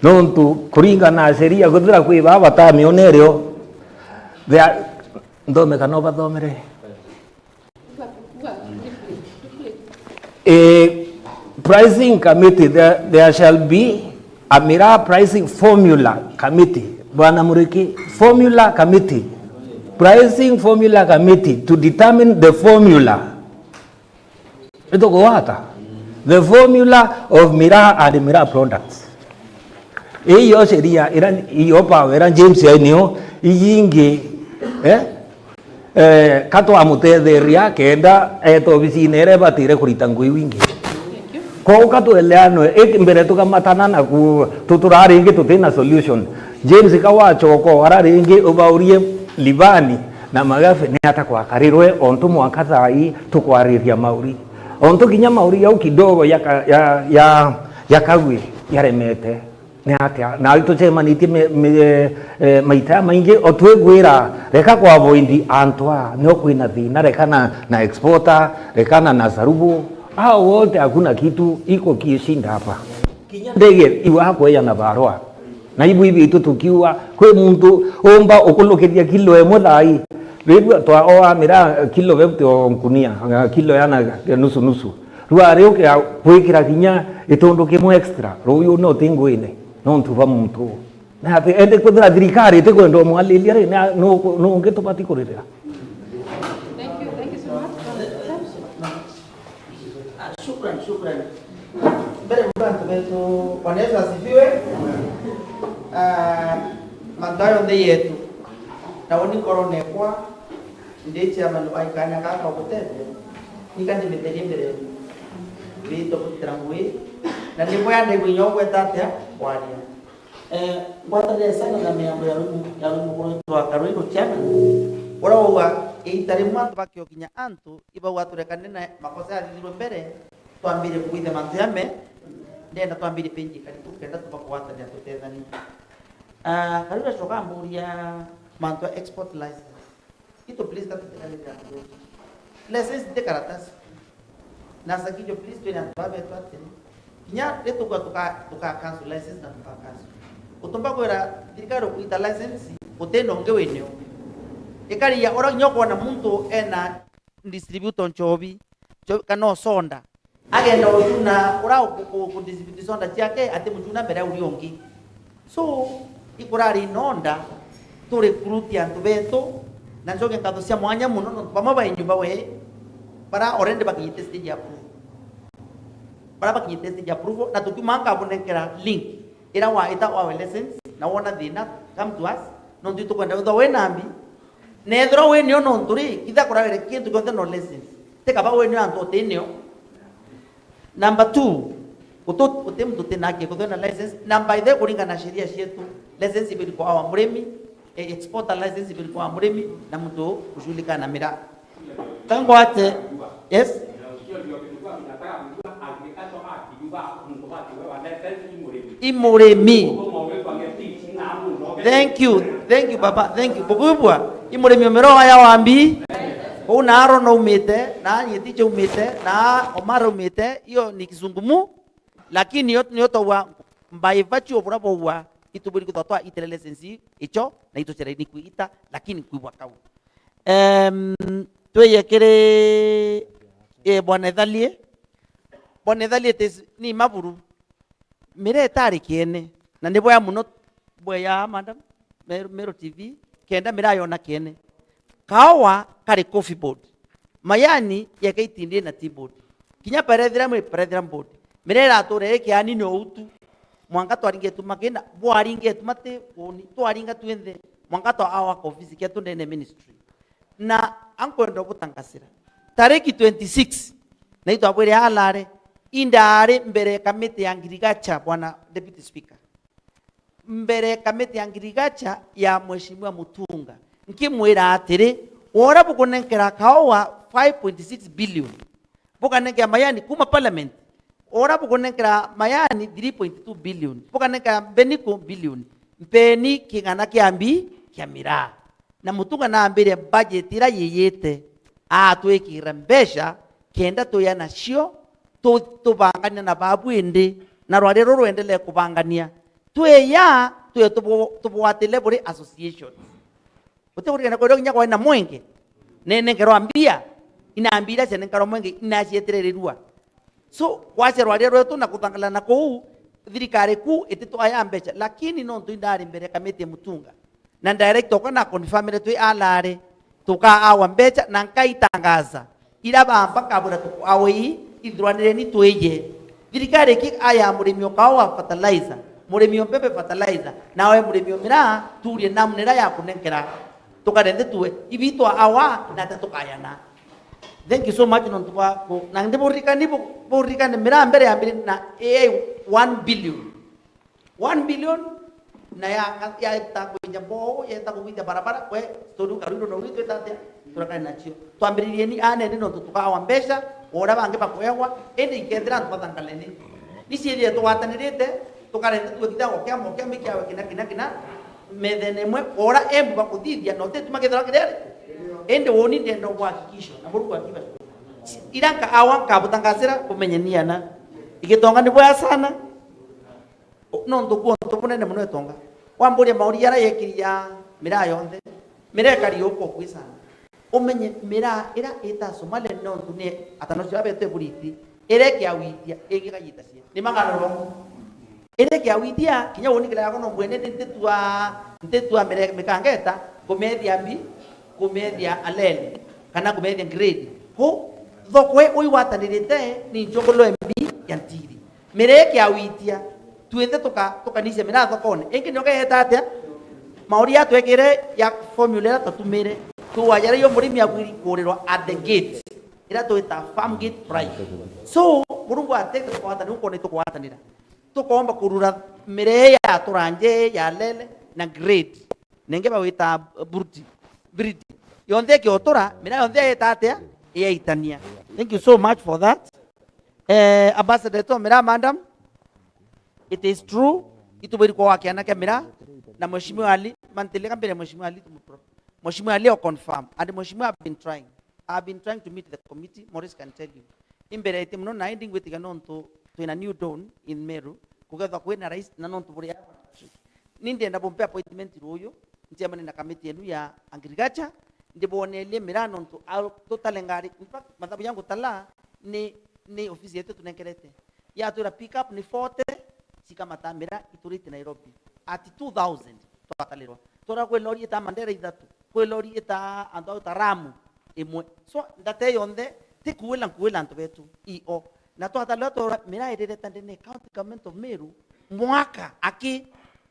Nontu kuringana na sheria, kwithira kwi baa batamionere o, they are, nthome kana ubathomere. A pricing committee, there, there shall be a miraa pricing formula committee. Bwana Muriki, formula committee, pricing formula committee to determine the formula. Itukugwata the formula of miraa and miraa products. Iyo sheria ira, iyo power ira James ainio iyingi, eh? Eh, ka twamutetheria kenda eeta obisine iria ibatire kurita ngui wingi. Kwou ka tweleanwe, i mbere tukamatana na ku-, tu-, turaa ringi tutina solution. James ka wachoka ara ringi ubaurie Livani na Magabe ni ata kwakarirwe, ontu mwanka thaa ii tukwariria mauri. Ontu kinya mauri jau kidogo ya ka-, ya, ya, ya kagwi yaremete. Ni atia? Na itucemanitie me-, me-, eh, eh, maita jamaingi, o twigwira, reka kwa avoid antu aa, nio kwina thina, rekana na exporter, rekana na sarubu. Hao wote hakuna kitu iko kieshinda hapa. Kinya ndege iwakweja na barua. Na ibu ibi itu tukiuga, kwi muntu umba ukulukithia kilo imwe thaa ii. Riu twa oa miraa kilo fifty o nkunia, kilo yana nusu nusu. Riu ari ukia gwikira kinya gitundu kimwe extra, ruuyu no ti nguine, nontu bwa muntu uu. Na ati, ende kwithira thirikari itikwenda umwaliria ri, na nu, nu ungi tubati kuririra? Thank you, thank you so much. Ah, shukran, shukran. Mbere muntu antu betu, Bwana Yesu asifiwe. Ah, mantu ayo nthi yetu. Na uni nkorone kwa, ndi chairman wa ikanya kaka gutethia. Nika ndimiterie mbere yenu. Wito gutira ngui. Na nibwea ndaigua inya ugweta atia kwaria. Eh, ngwatanire sana na miambo ya rumu, ya rumu kuru rwa Karui Ruchana. Ura wauga, iita rimwe antu bakiokinya antu, ibauga turekane na makosa yathithirwe mbere, twambire kuithe mantu ya me, ndenda twambire page ikariku, kenda tuba kugwatanira tutethanie. Ah, Karui acoka amburia mantu ya export license. Itu please, tatutekanire antu betu. License nti karatasi. Na Sakijo, please, twire antu baa betu atiri, kinya ri tukua tuka, tuka cancel license na tuka cancel. Utumba kwira thirikari ukurita license, utina ungi winio. Ikariia ura kinya ukwona muntu ena distributor nchobi, nchobi kana osonda. Agenda ucuna ura ku, ku, ku distribute soda ciake, ati mucuna mbere ya uria ungi. So, ikurari nonda tu recruit antu betu, na ncoke nkatho cia mwanya muno nontu bamwe ba nyumba we, bara already bakinyite stage ya approval. Bara bakinyite stage ya approval, na tukiuma nkabunenkera link, ira wa, ita wawe license, na wona thina, come to us, nontu itukwenda withwa wina mbi, na ethirwa winio nontu ri, itha kuragire kintu kionthe no license. Tikaba winio antu utinio, Number two, utu-, uti muntu utina haki ya kuthua na license. Na by the way, kuringana na sheria cietu, license ibidi kwa wa murimi, eh, exporter license ibidi kwa wa murimi, na muntu kushughulika na miraa. Tangwate, yes? I murimi. Thank you, thank you, baba, thank you. Bukubwa, i murimi o miraa ya wambi. Kou na Aaron aumite, na Nyeticha aumite, na Omar aumite, iyo ni kizungumu, lakini yo, niyo twaua by virtue of buria bwaua, itubwiri kwithwa twa itire license icho, na itucere ni kwita, lakini kwibwa kau. Em, twije kiri, eh, Bwana Ethalie. Bwana Ethalie, it is, ni maburu. Miraa itari kiene, na ni bwega muno bweya, madam, Meru, Meru T V, kenda miraa yona kiene. Kaoa kari coffee board. Majani yeka itindi na tea board. Kinya pyrethrum i pyrethrum board. Miraa iratura iri kiani ni o utu. Mwanka twaringetuma kina, bwaringetuma ti uni, twaringa twinthe. Mwanka twa awa ka ofisi ketu ndene ministry. Na ankwenda gutangasira. Tariki twenty-six, na itwabwire alare, indari mbere ya kamiti ya ngirigacha, Bwana Deputy Speaker. Mbere ya kamiti ya ngirigacha ya Mheshimiwa Mutunga. Nkimwira atiri, wora bukunenkera kaoa five point six billion. Bukanenkera majani kuma parliament. Ora bukunenkera majani three point two billion. Bukanenkera mbeniko billion. Mpeni kigana kia mbi kia miraa. Na Mutunga naambire budget ira yiyite, atwikira mbeca kenda tuya nacio, tu-, tubangania na babu indi, na rwaria ruru rwendelee kubangania. Twiya, twiye tubu-, tubwatile buri association. Uti kurigana kwithirwa kinya kwari na mwenge, nenenkerwa mbia, ina mbia iria cianenkerwa mwenge, inacietire rirua. So, kwacia rwaria rwetu na kuthangala na kuu, thirikari kuu ititwaya mbeca, lakini nontu indari mbere ya kamiti ya mutunga, na director okwa na confirmire twi alari, tukaawa mbeca na nkaitangaza ira bamba nkabwira tukuawa ii, ithuranireni twije. Thirikari iki aya murimi o kaua fertilizer, murimi o mbembe fertilizer, nawe murimi o miraa turie namna ira ya kunenkera tukarenthe tuwe ibi twaawa na ata tukayana. Thank you so much nontu bwa ku-, na ndi buririkani bu-, buririkane miraa mbere yambire na A I one billion. One billion na ya, ya ta kwinja mboo, ya ta kugwithia barabara, kwe story ukarundo na ugwitwe tatia, turakane nacio. Twambiririe ni anene nontu tukawa mbeca, ora bangi bakwegwa, indi ikethira antu bathangalene. Ni ciethire tugwatanirite, tukarenda tuwe kithago kia mokia mikiawe kina, kina, kina, methene imwe, ora embu bakuthithia, na utetuma kethira kiriari. Indi woni ndenda kuhakikisha, na Murungu akiba. Ira nka awa nkabutangasira, kumenyenia na. Igitonga ni bwea sana. Nontu kuu untu bunene mono itonga. Wamburia mauri jaria yekiria miraa yonthe, miraa ikari uku ukui sana. Umenye miraa ira ita Somali nontu ni atano cia betu buriti, ira ikiawitia, ingikayitacia. Ni magaruro. Ira ikiawitia, kinya woni kila yako no mbwene ni ntitua, ntitua mire-, mikangeta, kumethia mbi, kumethia alele, kana kumethia grade. Hu, thoko i uigwatanirite ni nchungulu mbi ya ntiri. Miraa ikiawitia, twinthe tuka-, tukanicia miraa thokone. Ingi nioka yeta atia? Mauri ya twekire ya formula ira tatumire. Tuwajara yo murimi abwiri kurirwa at the gate. Ira twita farm gate price. So, Murungu atete tukwatanira, ukona itukwatanira. Tukomba kurura miraa ya turanje, ya lele, na grade. Nenge bawita burti, breed. Yonthe ikiotura, miraa yonthe yeta atia? Iyaitania. Thank you so much for that. Eh, Ambassador to miraa, madam. It is true. Itubiri kwa wakiana kia miraa. Na Mheshimiwa Ali, mantilika mbere Mheshimiwa Ali, tumu-, Mheshimiwa Ali o confirm. And Mheshimiwa have been trying. I've been trying to meet the committee, Morris can tell you. Imbere iti muno na indi ngwitiga nontu twina new dawn in Meru, kugethwa kwina rais na nontu buri. Ni ndienda bumpe appointment ruuyu, ncemane na kamiti yenu ya agriculture, ndibonerie miraa nontu au tutale ngari. In fact, mathabu yangu tala ni, ni ofisi yetu tunenkerete. Yatwira pick up ni forty, cikamata miraa iturite Nairobi. At two thousand twatalirwa. Twara kwi lori ita Mandera ithatu, kwi lori ita antu au ta Ramu imwe. So, ndate yonthe, ti kuwila nkuwila antu betu, io. Na twatalirwa twara miraa irireta ndene county government of Meru, mwaka aki,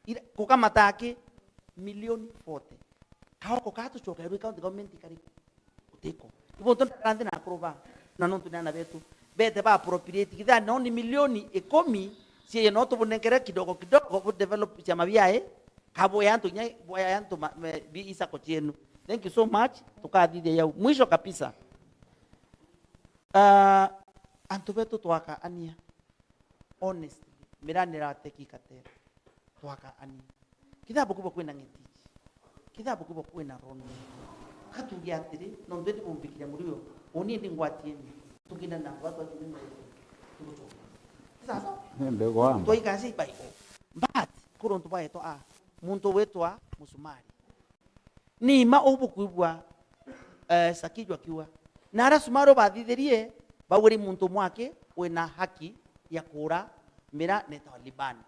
ira-, kukamata aki, milioni forty. Kaoko kaa tucokerwe county government ikariku? Utiko. Ibo ntu ndakara nthi na akuru ba, na nontu ni ana betu. Bete ba appropriate, kithira no ni milioni ikumi, cieye no tubunenkere kidogo kidogo, bu develop ciama biae, kabwe antu nya, bwe antu ma, me, bi isako cienu. Thank you so much, tukathithia yau. Mwisho kabisa, ah, antu betu twakaania, honestly, miraa ni irateki ikatera. Twakaania. Kithabu kibo kwina ng'etiji. Kithabu kibo kwina rono. Katuge atiri, nontu indi bumbikiria murio, uni indi ngwatieni. Tukina na kwa twa tumi mai. Tugucoka. Sasa, nende kwamba twaikaci bai. But, kuri untu bwaetwa a, muntu witwa Musumari. Ni ma ubu kwigua, eh, Sakiju akiuga. Na aria Sumaru bathithirie, baugire muntu umwe aki wina haki ya kuura miraa netawa Libani.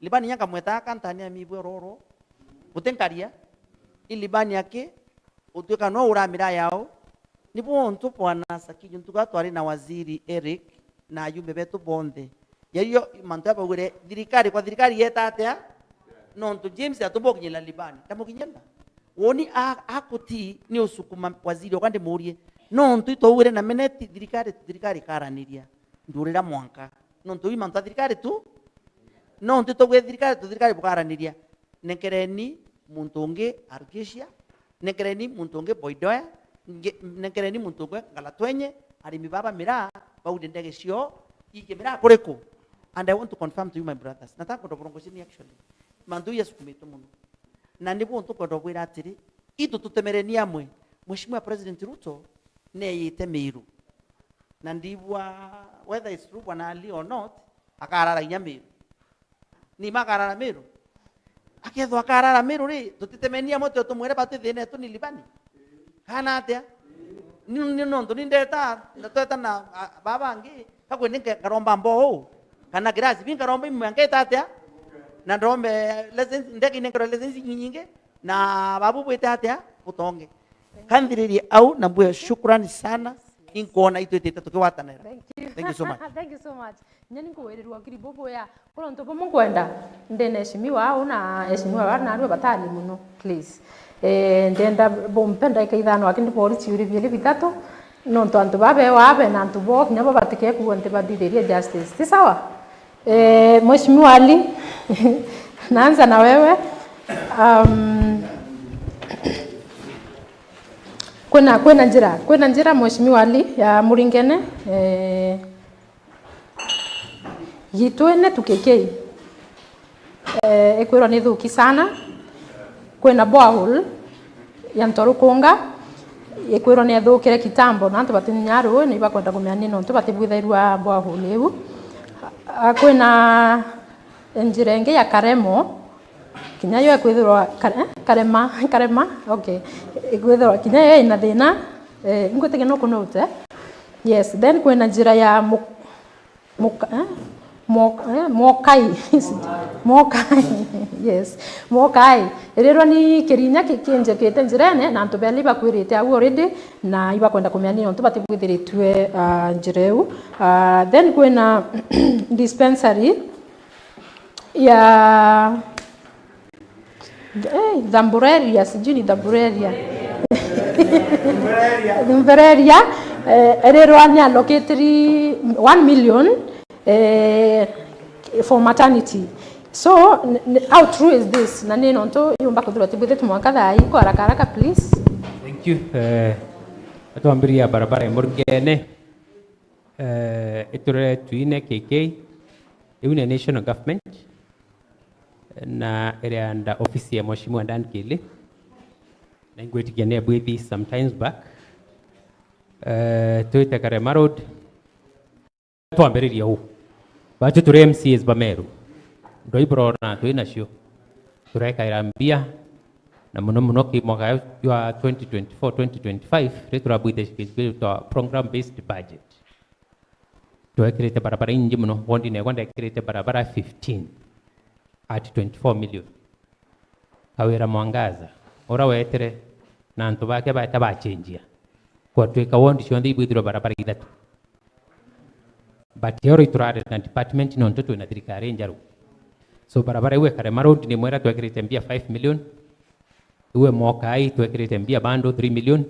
Libani nya nkamweta aka ntania mibwe roro. Guti nkaria. I Libani aki, utuika no uura miraa yao. Ni bwontu bwana Sakiju ntuga twari na waziri Eric na ayumbe betu bonthe. Yayo mantu ya baugire, thirikari kwa thirikari yeta atia? Nontu James atubokinyira Libani. Ndamukinyira. Woni a-, akuti ni usukuma waziri okwa ndimurie. Nontu itwaugire na mineti thirikari, thirikari ikaraniria. Ndurira mwanka. Nontu i mantu a thirikari tu. Nontu itwaugire thirikari tu, thirikari bukaraniria. Nenkereni muntu ungi Argesia, nenkereni muntu ungi Boidoya, nge-, nenkereni muntu ungi Ngalatwenye, arimi baba miraa, baurie ndege cio, iike miraa kuriku? And I want to confirm to you, my brothers, nataka kwenda burongoci ni actually, mantu yasukumitwe muno. Na nibu ntukwenda ubwira atiri, itu tutemereni amwe, Mheshimiwa President Ruto neeyite Meru. Na ndibwa whether it's true, Bwana Ali, or not, akarara inya Meru. Ni ma akarara Meru? Akethwa akarara Meru ri, tutitemenia amwe twe tumwire batu thina yetu ni Libani? Kana atia? Ni, ni nontu ni ndeta, na tweta na, a, baba bangi, kakwe ni nge-, ngaromba mboo. Kana kirasi bi nkaromba imwe nketa atia? Na ndombe license, ndege inenkerwa license inyingi, na babu bwite atia? Butonge. Kanthiririe au na mbwe shukrani sana. Inkwona itwitite tukiwatanira. Thank you. Thank you so much. Thank you so much. Nyani nkuwirirwa kiri bubuya. Kuri untu bumwe nkwenda ndene eshimiwa au na eshimiwa bari narua batani muno, please. Eh, ndenda bumpe ndaika ithano aki ndibori ciuri biiri bitatu, nontu antu babewa abe na antu bo kinya bo batikekua ntibathithirie justice. Ti sawa? Eh, Mheshimiwa Ali, naanza na wewe. Um, kwina, kwina njira, kwina njira, Mheshimiwa Ali, ya Muringene, eh, Gitwene tukikei. Eh, ikwirwa ni thuki sana. Kwina borehole ya Ntorukunga, ikwirwa ni ethukire kitambo, na antu batinya ruu, ni bakwenda kumenya ni nontu batibwithairwa borehole iu. Ah, kwina njira ingi ya Karemo, kinya yo ikwithirwa Kare-, eh, Karema, Karema, okay. Ikwithirwa kinya yo ina thina, eh, ingwitikia no kunote. Yes, then kwina njira ya Mu-, Muka-, eh? Mok-, eh? Mokai. Mokai. Yes. Mokai. Irirwa ni kirinya ki-, kinjikite njirene, na antu beli bakwirite au already, na ibakwenda kumenya ni nontu batibwithiritue, ah, njira iu. Ah, then kwina dispensary ya Eh, Thambureria, sijui ni Thambureria. Thambureria, eh, irirwa ni allocatory one million, eh, for maternity. So, n-, n-, how true is this? Na ni nontu yumba kuthirwa tibwithitu mwanka thaa ii, kwa haraka haraka, please. Thank you. Eh, atwambiria barabara imurugene. Eh, iturere twine K K, iu ni national government, na iri under office ya Mheshimiwa Dan Kili, na ingwitikia ni abwithi sometimes back. Eh, twite Karema Road, twambiririe uu. Bachu turi M C As ba Meru, ndoi burona twi nacio, turekaira mbia, na muno muno ki mwaka jwa twenty twenty-four, twenty twenty-five, ri turabwite kintu gitwa program based budget. Twekirite barabara ingi muno, wondine ekwa ndekirite barabara fifteen at twenty-four million. Kawira Mwangaza, ura wetire na antu bake baeta bachenjia, kwatwika wondi cionthe ibwithirwe barabara ithatu. But oro iturari na department nontu twina thirikari njaru. So barabara iu ekare maroad ni mwera twekirite mbia five million. Iwe mwoka ai twekirite mbia bando three million.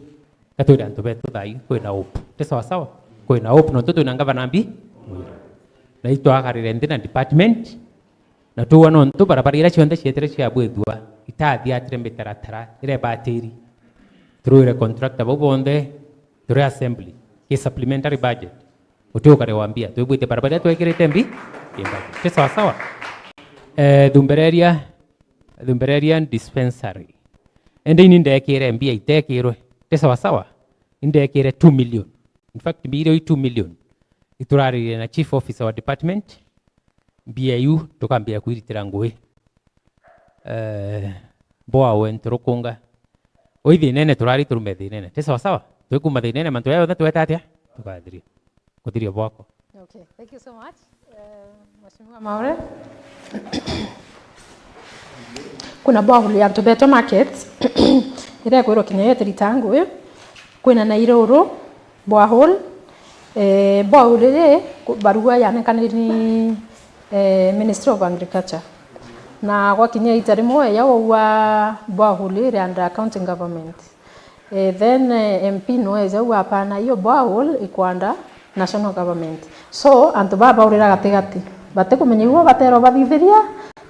Katwire antu betu thai kwina hope. Ti sawa sawa? Kwina hope nontu twina ngavana mbi. Na itwakarire nthi na department. Na tuwa nontu barabara iria cionthe cietire ciabwithua itathiatire mitaratara iria ibatiri. Turwire contractor bau bonthe turi assembly ki supplementary budget. Uti ukare wa mbia twibwite barabara iria twekirite mbi. Ti sawa sawa? Eh, thumbereria Thumbereria dispensary. Ende ini ndekire mbia itekirwe. Ti sawa sawa? Indekire two million. In fact, mbia iria i two million. Ituraririe na chief officer wa department. Mbia iu tukambia kwiritira ngui. Eh, mboa we nturukunga. Ui thinene turari turume thinene. Ti sawa sawa? Twikuma thinene mantu ya yonthe tweta atia? Tukathiria. Kuthiria bwako. Okay, thank you so much. Eh, Mheshimiwa Maore. Kuna borehole ya Ntubeto Market, iria ikwirwo kinya yo tirita ngui. Kwina Nairuru borehole. Eh, borehole iri, ku-, barua yanenkanirwe ni, eh, Ministry of Agriculture. Na gwakinya ita rimwe ya ugwa borehole iri under county government. Eh, then, eh, M P no eja uu apana, hiyo borehole iko under national government. So, antu baa baurira gatigati. Batikumenya iu batere ubathithiria,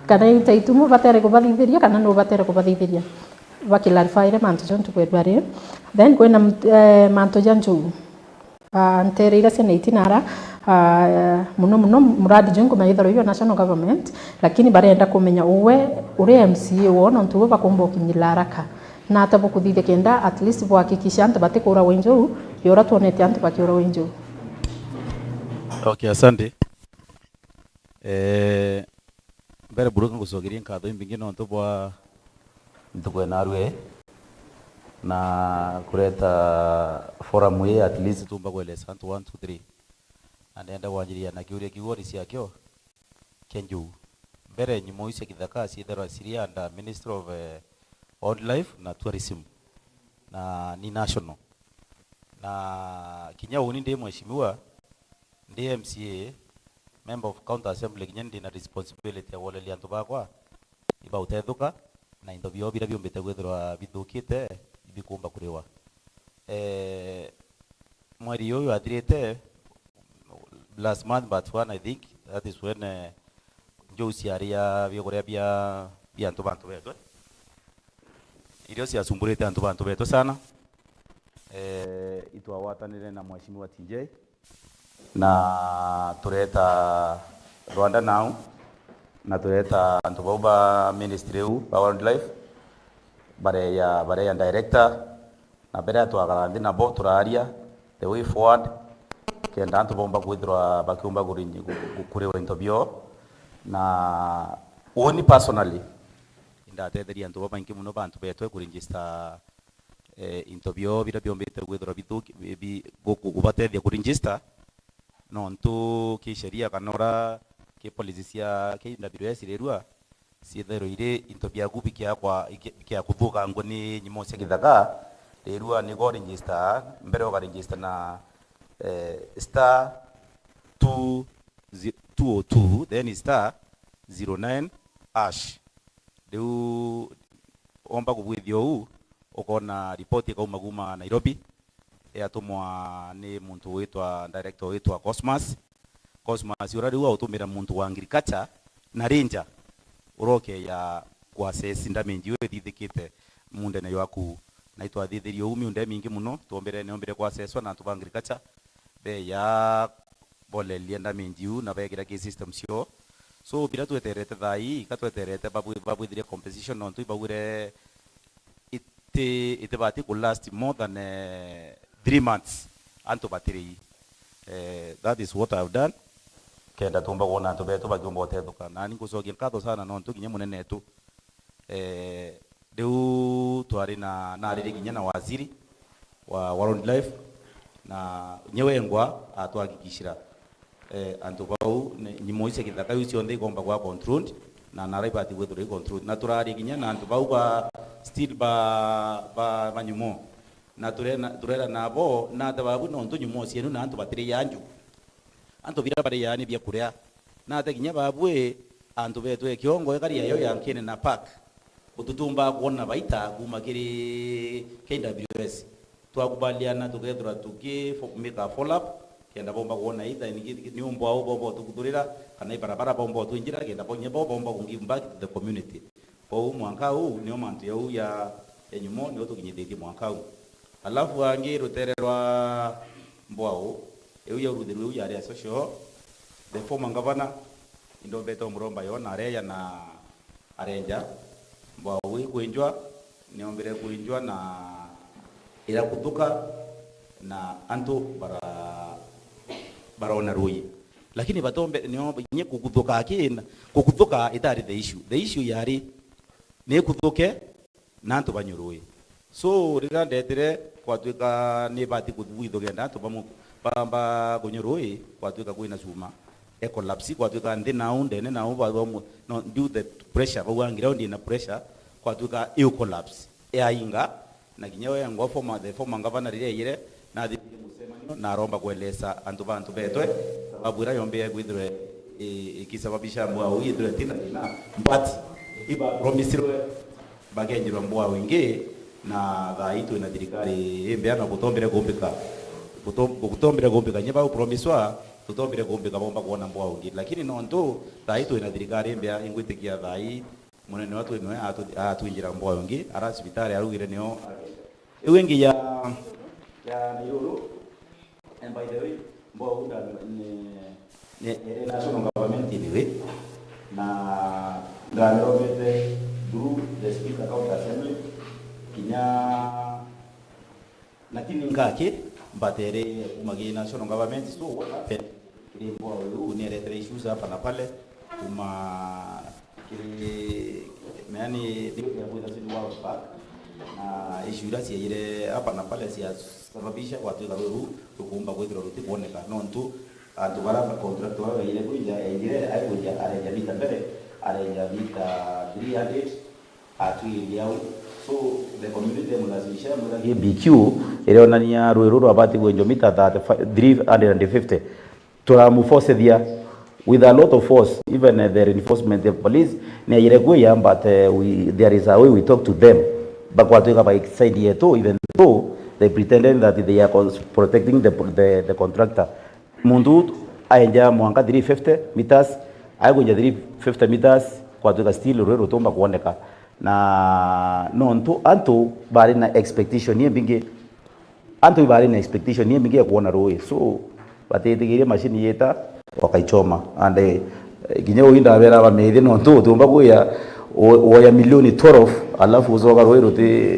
kana i Taitumu batere kubathithiria, kana nu batere kubathithiria. Bakilarifaire mantu jontu kwethwa ri. Then, kwina mt-, eh, mantu ja njuu. Ah, ntere iria ciana itinara, ah, muno muno muradi juu nkumenya ithoro iyo national government, lakini barenda kumenya uwe uri M C A woo, nontu uwe bakumba ukinyirira haraka. Na ata bukuthithia kenda at least buhakikisha antu batikuragwa injuu ya uria twonete antu bakiuragwa injuu? Okay, asante. Eh, mbere buru ngucokerie nkatho imbingi nontu bwa ntuku ya narua ii, na kureta forum ii, at least tumba kueleza antu one, two, three. Na ndenda kwanjiria na kiuria kiu ori ciakio, kia njou. Mbere nyumo iu cia kithaka ciithirwa ciri under Ministry of, eh, Wildlife na Tourism, na ni national. Na kinya uni ndi mheshimiwa, ndi M C A, member of county assembly, kinya ndi na responsibility ya kwoleria antu bakwa ibautethuka na into biao biria biumbite kwithirwa bithukite ibikumba kuriwa. Eh, mweri uyu athirite, last month, but one, I think, that is when, eh, njou ciaria biokuria bia, bia antu bantu betwe. Irio ciacumburite antu bantu betwe sana. Eh, itwagwatanire na Mheshimiwa T J, na tureta Rwanda Now, na tureta antu bau ba ministry iu ba wildlife, bareya, bareya director, na mbere twakara nthi nabo turaria the way forward, kenda antu bomba kwithirwa bakiumba kuringi-, ku-, ku-, kuriwa into bio. Na uni personally, indatetheria antu babaingi muno bantu betwe kuregister, eh, into bio biria biombite kwithirwa bithuki-, bi-, bi-, ku-, ku-, kubatethia kuregister, nontu ki sheria kana ura ki policy cia K W S rirua, ciithairwa iri into biaku bikiakwa-, iki-, bikiakuthukangua ni nyumo cia kithaka, rirua niko register, mbere ukaregister na, eh, star two zi-, two oh two, then star zero nine hash. Riu omba kubwithia uu, ukona ripoti ikauma kuma Nairobi, yatumwa ni muntu witwa, director witwa Cosmas. Cosmas ura riu autumira muntu wa agriculture na ranger, urokeya ku assess damage iu ithithikite mundene jwaku. Na itwathithirie uu miunda imingi muno, twombire, niombire ku assesswa na antu ba agriculture, beya boleria damage iu na beekira ki system cio. So, biria tweterete thaa ii, ika tweterete babwi-, babwithirie compensation, nontu ibaugire iti-, itibati ku last more than, eh, three months antu batiri ii. Eh, that is what I've done. Kenda tumba kwona antu betu bakiumba utethuka. Nani ngucokia nkatho sana nontu kinya munene etu, eh, riu twari na, nariri kinya na waziri wa wildlife, na nye wengwa atwahakikishira, eh, antu bau, ne-, nyumo iu cia kithaka iu cionthe ikomba kwa controlled, na nara ibati kwithirwa i controlled. Na turaria kinya na antu bau ba still ba, ba, ba nyumo. Na turena-, turera nabo, nata babu nontu nyumo cienu na antu batiri yanju. Antu biria bariaa ni biakuria. Nate kinya babui, antu betu e kiongo ekari yayo yankine na park. Bututumba kwona baita kuma kiri K W S. Twakubaliana tukethirwa tuki fo-, make a follow up, kenda bomba kwona either ni, ni umbwa au bomba utukuthurira, kana ibarabara bomba utwinjira, kenda bonye bo bomba ku give back to the community. Kwou mwanka uu nio mantu jau ya, ya nyumo nio tukinyithitie mwanka uu. Alafu angi rutere rwa mbwau iu ya uruthi rwiu yari ya social, the former governor, indombete umuromba yo na areya na arenja, mbwau ikwinjwa, niombire kwinjwa na irakuthuka na antu bara-, barona rui. Lakini batombe, nio, nye kukuthuka aki-, kukuthuka itari the issue. The issue yari ni kuthuke na antu banywe rui. So, riria ndetire, kwatwika ni bati kuthuithugenda antu bamu-, ba, ba kunywa rui, kwatwika kwina cuma e collapse, kwatwika nthi nau, ndene nau, ba, ba, no, due the pressure, bau angira ndi na pressure, kwatwika iu collapse. Yainga, na kinya we ngwa former, the former governor riria aiyire, nathithirie mucemanio, na aromba kueleza antu ba antu betwe, sababu iria yombe kwithirwa i-, ikisababisha mbwau ithirwe tina thina, but iba promisirwe bakenjirwa mbwau ingi, na thaa ii twina thirikari imbea na gutombire kumbika, guto-, gutombire kumbika, nye bau promiswa, tutombire kumbika bomba kwona mbwau ingi, lakini nontu thaa ii twina thirikari imbea, ingwitikia thaa ii munene wetu nwe atu-, atwinjira mbwau ingi, ara cibitari araugire nio. Iu ingi ya, ya Nairuru, and by the way, mbwau nda-, ni, ni, iri national government anyway, na ndamiromete through the Speaker County Assembly, kinya, lakini ngaki, but iri kuma gi national government, so what happened? Kiri mbwau iu ni iretere issues hapa na pale, kuma kiri, yani, ni ya kwitha city World Park, na issue iria ciaire hapa na pale ciasababisha gwatwika ruru rukumba kwithirwa rutikwoneka, nontu Antu bara contractor bara baire kwija, enjire, aikwija, arenja mita mbere, arenja mita three hundred, atwiririe au. So, the community mnazisha mwira B Q, irionania rui ruru rwabati kwenjwa mita thirty-five, three hundred and fifty. Turamufocethia with a lot of force, even, eh, the reinforcement of police, ni aire kuya, but, eh, we, there is a way we talk to them. Bakwatwika ba side yetu, even though they pretended that they are cons-, protecting the, the, the contractor. Muntu aenja mwanka three fifty meters, aikunja three fifty meters, kwatwika still rui rutumba kuoneka. Na nontu antu bari na expectation imbingi, antu ibari na expectation imbingi ya kuona rui, so batitigirie machine yita, wakaichoma. And, eh, kinya uu ndabera bamithi nontu utiumba kuya u-, woya milioni twelve, alafu ucoka rui ruti,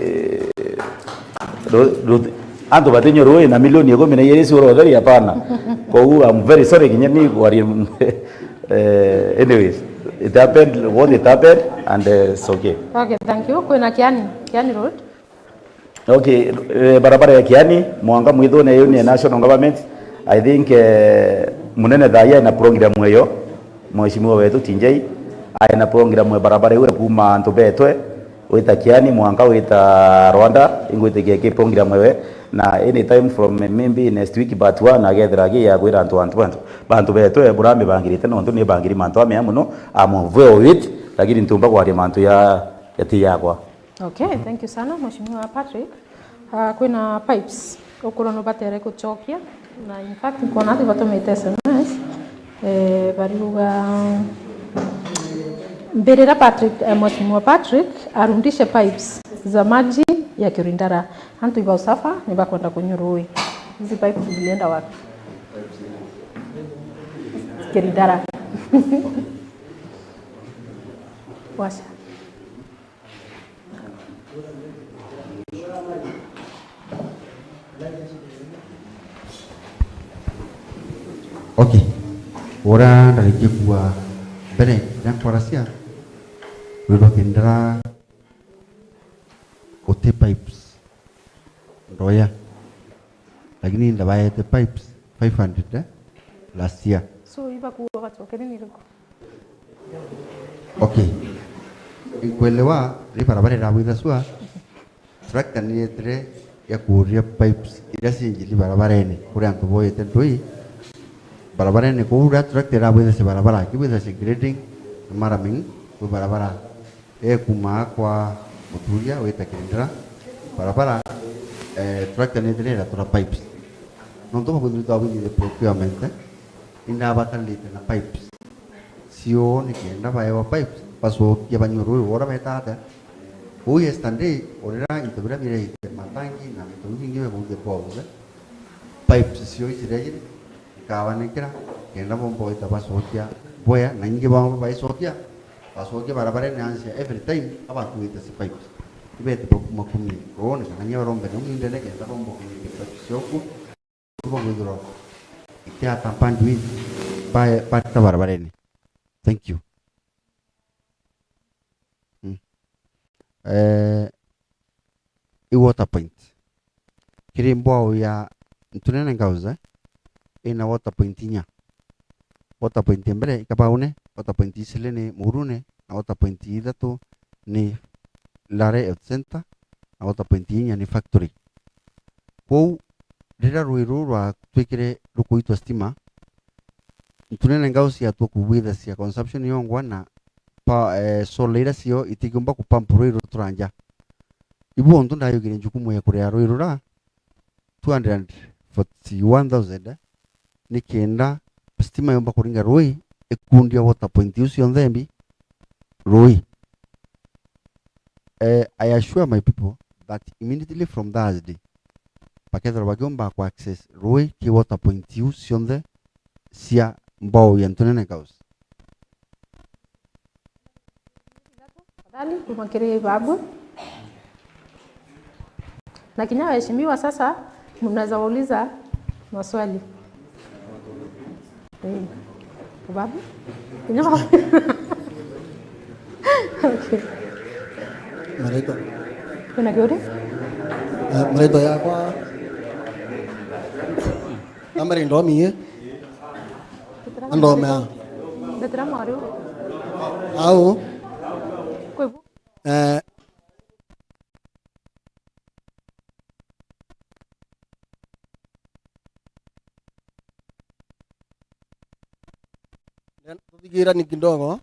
ru-, ruti, antu batinywa rui na milioni ikumi na igiri ciura utheri, hapana. Koguo, I'm very sorry kinya ni kwaria. Eh, anyways, it happened what it happened, and, eh, it's okay. Okay, thank you. Kwina Kiani, Kiani Road. Okay, eh, barabara ya Kiani, mwanka mwithune, iyo ni national government. I think, eh, munene thaai aina program eyo, mheshimiwa wetu T J, aina program ya barabara iwe kuma antu betwe, wita Kiani, mwanka wita Rwanda, ingwitikia ki program ewe, na anytime from maybe next week, but one, agethira ki ya kwira antu, antu, antu, bantu betwe, bura mibangirite, nontu ni bangiri mantu amea muno, I'm well with, lakini ntumba kwaria mantu ya, ya ti yakwa. Okay, thank you sana, Mheshimiwa Patrick. Ah, kwina pipes, ukurwa nubatere gucokia, na in fact, nkona ati batumite S M S, eh, bariuga, mbirira Patrick, eh, Mheshimiwa Patrick, arundishe pipes za maji ya Kirindara. Antu iba usafa, ni bakwenda kunywa rui. Hizi pipes zilienda wapi? Kirindara. Washa. Okay. Uria ndarikia kuuga mbere, riria nkwaracia, rwirwa Kirindara guti pipes ndoya, lakini ndabaete pipes five hundred, eh, last year. So, iba kuuga bacokere ni riku? Okay. Nkwelewa ri barabara irabwithacua, tractor ni yetire ya kuuria pipes iria ciinjiri barabarene, kuri antu boyete ndui barabarene kuu, riria tractor irabwithacia barabara, kibwithacia grading na marraming kwi barabara. Ekuuma kwa Muturia wita Kirindara barabara, eh, tractor ni yetire iratura pipes. Nontu bwa kwithirwa twabwithite procurement, eh, indabatarite na pipes. Cio nikenda baewa pipes, bacokia banyue rui. Wora beta atia? Uu yesterday, urira into biria birehite matangi na into biu bingi bibuthe kwa uthe, pipes cio icirejire, ikabanekera, kenda bomba gwita bacokia bwea, na ingi bamba baicokia, bacokia barabarene ansia every time, abakuite ci pipes. Ibete bakuma kumi ruuni, kana nginya barombe na ung'indene, kenda bomba kunyite pipes cio ku. Bo kwithirwa ikiata bandwidth ba, bata barabarene. Thank you. Mm. Eh, i water point. Kiri mbwao ya Ntunene Girls, eh, ina water point inya. Water point ya mbere i Kabaune, water point iciri ni Murune, na water point ithatu ni Lare Health Center, na water point inya ni Factory. Kwou, riria rui ruu rwatwikire rukuitwa stima, Ntunene Girls ciatua kubwithacia consumption yongwa na pa-, eh, solar iria cio itikiumba kupump rui rutura nja. Ibu ontu ndayugire njukumu ya kuria rui rura two hundred and forty-one thousand, nikenda stima yomba kuringa rui, ikundia water point iu cionthe mbi rui. Eh, I assure my people that immediately from Thursday, bakethirwa bakiumba ku access rui ki water point iu cionthe cia mbao ya Ntunene Girls. Tafadhali, kuma kiri babu. Na kinya waheshimiwa sasa, mnaweza wauliza maswali. Eh, babu? Kinya babu. Okay. Marito. Kuna kiuri? Eh, marito yakwa. Amari ndomi, eh? Andome a. Ndetera mwari. Au. Kwi bu- Eh. Then tuthigirani kidogo.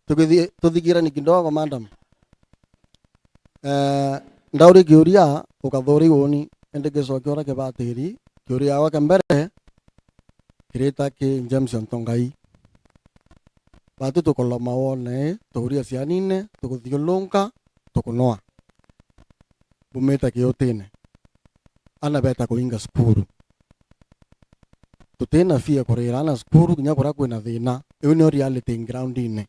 Tugithi-, tuthigirani kidogo, madam. Eh, ndauria kiuria, ukathuri uni, indi gicokia uria kibatiri, kiuria yakwa kia mbere, kirita ki James Ontongai. Batu tukuloma wone, tuuria cianine, tukuthiulunka, tukunoa. Bumite kiutine. Ana beta kuinga cukuru. Tutina fee ya kurira ana cukuru kinya kuria kwina thina. Iu niyo reality groundine.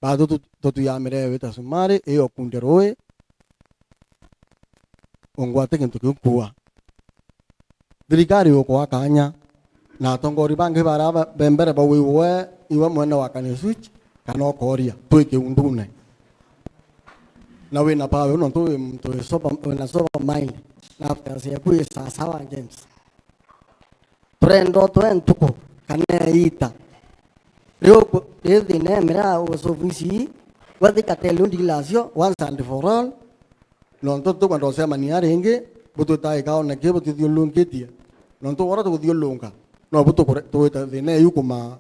Batu tu-, tutuyamire wita cumari, iyo kunde rui, ungwate gintu kiu kuua. Thirikari ukwa kanya, na atongori bangi baria ba-, be mbere bauiwe, iwe mwene wa Kanisuchi, kana ukoria, twi kiundune. Na wina power, nontu wi muntu wi sober, wina sober mind, na affairs yaku i sawasawa, James. Turenda utwe ntuku, kana iita. Riu ku-, ri thina ya miraa ugucovici, gwathika tele undigilacio, once and for all, nontu tukwenda ucemania ringi, butwitaga ikaone ki butithiulunkitie. Nontu uria tukuthiulunka, nobu tukure-, tugwita thina iu kuma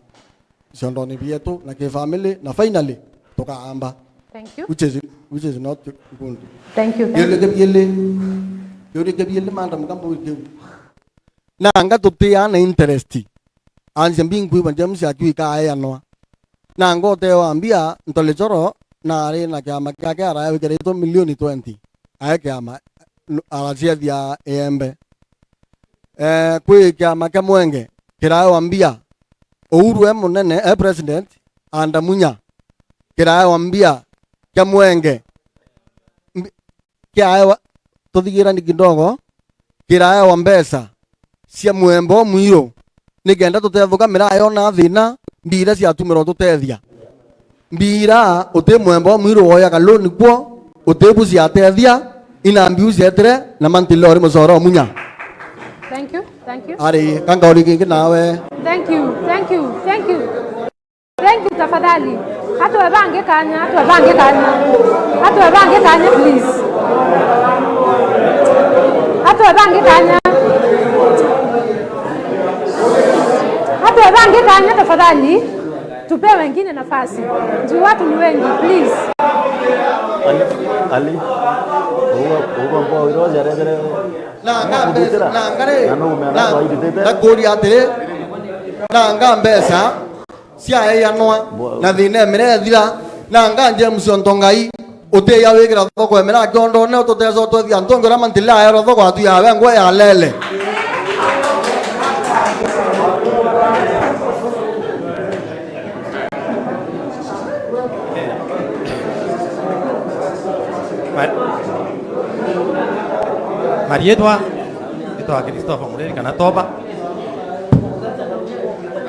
ciondoni bietu na ki family, na finally, tukaamba. Thank you. Which is, which is not good. Thank you, thank you. Kiuria kia biili, kiuria kia biili, madam, kambu kiu. Nanga tutiaa na interest. Anzia mbinkwigua James akiuga ikaeanwa. Nanga utewa mbia, Ntole Choro, na ari na kiama kiake arae wikiritwe milioni twenty. Ae kiama, n-, araciethia Iembe. Eh, kwi kiama kia Mwenge, kiraewa mbia. Uhuru e munene, e president, anda Munya. Kiraewa mbia kia Mwenge. Mbi-, kiaewa, tuthigirani kidogo, kiraewa mbeca cia mwemba umwiru, nikenda tutethuka miraa yona thina, mbia iria ciatumirwa tutethia. Mbia iria uti mwemba umwiru woyaga loan kuo, uti bu ciatethia, ina mbiu cietire, na mantile uri mucoro Munya. Thank you, thank you. Ari, kangauri kingi nawe. Thank you, thank you, thank you. Thank you, tafadhali. Atwe bangi kanya, atwe bangi kanya. Atwe bangi kanya, please. Atwe bangi kanya. Atwe bangi kanya, tafadhali. Tupe wengine nafasi. Juu watu ni wengi, please. Ali, Ali. Ugo, ugo mpo iroja redere. Na ngambe, na ngare. Na no umea na, na waitite. Ndakuria atiri. Na ngambe sa. Ciaeanwa, na thina emira ethira, na nga James Ontongai, utiya wigira thoko emira kiondone, ututesa utwethia antu angi uria mantile aerwa thoko atu yawe ngwe ya lele. Ma-, marietwa, itwa Christopher Mureri kana Toba.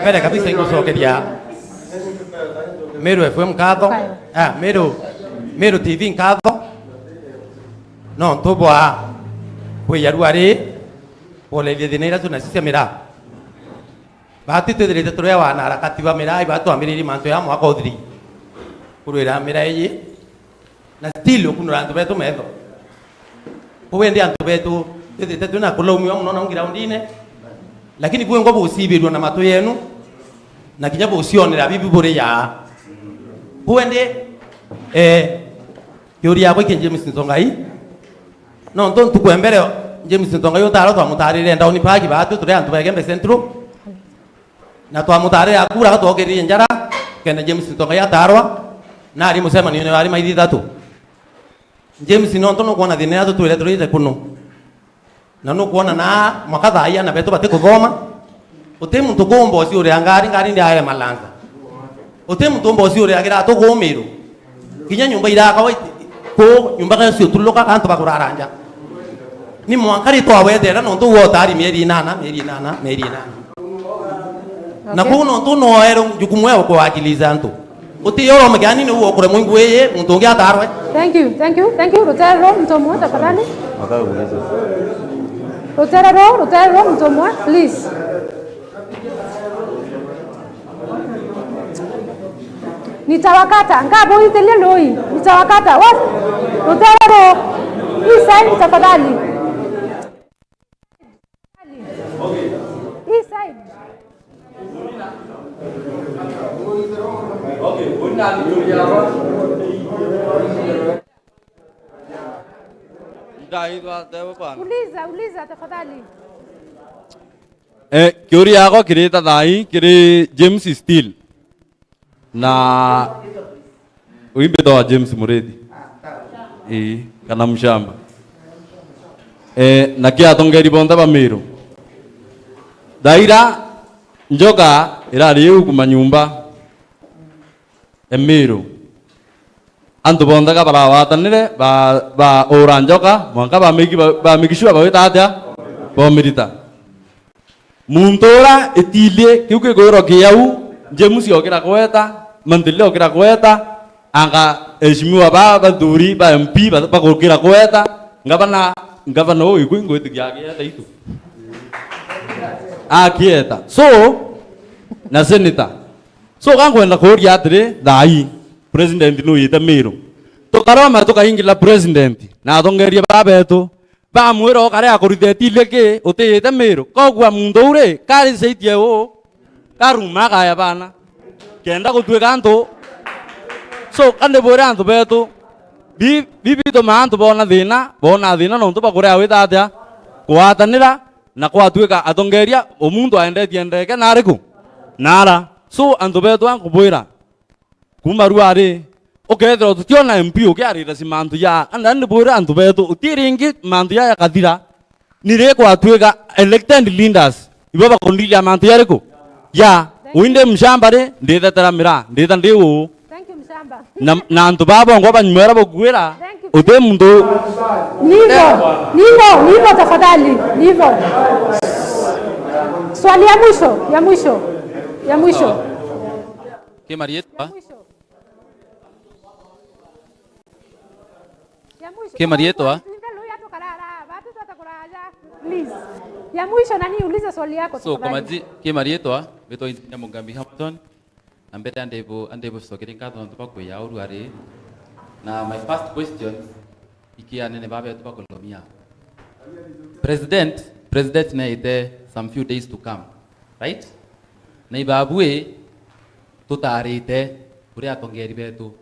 Mbere kabisa, ingucokeria Meru F M nkatho. Ah, Meru, Meru T V nkatho. Nontu bwa kwiya ruari, bwolerie thina iria tuna cia miraa. Bati twithirite turi wana harakati ba miraa, iba twambiririe mantu ya mwaka o three. Kurwira miraa iyi. Na still ukunura antu betu metho. Kuu indi antu betu, twithite twina kulaumiwa muno nau ngiraundine, lakini bwingwa bucibirua na matu yenu, na kinya bucionera bibi buri yaa. Kuu indi, eh, kiuria yakwa iki James Ntongai, nontu ntuku ya mbere James Ntongai utaro twamutarire Down Park, baatu turi antu ba Igembe Central. Na twamutarire akura, twokiririe njara, kenda James Ntongai atarwa, na ari mucemanio-ini wari maitha ithatu. James, nontu nukwona thina iria tutwire turite kuno, na nukwona na mwaka thaa ii ana betu batikuthoma, uti muntu kumba uciuria ngari, ngari ndiaere malanza. Uti muntu umba uciuria kiratu kuu Miru. Kinya nyumba irakagwa iti-, kuu nyumba cia utuluka antu bakurara nja. Ni mwanka ri twawetera nontu uu utari mieri inana, mieri inana, mieri inana. Na kuu nontu noerwe jukumu ya kuwakiliza antu. Uti yo uromekea ni uu ukure mwingu ii, muntu ungi atarwe. Thank you, thank you, thank you. Rutere ruu muntu umwe tafadhali. Rutere ruu, rutere ruu muntu umwe, please. Nitawakata, nkabuithiria rui, nitawakata. What? Rutere ru. Hii side tafadhali. Hii side. Ndaithwa tewe bwana. Uliza, uliza tafadhali. Eh, kiuria yakwa kirita thaa ii kiri James Steele. Na uyu mbitagwa James Murithi. Ii, kana Mshamba. Eh, na ki atongeri bonthe ba Miru. Thaira njoka irari iu kuma nyumba e Miru. Antu bonthe ga barawatanire ba, ba ura njoka, mwanka ba make, ba, ba make sure bawita atia? Bomirita. Muntu ura itili kiu gikwirwa kiau, James okira kweta, Mantili okira kweta, anga eshimiwa ba bathuri ba M P ba-, bagukira kweta, ngavana, ngavana uu ikwi ngwitikia akieta itu. Akieta. So, na senator. So, ka nkwenda kuuria atiri, thaa ii, president nuyite Miru. Tukaroma tukaingila president, na atongeria ba betu, bamwira ukare akurithe itili ki, utiyite Miru. Kogua muntu uu ri, kari saitie uu, karuma akaya bana. Kenda gutuika antu. So, ka ndibwire antu betu, bi-, bi bituma antu bona thina, bona thina nontu bakurea wita atia? Kwatanira, na kwatuika atongeria, o muntu aendetie ndeke na ariku? Nara. So, antu betu a nkubwira, kuma rua ri, ukethirwa tutiona M P ukiarira cimantu ja, anda ndibwire antu betu, uti ringi mantu ja yakathira, ni ri kwatuika elected leaders, ibo bakundiria mantu jariku? Ja, uu ndi Mshamba ri, ndithetera miraa, ndita ndi uu. Thank you, Mshamba. Na, na antu baa bongwa banyuma era bakuira, thank you, uti muntu. Nivo, nivo, nivo tafadhali, nivo. Swali ya mwisho, ya mwisho, ya mwisho. Ki marietwa? Ya mwisho. Ya mwisho. Ki marietwa? Please. Ya mwisho na niulize swali yako. So, tafadhali. Kwa maji-, ki marietwa, mbitwa Engineer Mugambi Hamilton. Na mbere andibu-, andibucokeria nkatho nontu bwa kwiya uru ari. Na my first question, iki anene ba betu bakulomia. President, President neite some few days to come, right? Na ibabui tutarite kuri atongeri betu.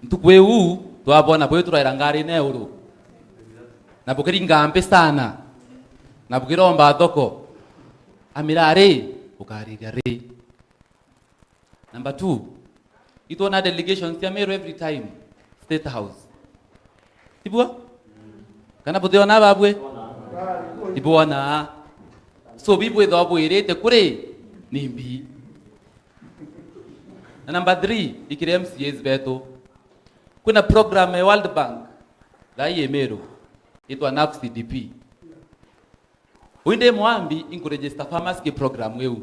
Ntuku iu twabona bwi turaira ngari na iguru. Na bukiringa mbi sana. Na bukiromba thoko. Amira ri, ukariria ri. Number two, itwona delegations cia Meru every time State House. Tibua? Kana butiona babwe? Tibwona. So, bibwithwa bwirite kuri ni mbi. Na number three, ikiri M C As betu. Kwina program ya World Bank, thaa ii Meru, itwa naf C D P. Ui ndi mwambi inkuregister farmers ki program iu.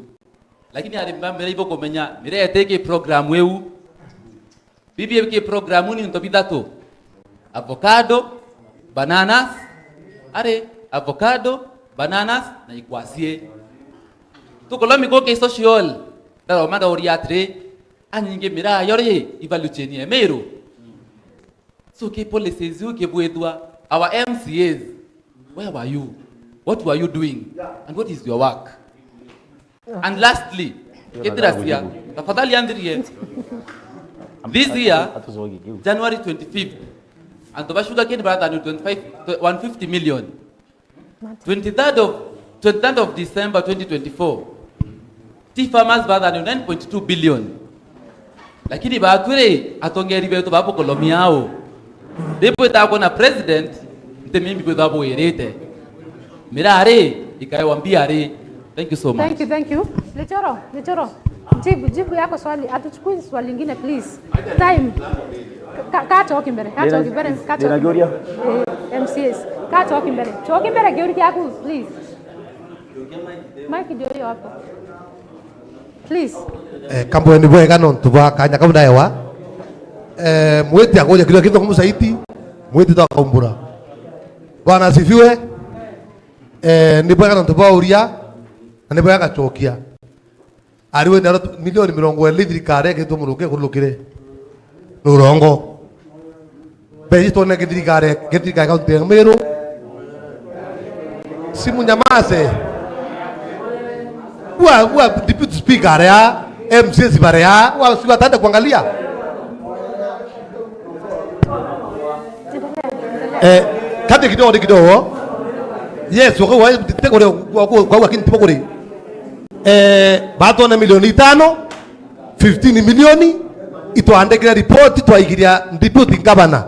Lakini arimi ba miraa ibukumenya miraa iti ki program iu. Bibi ki program ni into bithatu. Avocado, bananas, ari avocado, bananas na ikwasie. Tukulomia guki social, ndaroma ndauria atiri, anyingi miraa yo ri, i value chain ya Meru. So ki policies iu kibwithwa, our M C As, where were you? What were you doing? And what is your work? And lastly, kithiracia, tafadhali andirie. This year, January twenty-fifth, antu ba sugarcane barathanirwe twenty-five, one fifty million. Twenty-third of, twenty-third of December twenty twenty-four, tea farmers bathanirwe nine point two billion. Lakini batwire atongeri betu babukulomia au. Ribwitaga kwona president, nti mimbi bwithwa bwirite. Mirari ikaewa mbia ri. Thank you so much. Thank you, thank you. Lichoro, Lichoro. Jibu, jibu yako swali. Hatuchukui swali lingine, please. Time. Ka-, ka choki mbere, ka choki mbere, ka choki mbere. Eh, M C As. Ka choki mbere. Choki mbere, kiuri kiaku, please. Mike ndio hiyo hapo. Please. Eh, kambwe ni bwega nontu bwa kanya kau ndaewa. Eh, mwiti akuria kiria kintu kumusaiti, mwiti twakaumbura. Bwana asifiwe. Eh, ni bwega nontu bwa uria, na ni bwega gachokia. Ariwe na milioni mirongo iri thirikari ekitwe muruke kurulukire. Ni urongo. Mbeca twone githirikari, githirikari kaunti ya Meru. Simu nyamaze. Wa, wa deputy speaker area, M C As barea, wa, si watata kuangalia. Eh, kati kidogo ni kidogo. Yes, wako wa, tiko kwa, kwa, kwa, kwa, lakini tiko kuri. Eh, batwone milioni itano, fifteen milioni, itwandikire ripoti, twaikiria deputy governor.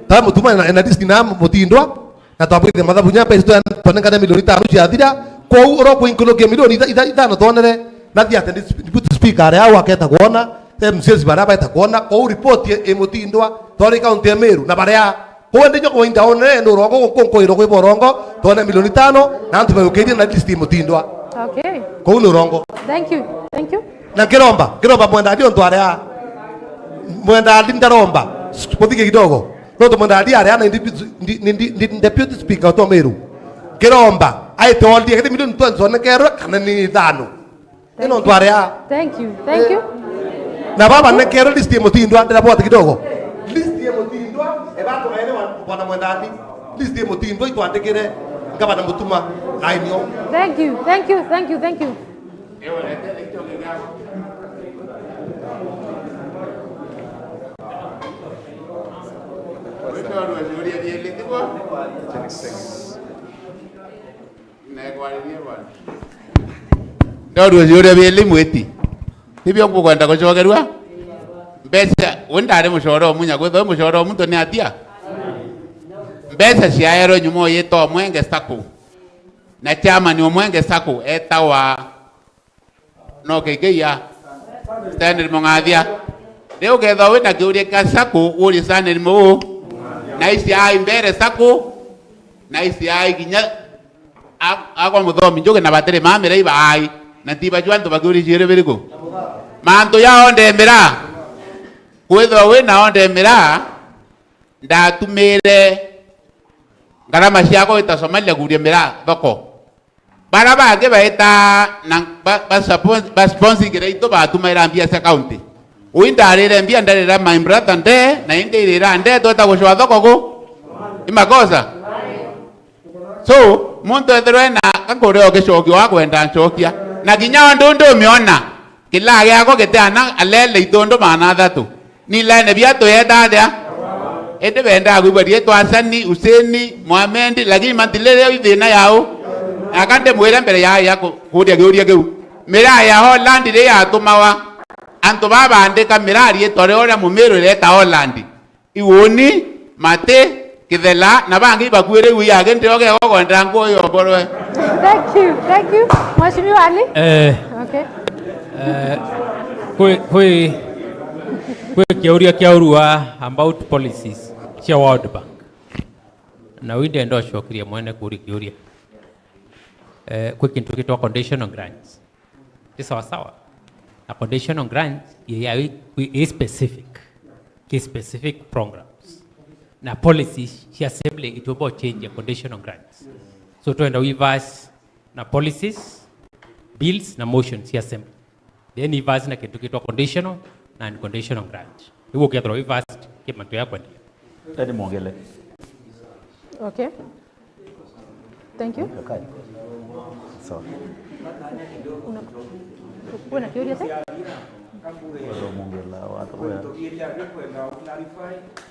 Twa mutuma na, na list na mutindwa, na twabwithia mathabu nya mbeca twa-, twanengane milioni itano ciathira, kou oro kuinkurukia milioni itha-, itha-, itano twonere, na thi ati deputy speaker aria au aketa kwona, M C As baria baeta kwona, kou ripoti i-, imutindwa, twari kaunti ya Meru, na baria Kou ndi nyo kugwa indaone, ni urongo guku nkwirwo kwi borongo, twone milioni itano, na antu bayukirie na list imutindwa. Okay. Kou ni urongo. Thank you. Thank you. Na nkiromba, nkiromba mwenda ndi untu aria. Mwenda ndi ndaromba. Kuthike kidogo. Nontu mwenda ndi aria na ndi, ndi, ndi, ndi, ndi deputy speaker utwa Meru. Nkiromba, aite oldie kiti milioni twenty onekerwe, kana ni ithano. Ino ntware a. Thank you. Thank you. Na baba nekerwe list ya mutindwa, ndira bwata kidogo. List ya mutindwa, eba tugaene wa bwana mwendani. List ya mutindwa itwandikire ngabana mutuma ainio. Thank you. Thank you. Thank you. Thank you. Nekwaririe bwana. Ndorua ciuria bia elimu iti. Nibio ngukwenda gucokerua. Mbeca, we ndari mucore umunya, kwithwa wi mucore o muntu ni atia? Mbeca ciaerwe nyuma uyita umwenge sacco. Na chairman umwenge sacco etawa no K K ya Stanley Mung'athia. Riu ukethwa wina kiuria kia sacco, urie Stanley Muu. Na ici ai mbere sacco, na ici ai kinya A-, akwa muthomi njuge na batiri mamira ibaai, na ntiba jwa antu bakiuria ciiri biriku? Mantu ya onde miraa, kwithwa wi na onde miraa, ndatumire ngarama ciakwa wita Somalia kuria miraa thoko. Bara bangi baita na ba, ba, basponsingira itu batumaira mbia cia county. Ui ndarire mbia ndarira my brother nde, na ingi irira nde, tweta gucwa thoko ku? Imakosa? So, muntu ethirwe na akore o gicokio akwenda ncokia. Na kinya o ndu ndumiona, kilaa giakwa gitiana alele itundu maana athatu. Ni lene bia tuyeta atia? Indi bendaa kwigua riitwa Hasani, Huseni, Mohamed, lakini mantile ithina yao. Aka ndimwire mbere ya, ya ku-, kuuria kiuria kiu. Miraa ya Holland ri yatumawa, antu babandika miraa riitwa ria uria mumiru ireta Holland. Iuni, Mati, Kithela, na bangi ibakuire iu yake ndio gegogwenda nguo yomborwe. Thank you, thank you. Mheshimiwa Ali? Eh, Okay. Eh, kwi, kwi, kwi kiuria kia urua about policies cia World Bank. Na wi ndenda ucokerie mwene kuri kiuria. Eh, kwi kintu gitwa conditional grants. Ni sawa sawa. Na conditional grants, ye ya i, i specific. Ki specific programs. Na policy cia assembly ituomba change ya conditional grants. So twenda we verse na policies, bills na motions cia assembly. Then we verse na kintu kitwa conditional na unconditional grant. Niguo kiathirwa we verse ki mantu ya kwendia. Eni mwongele. Okay. Thank you. Okay. Sawa. Una, una kiuria te? Wewe mwongela watu wewe.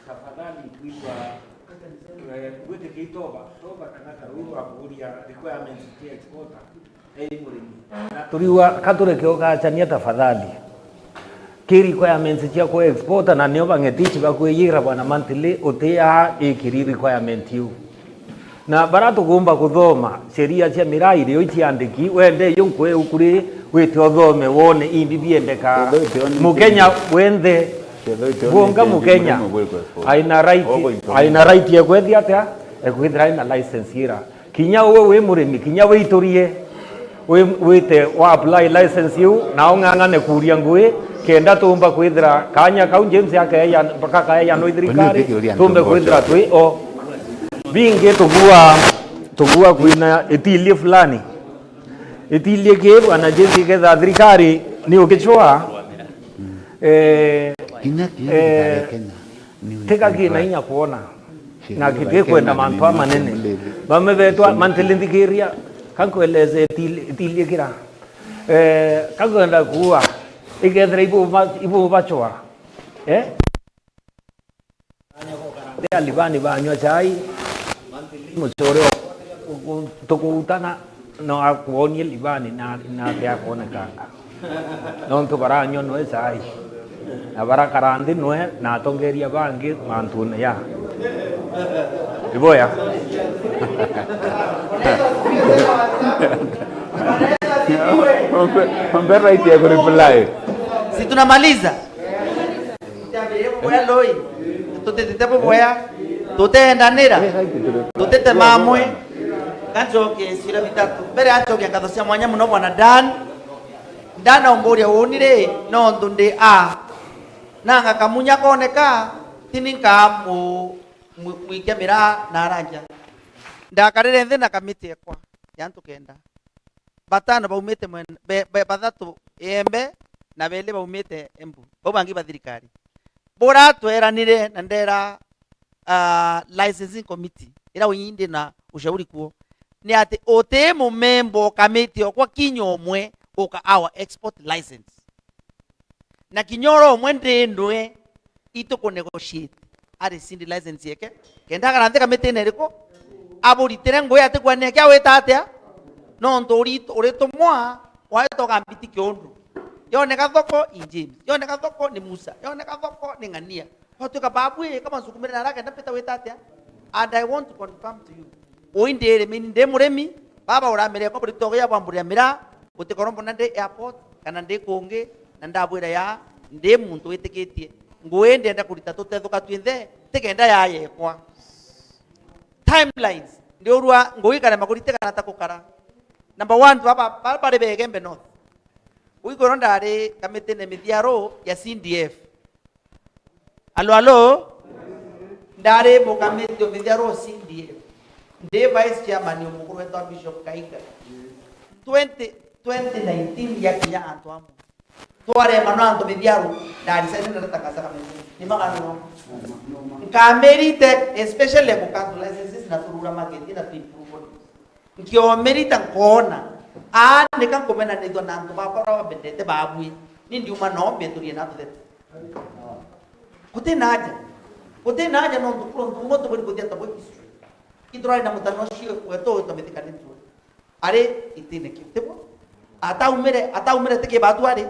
Tafadhali kuigua, eh, gwitikia itoba, toba kana karuru akuria requirements cia exporter. Turiuga ka tureke ugacania tafadhali. Ki requirements cia ku exporter na nio bang'eti ici bakwiyira bwana monthly utiaa ikiri requirement iu. Na bara tugumba kuthoma sheria cia miraa irio iciandiki, wende iyo nkwe ukuri wite uthome wone imbi biendeka. Mukenya wenthe, bonga Mukenya aina right, aina right ya kwethia atia, ekwithira aina license ira. Kinya we wi murimi, kinya witurie, wi-, wite wa apply license iu, na ung'ang'ane kuria ngui, kenda tumba kwithira kanya kau James akeeya, kakeeyanwa i thirikari, tumbe kwithira twi o. Bingi tugua, tugua kwina itilie fulani. Itilie ki, bwana James, iketha thirikari, Ni ukicwaa, eh, kinya kinya eh, gitare Kenya. Ni tiga wiki kina inya kwona. Na kigikwenda mantu amanene. Bame betwa mantili nthikiria, kankweleze itili-, itilie kira. Eh, kankwenda kuua, ikethira ibu ba-, ibu bacwa. Eh? Ria libani banywa chai, mucore tukuutana no akuonie libani na, na ati akwonekanga. Nontu baranywa nwe chai, na barakara nthi nwe na atongeria bangi mantune ya. Iboya. Ombe, ombe right ya kureply. Si tunamaliza? Tukiambiriria kuboya lui, tutitite buboya, tuteendanira, tutite mamwe. Gancoke ciira bitatu. Mbere ya ncokia nkatho cia mwanya mono Bwana Dan, ndanaumburia uuni ri, nontu ndi a, nanga kamunya koneka, tini nkaa mu-, mu-, mwikia miraa na aranja. Ndakarire nthi na kamiti ekwa ya antu kenda. Batano baumite mwena, be, be, bathatu Iembe na beli baumite Embu. Bau bangi ba thirikari. Bura tweranire na ndera, ah, licensing committee, ira winyi ndi na ushauri kuo, ni ati uti mumemba o kamiti okwa kinya umwe uka our export license. Na kinya oro umwe ndi ndwe itu ku negotiate ari seed license yeke, kenda akara nthi kamitine iriku, aburitire ngui ati kwania kia wita atia, nontu uri-, uritumwa waeta ukambiti kiundu. Yoneka thoko i James, yoneka thoko ni Musa, yoneka thoko ni Ng'ania. Watuika babu ii, kama nsukumire na arakenda mpita wita atia? And I want to confirm to you. Ui ndi irimi, ndi murimi, baba uramire kwa burito ya bwamburia miraa, gutikoro mbona ndi airport, kana ndi kungi, na ndabwira ya, ndi muntu witikitie. Ngui ndienda kurita tutethuka twinthe, tikenda ya yekwa. Timelines, ndiurua ngui karema kuritikana ta kukara. Number one, baba, baba bari Begembe North. Ui koro ndari kamitine mithiaru ya C D F. Alo, alo? Ndari mukamiti o mithiaru o C D F. Ndi vice chairman o mukuru wetwa Bishop Kaiga. Twenty, twenty nineteen yakinya antu amwe. Twarema no antu mithiaru, ndari sasa ndatakaza kamiti. Ni magano. Nkamirite, especially ku council licenses na turura market na people. Nkiomerita nkoona, aa, nika nkumenanithua na antu bakwa baria bambendete baabui, ni ndiuma nao mbiturie na tuthete. Guti na aja. Guti na aja nontu kuri untu umwe tuburi kuthia tabo history. Iturari na mutano ucio wetu utamithikanitua. Ari itine kiu, tibo? Ataumire, ataumire ti kibatu ari?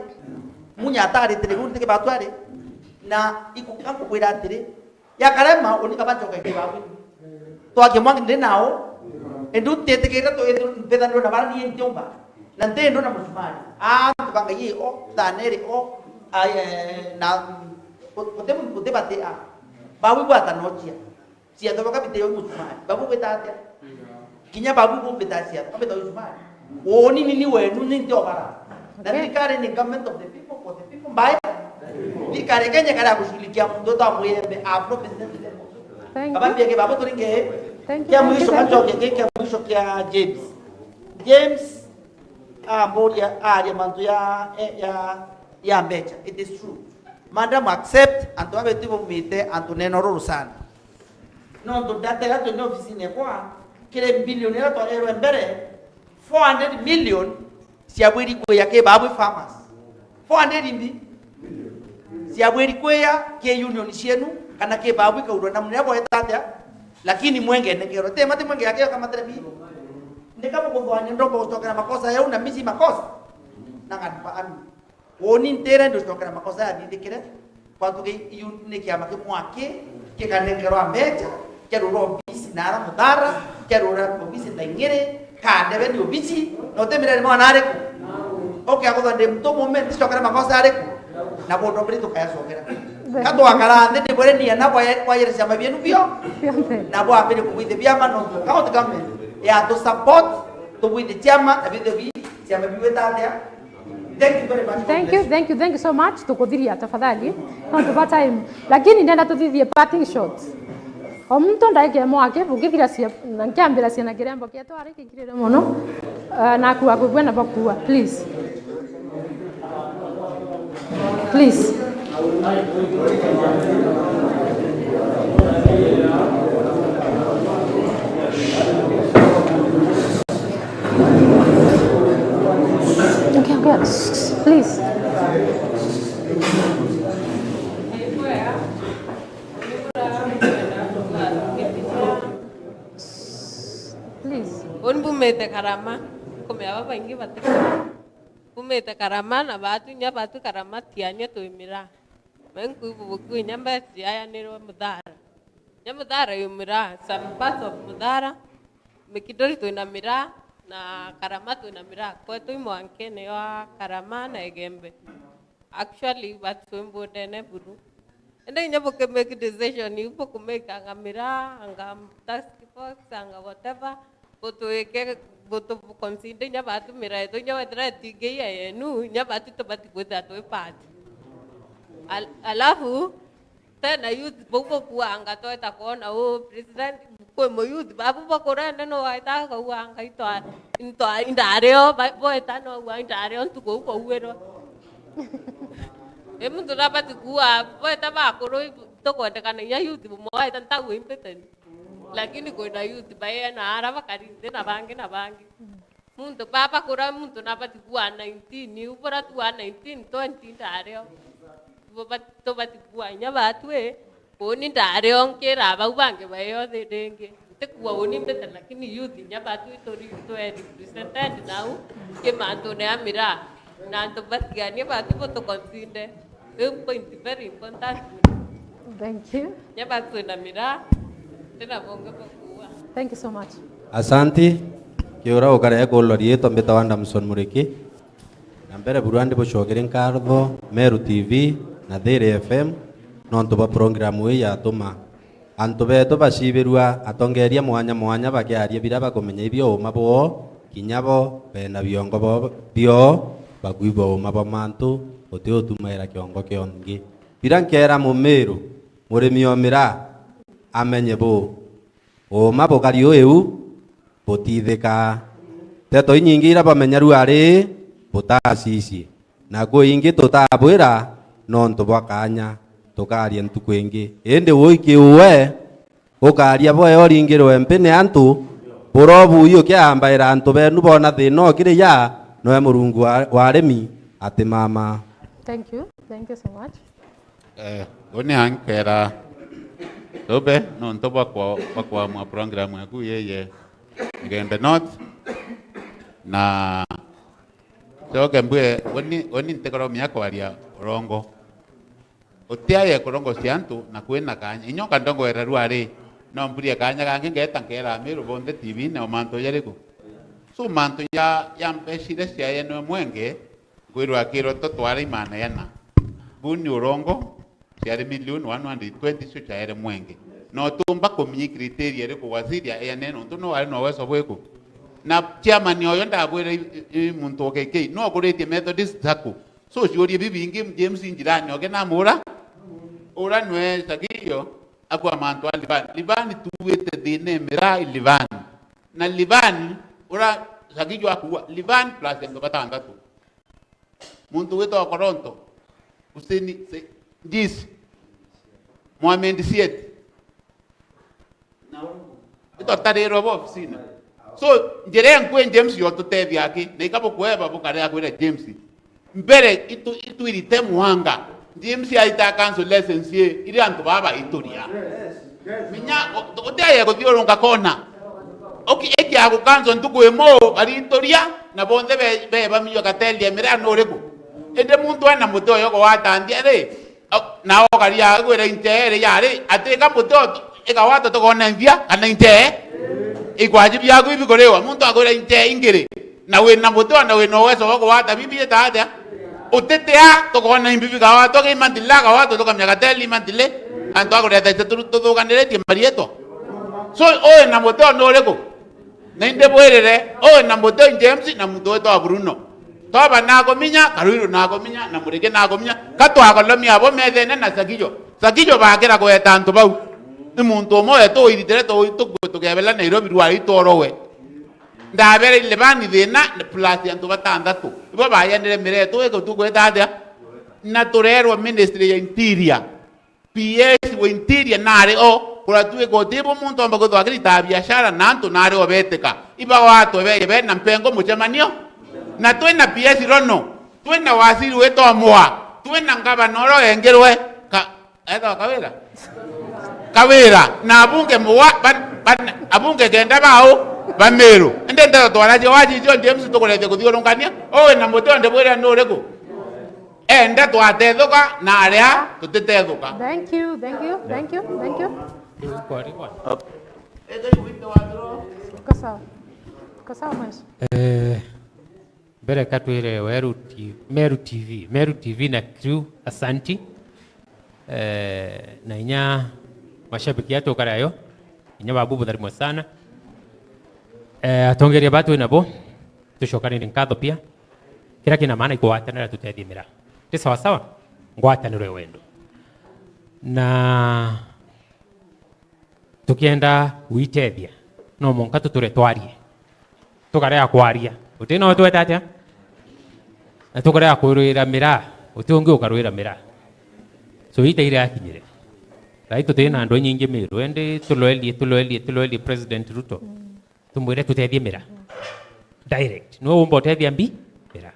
Munya ataritire riu ti kibatu ari? Na ikuka nkubwira atiri, yakarema, uni kaba ncoke kibatu. Twakia mwangi ndi nao, indi utitikirite tu-, indi mbithanirwe na bara ni ntiumba. Na nti ndo na musumari. Antu ba Ngai o, thaneri o, ai, eh, na, mm, uti, uti bati a. Babu bwata nochia. Ciatho baka bite yo musumari. Babu bwita atia? Kinya babu bumbita ciatho, ambita musumari. Uni nini wenu ni ntiobara. Na thirikari ni government of the people, for the people, by. Thirikari Kenya kari ya kushughulikia muntu ta muyembe, a pro business level. Thank you. Abambia ke babu turinge. Thank you, Kia thank you, mwisho thank you. Kachoke ke kia mwisho kia James. James amburia aria mantu ya, ya, ya mbecha. It is true. Madam, accept antu abetu baumite antu neno ruru sana. Nontu data iria twina ofisine kwa, kiri bilioni iria twareerwe mbere, four hundred million ciabwiri kwia ki Babwi farmers. Four hundred mbi? Ciabwiri kwia ki union cienu, kana ki Babwi ikaurwa namna iria bweta atia, lakini mwengenekerwa. Ti mati mwenge yake kama terebi. Ndika bukuthwania ndomba gucokera makosa yau na misi makosa. Na ngani pa ami. Uni ntire nducokera makosa yathithikire, kwatuge iu ni kiama kimwe aki kikanengerwa mbecha, kiarura obisi nara Muthara, kiarura obisi Thaing'iri, kandebe ni obisi, na uti mireri mwana ariku? Oke aguthwa ndi mtu mume, nticokera makosa ariku? Na bondo mbiri tukayacokera. Ka twakara nthi, ndibwire ni ana bwa-, bwayire ciama bienu bio, na bwambire kubwithia biama nontu county government ya tu support, tubwithie ciama, na bithio bi ciama biwita atia? Thank you very much. God bless you. Thank you, thank you, thank you so much. Tukuthiria tafadhali. Nontu bwa time. Lakini ndenda tuthithie parting shots. O muntu ndaike mwake, bukithira cia, na nkiambira ciana kirembo kietu ari kingirire mono. Uh, na kuwa kwigua na bakua, please. Please. Okay, okay. Please. Please. Uni mbumite Karama, kumea babaingi bati. Mbumite Karama na batu, inya batu Karama tiania twi miraa. Menku ibubuku inya mbesi yayanirwe Muthara. Inya Muthara yu miraa, some parts of Muthara, Mikinduri twina miraa, na Karama twina miraa. Kwetu i mwankene wa Karama na Igembe. Actually, but twi mbundene buru. Indi inya buki make decision iu bukumake anga miraa, anga task force, anga whatever, butwike, butu consider inya batu miraa yetu, inya wethira itingi ya yenu, inya batu tubati kwithira twi part. Al-, alafu, tena youth bau bukuanga tweta kwona u president, kwi mu youth babu bakurene no waita kauanga itwa, intwa, indario, ba-, bweta no ua indario ntuku u kwauirwa. I muntu nabati kuua, bweta bakuru, tukwendekana inya youth bumwe waita ntaua impiteni. Lakini kwina youth baena ara bakari nthi na bangi na bangi. Muntu baba kura muntu nabati kuua nineteen, iu bura tuua nineteen, twenty ndario. Bo bat-, tubati kuua inya batwi, uni ndario nkira bau bangi baeo thi ringi. Ntikuua uni mbite, lakini youth inya batwi turi twe represented nau ki mantune ya miraa. Na antu batiganie batu butukonsinde. Iu point very important. Thank you. Nya batu na miraa, tena bonge bwa kuua. Thank you so much. Asanti. Kiura ukare kulwa riitwa mbitawa Damson Muriki. Na mbere burua ndibucokere nkatho Meru T V na Thiri F M nontu bwa program ii yatuma antu betu bacibirua atongeria mwanya mwanya bakiaria bira bakumenya ibio uma bwoo, kinya bo bena biongo bo-, bioo bakwigua uma bwa mantu, guti utumaira kiongo kiongi. Bira nkera Mumiru, murimi o miraa, amenye bu, uma bukari uiu butithikaa. Nteto inyingi ira bamenyaru ari butacicie. Na kwi ingi tutabwira nontu bwa kaanya, tukaaria ntuku ingi. Indi ui kiuwe, ukaaria bweo uringirwe mpi ni antu, burobu ui ukiambaira antu benu boona thina ukiri ya, noe Murungu wa, wa arimi atimama. Thank you. Thank you so much. Eh, uni ankera tube nontu bwa kwa-, bwa kwamua program yaku yeye Igembe North. Na Coke mbue, uni, uni ntikoromia kwaria urongo. Utiaye kurongocia antu na kwina kaanya. Inyoka ndongwera rua ri, no mburie kaanya gangi ngeeta nkeera Amiru bonthe T V-ini o mantu jariku. So mantu ja, ja mbeca iria ciayenwe mwenge, nkwirwa akirwa to twari imana yana. Buu ni urongo, ciari million one hundred twenty cio ciaere mwenge. No tumba kumenya criteria iriku waziri aeane nontu no ari na uwezo bwiku. Na chairman oyo ndabwire i, i, i muntu o K K, no ukuritie Methodist Sacco. So ciurie bibingi James njirani oke namura. Ura nwe Sagio akwa mantu a Livani. Livani tuwite thina miraa i Livani. Na Livani ura Sagio akuwa Livani plus antu batandatu. Muntu witwa Koronto, Hussein Se-, Jisi, Mohamed Siet. Ito tarirwa bo ofisini. So, njira enkwe James yo tutethia aki, na ikabukweba bukare akwira James. Mbere itu, itwirite mwanga. James aita cancel license ye, iri antu baba ituria. Minya, o-, utiaye kuthiurunga kona. Uki-, ikia gukanzwa ntuku imo, barinturia, na bonthe be-, beba miyo kateli ya miraa nuriku? Indi muntu ena muti oyo gwata nthia ri, o-, na okaria agwira inche iri yari, atika muti o-, igawata tukona nthia, kana inche ikwaji biaku ibikuriwa, muntu agwira inche ingiri. Na wina muti, ona wina uwezo wa kugwata bibi ita atia? Utitia, tukoona imbi bigawatwa ki mantile, agawatwa tukamenya gateli mantile, antu akureta ite tu-, tuthuganiritie marietwa. So, uyu na muti o ni uriku? Na indi bwirire, uyu na muti o James na muntu witwa Bruno. Toba nakuminya, Karuiru nakuminya, na Murigi nakuminya, ka twakolomia abo methene na Sakijo. Sakijo bakira gweta antu bau. Ni muntu umwe wetu uitire tu-, tu-, tukebela Nairobi rwari tworowe. Ndabere Livani thina plus antu batandatu. Ibo bayanire miretu iko tu gweta atia? Na tureerwa ministry ya interior, P S wa interior nari o, kuratuika utibu muntu omba kwithwa akirita biashara na antu nari o betika. Ibagwatwe beye bena mpengo mucemanio. Na twina P S Rono, twina waziri witwa Mwa, twina ngavana uria ugengirwe ka, etwa Kawira? Kawira, na abunge mugwa, ban-, ban-, abunge kenda bau ba Meru. Indi nteto twaracia wajiji o James tukurethia kuthiurungania, uwe na muti onde bwira ni uriku? Enda twatethuka na aria tutitethuka. Thank you, thank you, thank you, thank you. Iko sawa. Iko sawa, mheshimiwa. Eh, mbere ka twire Weru T V, Meru T V, Meru T V na crew, asanti. Eh, na inya mashabiki yetu karayo, inya babu butharimwe sana. Eh, atongeria batu nabo, tucokanire nkatho pia. Kira kina maana ikwatanira tutethie miraa. Ti sawa sawa? Ngwataniro ya wendo. Na tukienda gwitethia, no mwanka tuture twarie. Tukarega kwaria. Uti no twete atia? Na tukarega kurwira miraa. Uti ungi ukarwira miraa. So, ita iria yakinyire. Rai tuti na andu nyingi Meru. Indi tuloelie, tuloelie, tuloelie President Ruto. Tumwire tutethie miraa. Direct. Niwe umba utethia mbi? Miraa.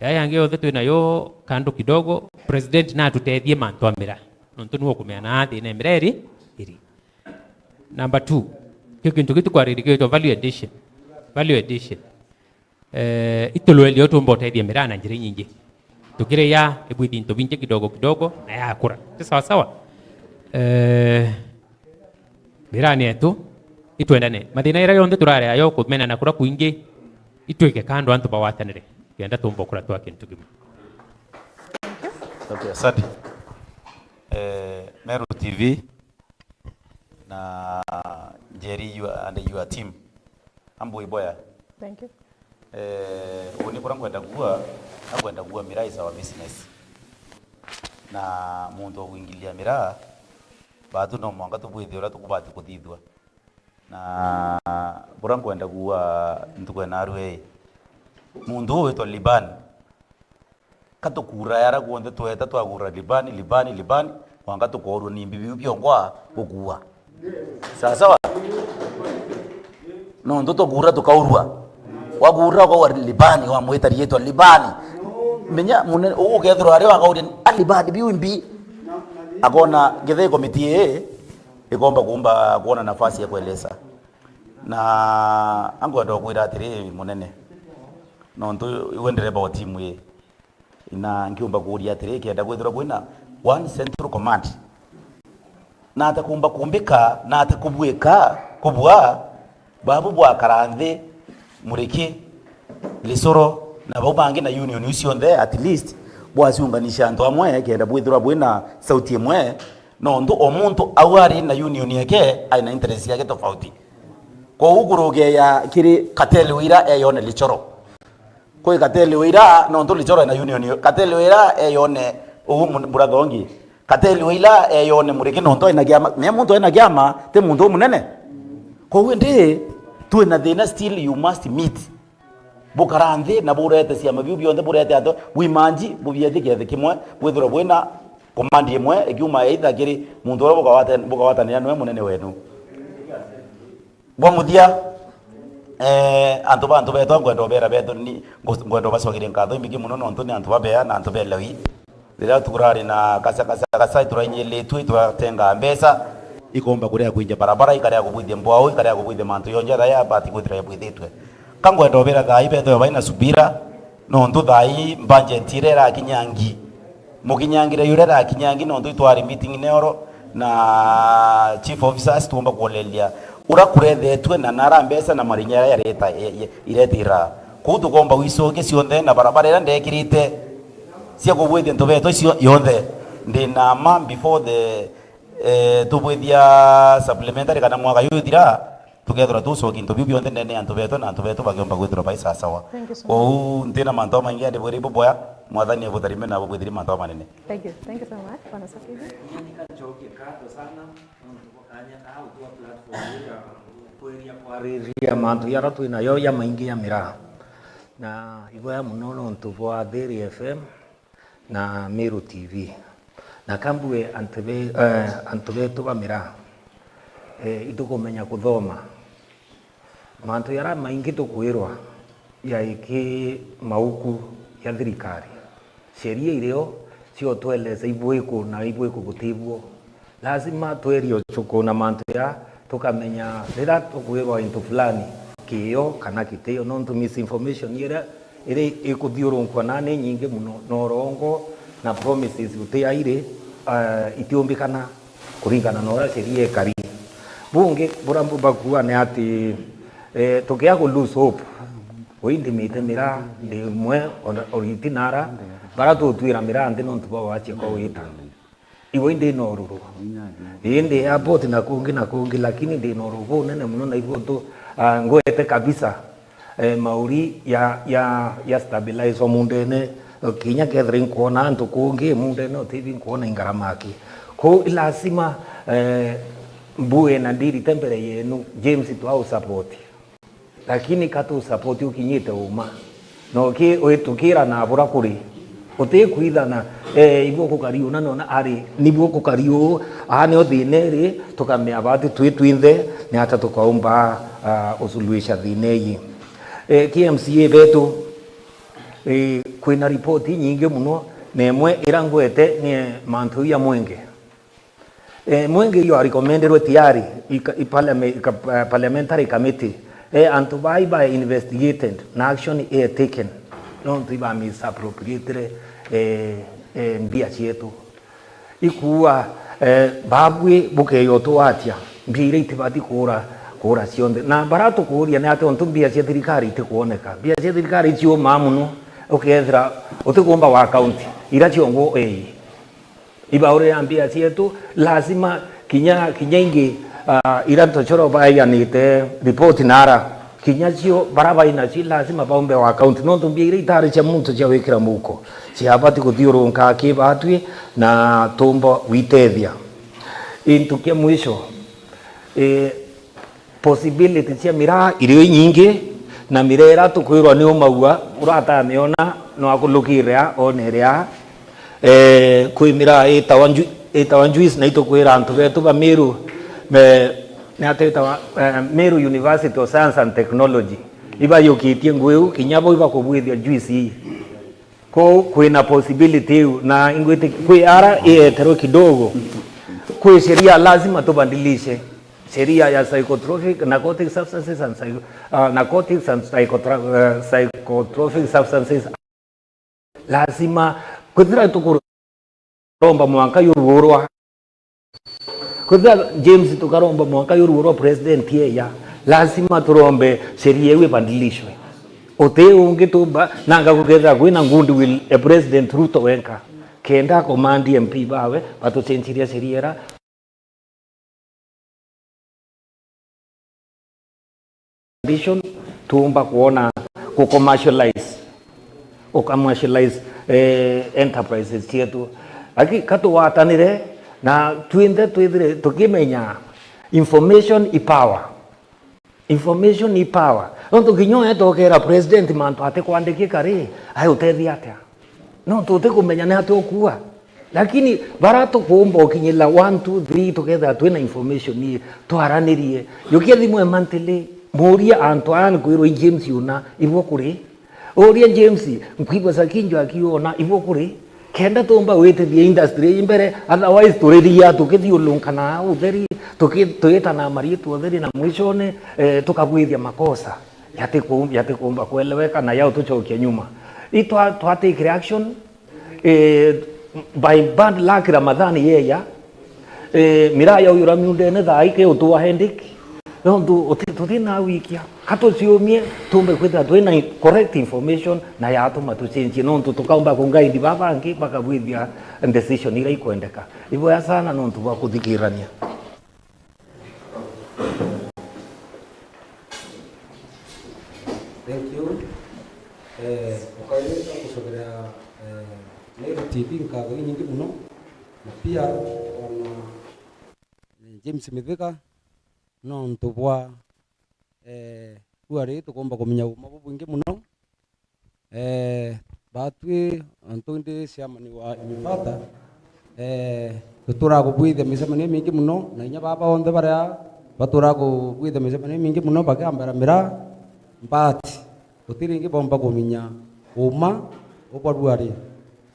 Yaya yangi yothe twi nayo kando kidogo, president na atutethie mantu a miraa. Nontu niwe ukumeana thina ya miraa iri, iri. Number two, kio kintu kiu tukwaririkia gitwa value addition. Value addition. Eh, itulweli utumba utethia miraa na njira inyingi. Tukiria ibwithi into bingi kidogo kidogo na yakura. Ti sawa sawa? Eh, Mirani yetu, itwendane. Mathina ira yonthe turari ayo kumenana kura kwingi, itwike kando antu bagwatanire, kenda tumba kura twa kintu kimwe. Okay, asante. Eh, Meru T V na Njeri, you are, and your team. Ambu iboya. Thank you. Eh, uni kura ngwenda kuua, na ngwenda kuua miraa is our business. Na muntu wa kuingilia miraa, batu no mwanka tubwithie uria tukubati kuthithua. Na bura ngwenda kuua ntuku ya narua ii, muntu uu witwa Liban, ka tukura yara kuonthe tweta twakura Libani, Libani, Libani, mwanka tukoorua ni mbi biu biongwa gukua. Sawa sawa? Nontu tukura tukaurua. Wakura ukaua Libani, wamwita riitwa Libani. Menya munene, ugukethirwa ari wakauria, "A Libani, biu mbi." Akona githii komiti ii ikomba kumba kuona nafasi ya kueleza. Na angwenda kwira atiri, munene, nontu iwe ndereba wa timu ii, na nkiumba kuuria atiri, kenda kwithirwa kwina one central command, na ata kumba kumbika, na ata kubwika, kubua, babu bwakara nthi, Muriki, Lisoro, na bau bangi na union iu cionthe, at least, bwaciunganisha antu amwe, kenda bwithirwa bwina sauti imwe, nontu o muntu au ari na union yake, ari na interest yake tofauti. Kwou kurugeya kiri cartel wira eyone Lichoro. Kwi cartel wira, nontu Lichoro ena union, cartel wira eyone uu mu-, Burathongi. Cartel wira eyone Muriki, nontu ena kiama. Mea muntu ena kiama, ti muntu umunene. Kwou indi, twina thina still, you must meet. Bukara nthi na burete ciama biu bionthe, burete antu, wimanji, bubiethie kiathi kimwe, bwithirwe bwina command imwe, ikiuma either kiri muntu uria bukawata-, bukawatania niwe munene wenu. Bwa muthia, eh, antu ba antu betu, ngwenda ubera betu, ni, ngu-, ngwenda ubacokeria nkatho imbingi muno, nontu ni antu babea na antu belewi. Riria turari na kasa, kasa, kasa, iturainyiritue, ituratenga mbeca, ikomba kuria kwinja barabara, ikaria kubwithia mbwau, ikaria kubwithia mantu yonje aria yabati kwithira yabwithitue. Ka ngwenda ubira thai betu baina subira, nontu thai budget iria irakinyangi, mukinyangire yuria irakinyangi, nontu itwari meeting neoro na chief officers, tuumba kuoleria uria kurethetue na nara mbeca na marinya aria yareta, ya, ya, iretira. Kuu tukomba wicokia cionthe na barabara iria ndekirite cia kubwithia ntu betu icio yonthe. Ndi na ma before the, eh, tubwithia supplementary kana mwaka juthira, tukethirwa tucokia into biu bionthe ndene ya antu betu, na antu betu bakiomba kwithirwa bai sawasawa. Thank you so much. Kwou ntina mantu maingi, andi bwiri buboya, Mwathani abutharime na abubwithiri mantu amanene. Thank you. Thank you so much, Bwana Sakiji. Ncokie ngatho sana nontu bwa kanya kaa gutwa platform ii ya kweria kwariria mantu jaria twi nayo jamaingi ja miraa. Na iboya muno nontu bwa Thiri F M, na Meru T V. Na kambue antu be-, eh, antu betu ba miraa, eh, itukumenya kuthoma. Mantu jaria maingi tukwirwa jaiki mauku ja thirikari. Sheria irio ciotweleza ibwiku na ibwiku gutibwo. Lazima twerie uchuku na mantu ja tukamenya riria tukwirwa into fulani kiyo kana kitio, nontu misinformation iria iri ikuthiurunkwa na ni nyingi muno, na urongo na promises guti airi, eh, itiumbikana kuringana na uria sheria ikari. Bungi buria mbumba kuuga ni ati, eh, tukia ku lose hope. Ui ndimite miraa ndi imwe ona oriti nara, bara tutwira miraa nthi nontu bwa wacia kwa wita. Iwe indi na ururu. Indi airport na kungi na kungi, lakini ndi na ururu bunene muno na ibu tu, ah, ngwete kabisa, eh, mauri ya, ya, ya stabilize o mundene. Kinya kethira inkwona antu kungi mundene utibi nkwona ingaramaki. Kou i lazima, eh, mbue na ndirite mbere yenu, James twa u support. Lakini ka tu support ukinyite uma. Na uki-, ugitukira na bura kuri. Utikwithana, eh, ibu ukukari una nona ari, nibu ukukari uu, aa nio thina iri, tukamea bati twi twinthe, ni ata tukaumba, ah, usuluhisha thina iyi. Eh, ki M C A betu, eh, kwina report inyingi muno, na imwe ira ngwete ni mantu ya mwenge. Eh, mwenge you are recommended tayari, ika-, i parliament, ika-, eh, parliamentary committee. Eh, antu bai ba investigated na action i taken. Nontu iba misappropriated, eh, eh, mbia cietu. Ikuua, eh, babui bukeyo tuwatia, mbia iria itibati kuura, kuura cionthe. Na bara tukuuria ni ati ontu mbia cia thirikari itikwoneka. Mbia cia thirikari ciumaa muno, ukethira utikumba wa county, ira ciongo ei. Ibaurira mbia cietu, lazima kinya, kinya ingi, ah, ira ntochoro baiganite report nara, kinya cio bara bainacio lazima baumbe wa account, nontu mbia iria itari cia muntu cia wikira muhuko, ciabati kuthiurunka kibatwi na tumba gwitethia. Into kia mwisho, eh, possibility cia miraa irio inyingi, na miraa iria tukwirwa ni umaua, uratamiona no akulukire a, one ria, eh, kwi miraa itawa nju-, itawa juice, na itukwira antu betu ba Meru, me-, ni ati itawa, eh, Meru University of Science and Technology. Ibayukitie ngui iu, kinya bo ibakubwithia juice ii. Kou kwina possibility iu, na ingwiti kwi ara ieterwe kidogo. Kwi sheria lazima tubadilishe. Sheria ya psychotropic, narcotic substances and psycho-, ah, narcotics and psychotra-, eh, psychotropic substances. Lazima, kwithira tukuromba mwanka yururwa. Kwithira James tukaromba mwanka yururwa president yeya, lazima turombe sheria iu ibadilishwe. Uti ungi tumba, nanga gukethira kwina goodwill e President Ruto wenka, kenda akomandi M P bawe batuchenjiria sheria ira. Condition, tuumba kwona ku commercialize, u commercialize, eh, enterprises cietu. Aki-, katuwatanire na twinthe twithire tukimenya information i power. Information i power. Nontu kinya uetokera president mantu atikwandikika ri, ai utethia atia? Nontu utikumenya ni atia ukuua. Lakini bara tukuumba ukinyirira one, two, three, tukethira twina information ii, twaranirie. Jukia thimu e monthly, muuria antu aa nkwirwa i James una, ibo kuri? Uria James, nkwigua Sakinjo akiona, ibo kuri? Kenda tuumba gwitithia industry ii mbere, otherwise turiria tukithiurunkanaa utheri, tuki-, twitana mariitwa utheri na mwishone, eh, tukabwithia makosa. Yatiku-, yatikuumba kueleweka na yautucokia nyuma. Itwa-, twatikire action, eh, by bad luck Ramadhan yeya, eh, miraa yauyura miundene thaa ike utua headache. Nontu uti-, tuti na wikia. Katuciumie, tumbe kwithira twina correct information na yatuma tuchenjie. Nontu tukaumba ku guide baba bangi bakabwithia decision iria ikwendeka. Iboya sana nontu bwa kuthikirania. Thank you. Eh, ukairita gucokeria, eh, Meru T V nkatho inyingi muno, na pia ona, eh, James Mithika, nontu bwa, eh, kuari tukomba kumenya uma bubwingi muno. Eh, Batwi, antu ndi chairman wa Inyufata, eh, tuturaga kubwithia micemanio imingi muno, na inya baba onthe baria baturaga kubwithia micemanio imingi muno bakiambira miraa, but guti ringi bomba kuminya uma ubwa ruari.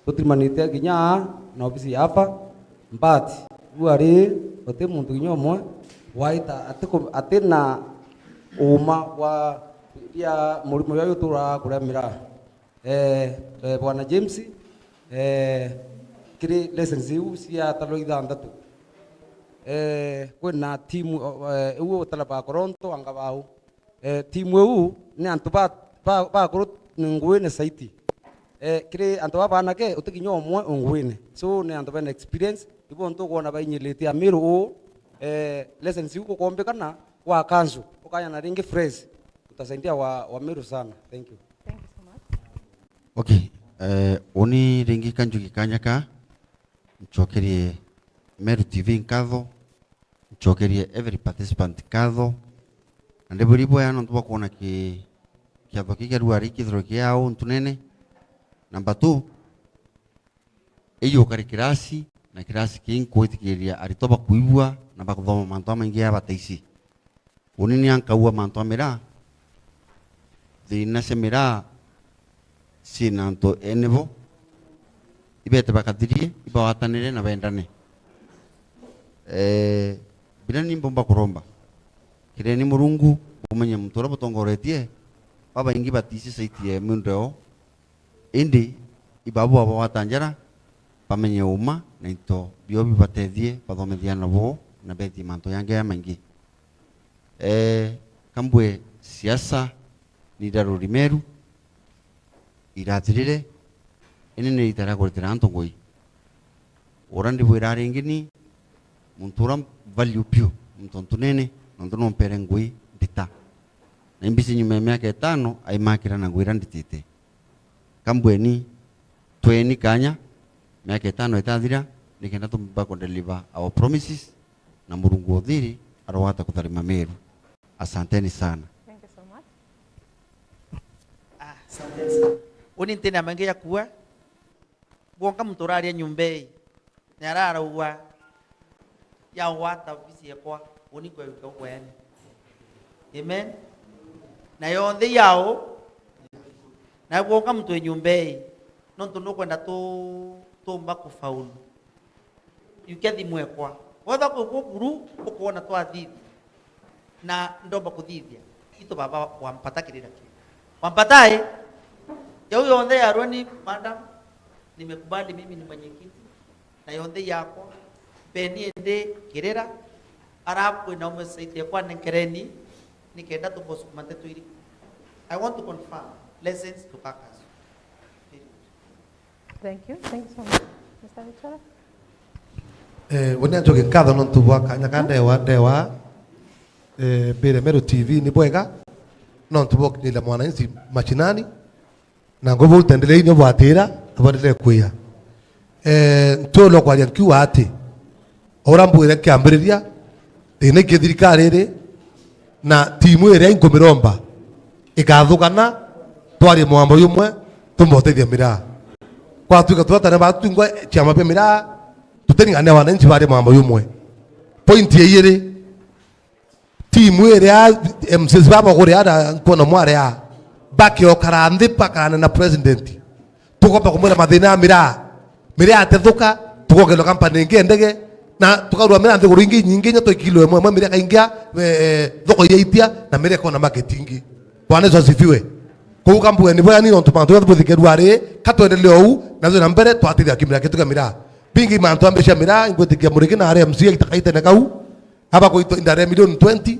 Tutirimanite kinya aa na ofisi ya aba, but ruari guti muntu kinya umwe waita atiku-, atina uma bwa bia murimo jwa jutura kuria miraa. Eh, eh, Bwana James, eh, kiri lessons iu cia taro ithanthatu, eh, kwina timu, eh, iu utalaba Koronto anga bau. Eh, timu iu ni antu ba, ba, bakuru nguine saiti. Eh, kiri antu baba banake, uti kinya umwe unguine. So, ni antu bena experience, ibo ntu ukwona bainyiritie Amiru uu, eh, lessons iu gukombikana gwa kanzu, ukanyana ringi fresh. Utasaidia wa, wa Meru sana. Thank you. Thank you so much. Okay, eh, uni ringi kanjuki kanya ka, ncokerie Meru T V nkatho, ncokerie every participant nkatho, na ndibwiri bwea nontu bwa kwona ki-, kiatho kii kia ruari kithirwe kia au ntunene. Number two, iyukari kirasi, na kirasi kii nkwitikiria aritwa bakwigua na bakuthoma mantu jamaingi ja bataici. Uni ni ankaua mantu a miraa, thina cia miraa cina antu ene bo, ibete bakathirie, ibagwatanire na bendane. Eh, biria ni mbumba kuromba, kireni Murungu, bumenye muntu uria butongoretie, babaingi batici saiti ya miundo yao, indi ibabu babagwata njara, bamenye uma na into bio bibatethie, bathomethie aana boo, na bethie mantu jangi jamaingi. Eh, kambue siasa ni iraruri Meru, irathirire, indi ni riita ria kuritira antu ngui. Uria ndibwira ringi ni muntu uria value biu, muntu ntunene, nontu nompere ngui ndita. Na imbisi nyuma ya miaka itano, aimakira na ngui iria nditite. Kambweni, tweni kanya, miaka itano itathira, nikenda tumba ku deliver our promises, na Murungu uthiri arogwata kutharima Meru. Asanteni sana. Thank you so much. Ah, asanteni sana. Uni ntina maingi ya kuua. Gwonka muntu uraria nyumba ii, ni araraua, yagwata ofisi yakwa, uni kweruka ugwene. Amen. Na yonthe yao, na gwonka muntu e nyumba ii, nontu nukwenda tu-, tumba kufaulu. Yukia thimu ekwa. Wetha kwi gukuru, ukwona twathithia. Na ndomba kuthithia. Itu baba wampata kirira kiu. Wampata i? Yau yonthe yarwa ni madam, nimekubali mimi ni mwenyekiti. Na yonthe yakwa, mpeni indi kirira, arabu kwina umwe saiti ekwa nenkereni, nikenda tumbosukuma nteto iriku. I want to confirm, lessons to Kakas. Very good. Thank you. Thank you so much. Mister Gichora? Eh, uni anjoke nkatho nontu bwa kanya ka ndewa, ndewa, eh, mbire Meru T V ni bwega, nontu bwa gukinyira mwananchi mashinani, na ngubu utendelei nyo bwatira, abwendelee kwia. Eh, ntulwa kwaria nkiuga ati, Ura mbwire nkiambiriria, thina iki thirikari iri na timu iria inkumiromba ikathukana, twarie mwambo jumwe, tumbotethia miraa. Kwatuika turatane batwingwa ciama bia miraa, tuteringane wananchi barie mwambo jumwe. Point ya ijiri, timu iria M Cs baba kuria na nkwona mwaria, bakiokara nthi bakarane na president. Tukomba kumwira mathina ya miraa. Miraa yatethuka, tukokerwa kampani ingi ya ndege, na tukarua miraa nthiguru ingi inyingi, inya twikilwe imwe imwe miraa ikaingia, eh, eh, thoko iria itia, na miraa ikona market ingi. Bwana Yesu asifiwe. Kou kambueni bwega ni nontu mantu jonthe bwithikerua ari, ka twendelee ou, na twina mbere, twatithia kimiraa kitu kia miraa. Bingi mantu ambe cia miraa, ingwitikia Muriki na aria M C A itakaitene kau, aba kuitwa indare milioni twenty,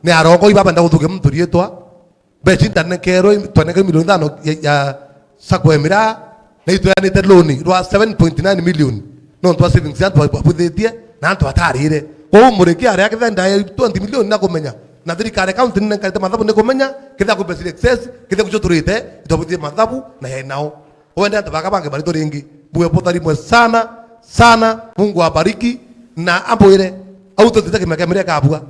ni arongoi baba ndaguthukia muntu riitwa, Mbeca intanekerwe, twanekerwe milioni ithano ya, ya sacco ya miraa, na itweanite loan rwa seven point nine million. Nontu wa savings antu babwithitie, na antu batarire. Kwou Muriki aria akethira ndae twenty million na kumenya. Na thirikari county ninenkarite mathabu ni kumenya, kethira kwi mbeca iri excess, kethira kwi cio turite, itwabwithitie mathabu, na yae nao. Wende antu baka bangi baritwe ringi. Mbuge butharimwe sana, sana, Mungu abariki, na ambwire, au tutite kimeke miraa ikabua.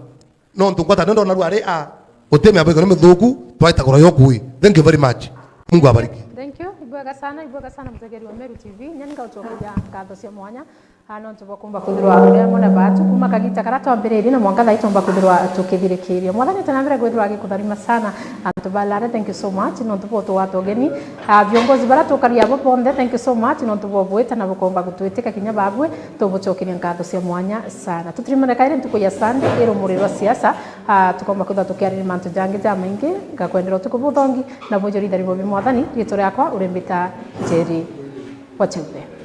Nontu ngwata ndio ndona rwari a, uti miambo ikoni mithuku, twaita kura yo kui. Thank you very much. Mungu abariki. Thank you. Ibwega sana, ibwega sana mutegeri wa Meru T V, nyani ngaucokeria nkatho cia mwanya. Ah, nontu bwa kumba kwithirwa uri amwe na baatu, kuma kagita karia twambiririe na mwanka thaa ii twomba kwithirwa tukithirikiria. Mwathani ete na mbere kwithirwa agikutharima sana. Antu ba Lare, thank you so much nontu bwa utugwata ugeni. Ah, viongozi baria tukaria abo bonthe, thank you so much nontu bwa bwita na bukomba gutwitika kinya babwe, tubucokeria nkatho cia mwanya sana. Tutirimane kairi ntuku ya Sunday, i rumuri rwa siasa, ah, tukomba kwithirwa tukiariria mantu jangi jamaingi. Ngakwendera utuku buthongi na bujuri ithari bobi Mwathani, riitwa riakwa urimbita Njeri wa Cheupe.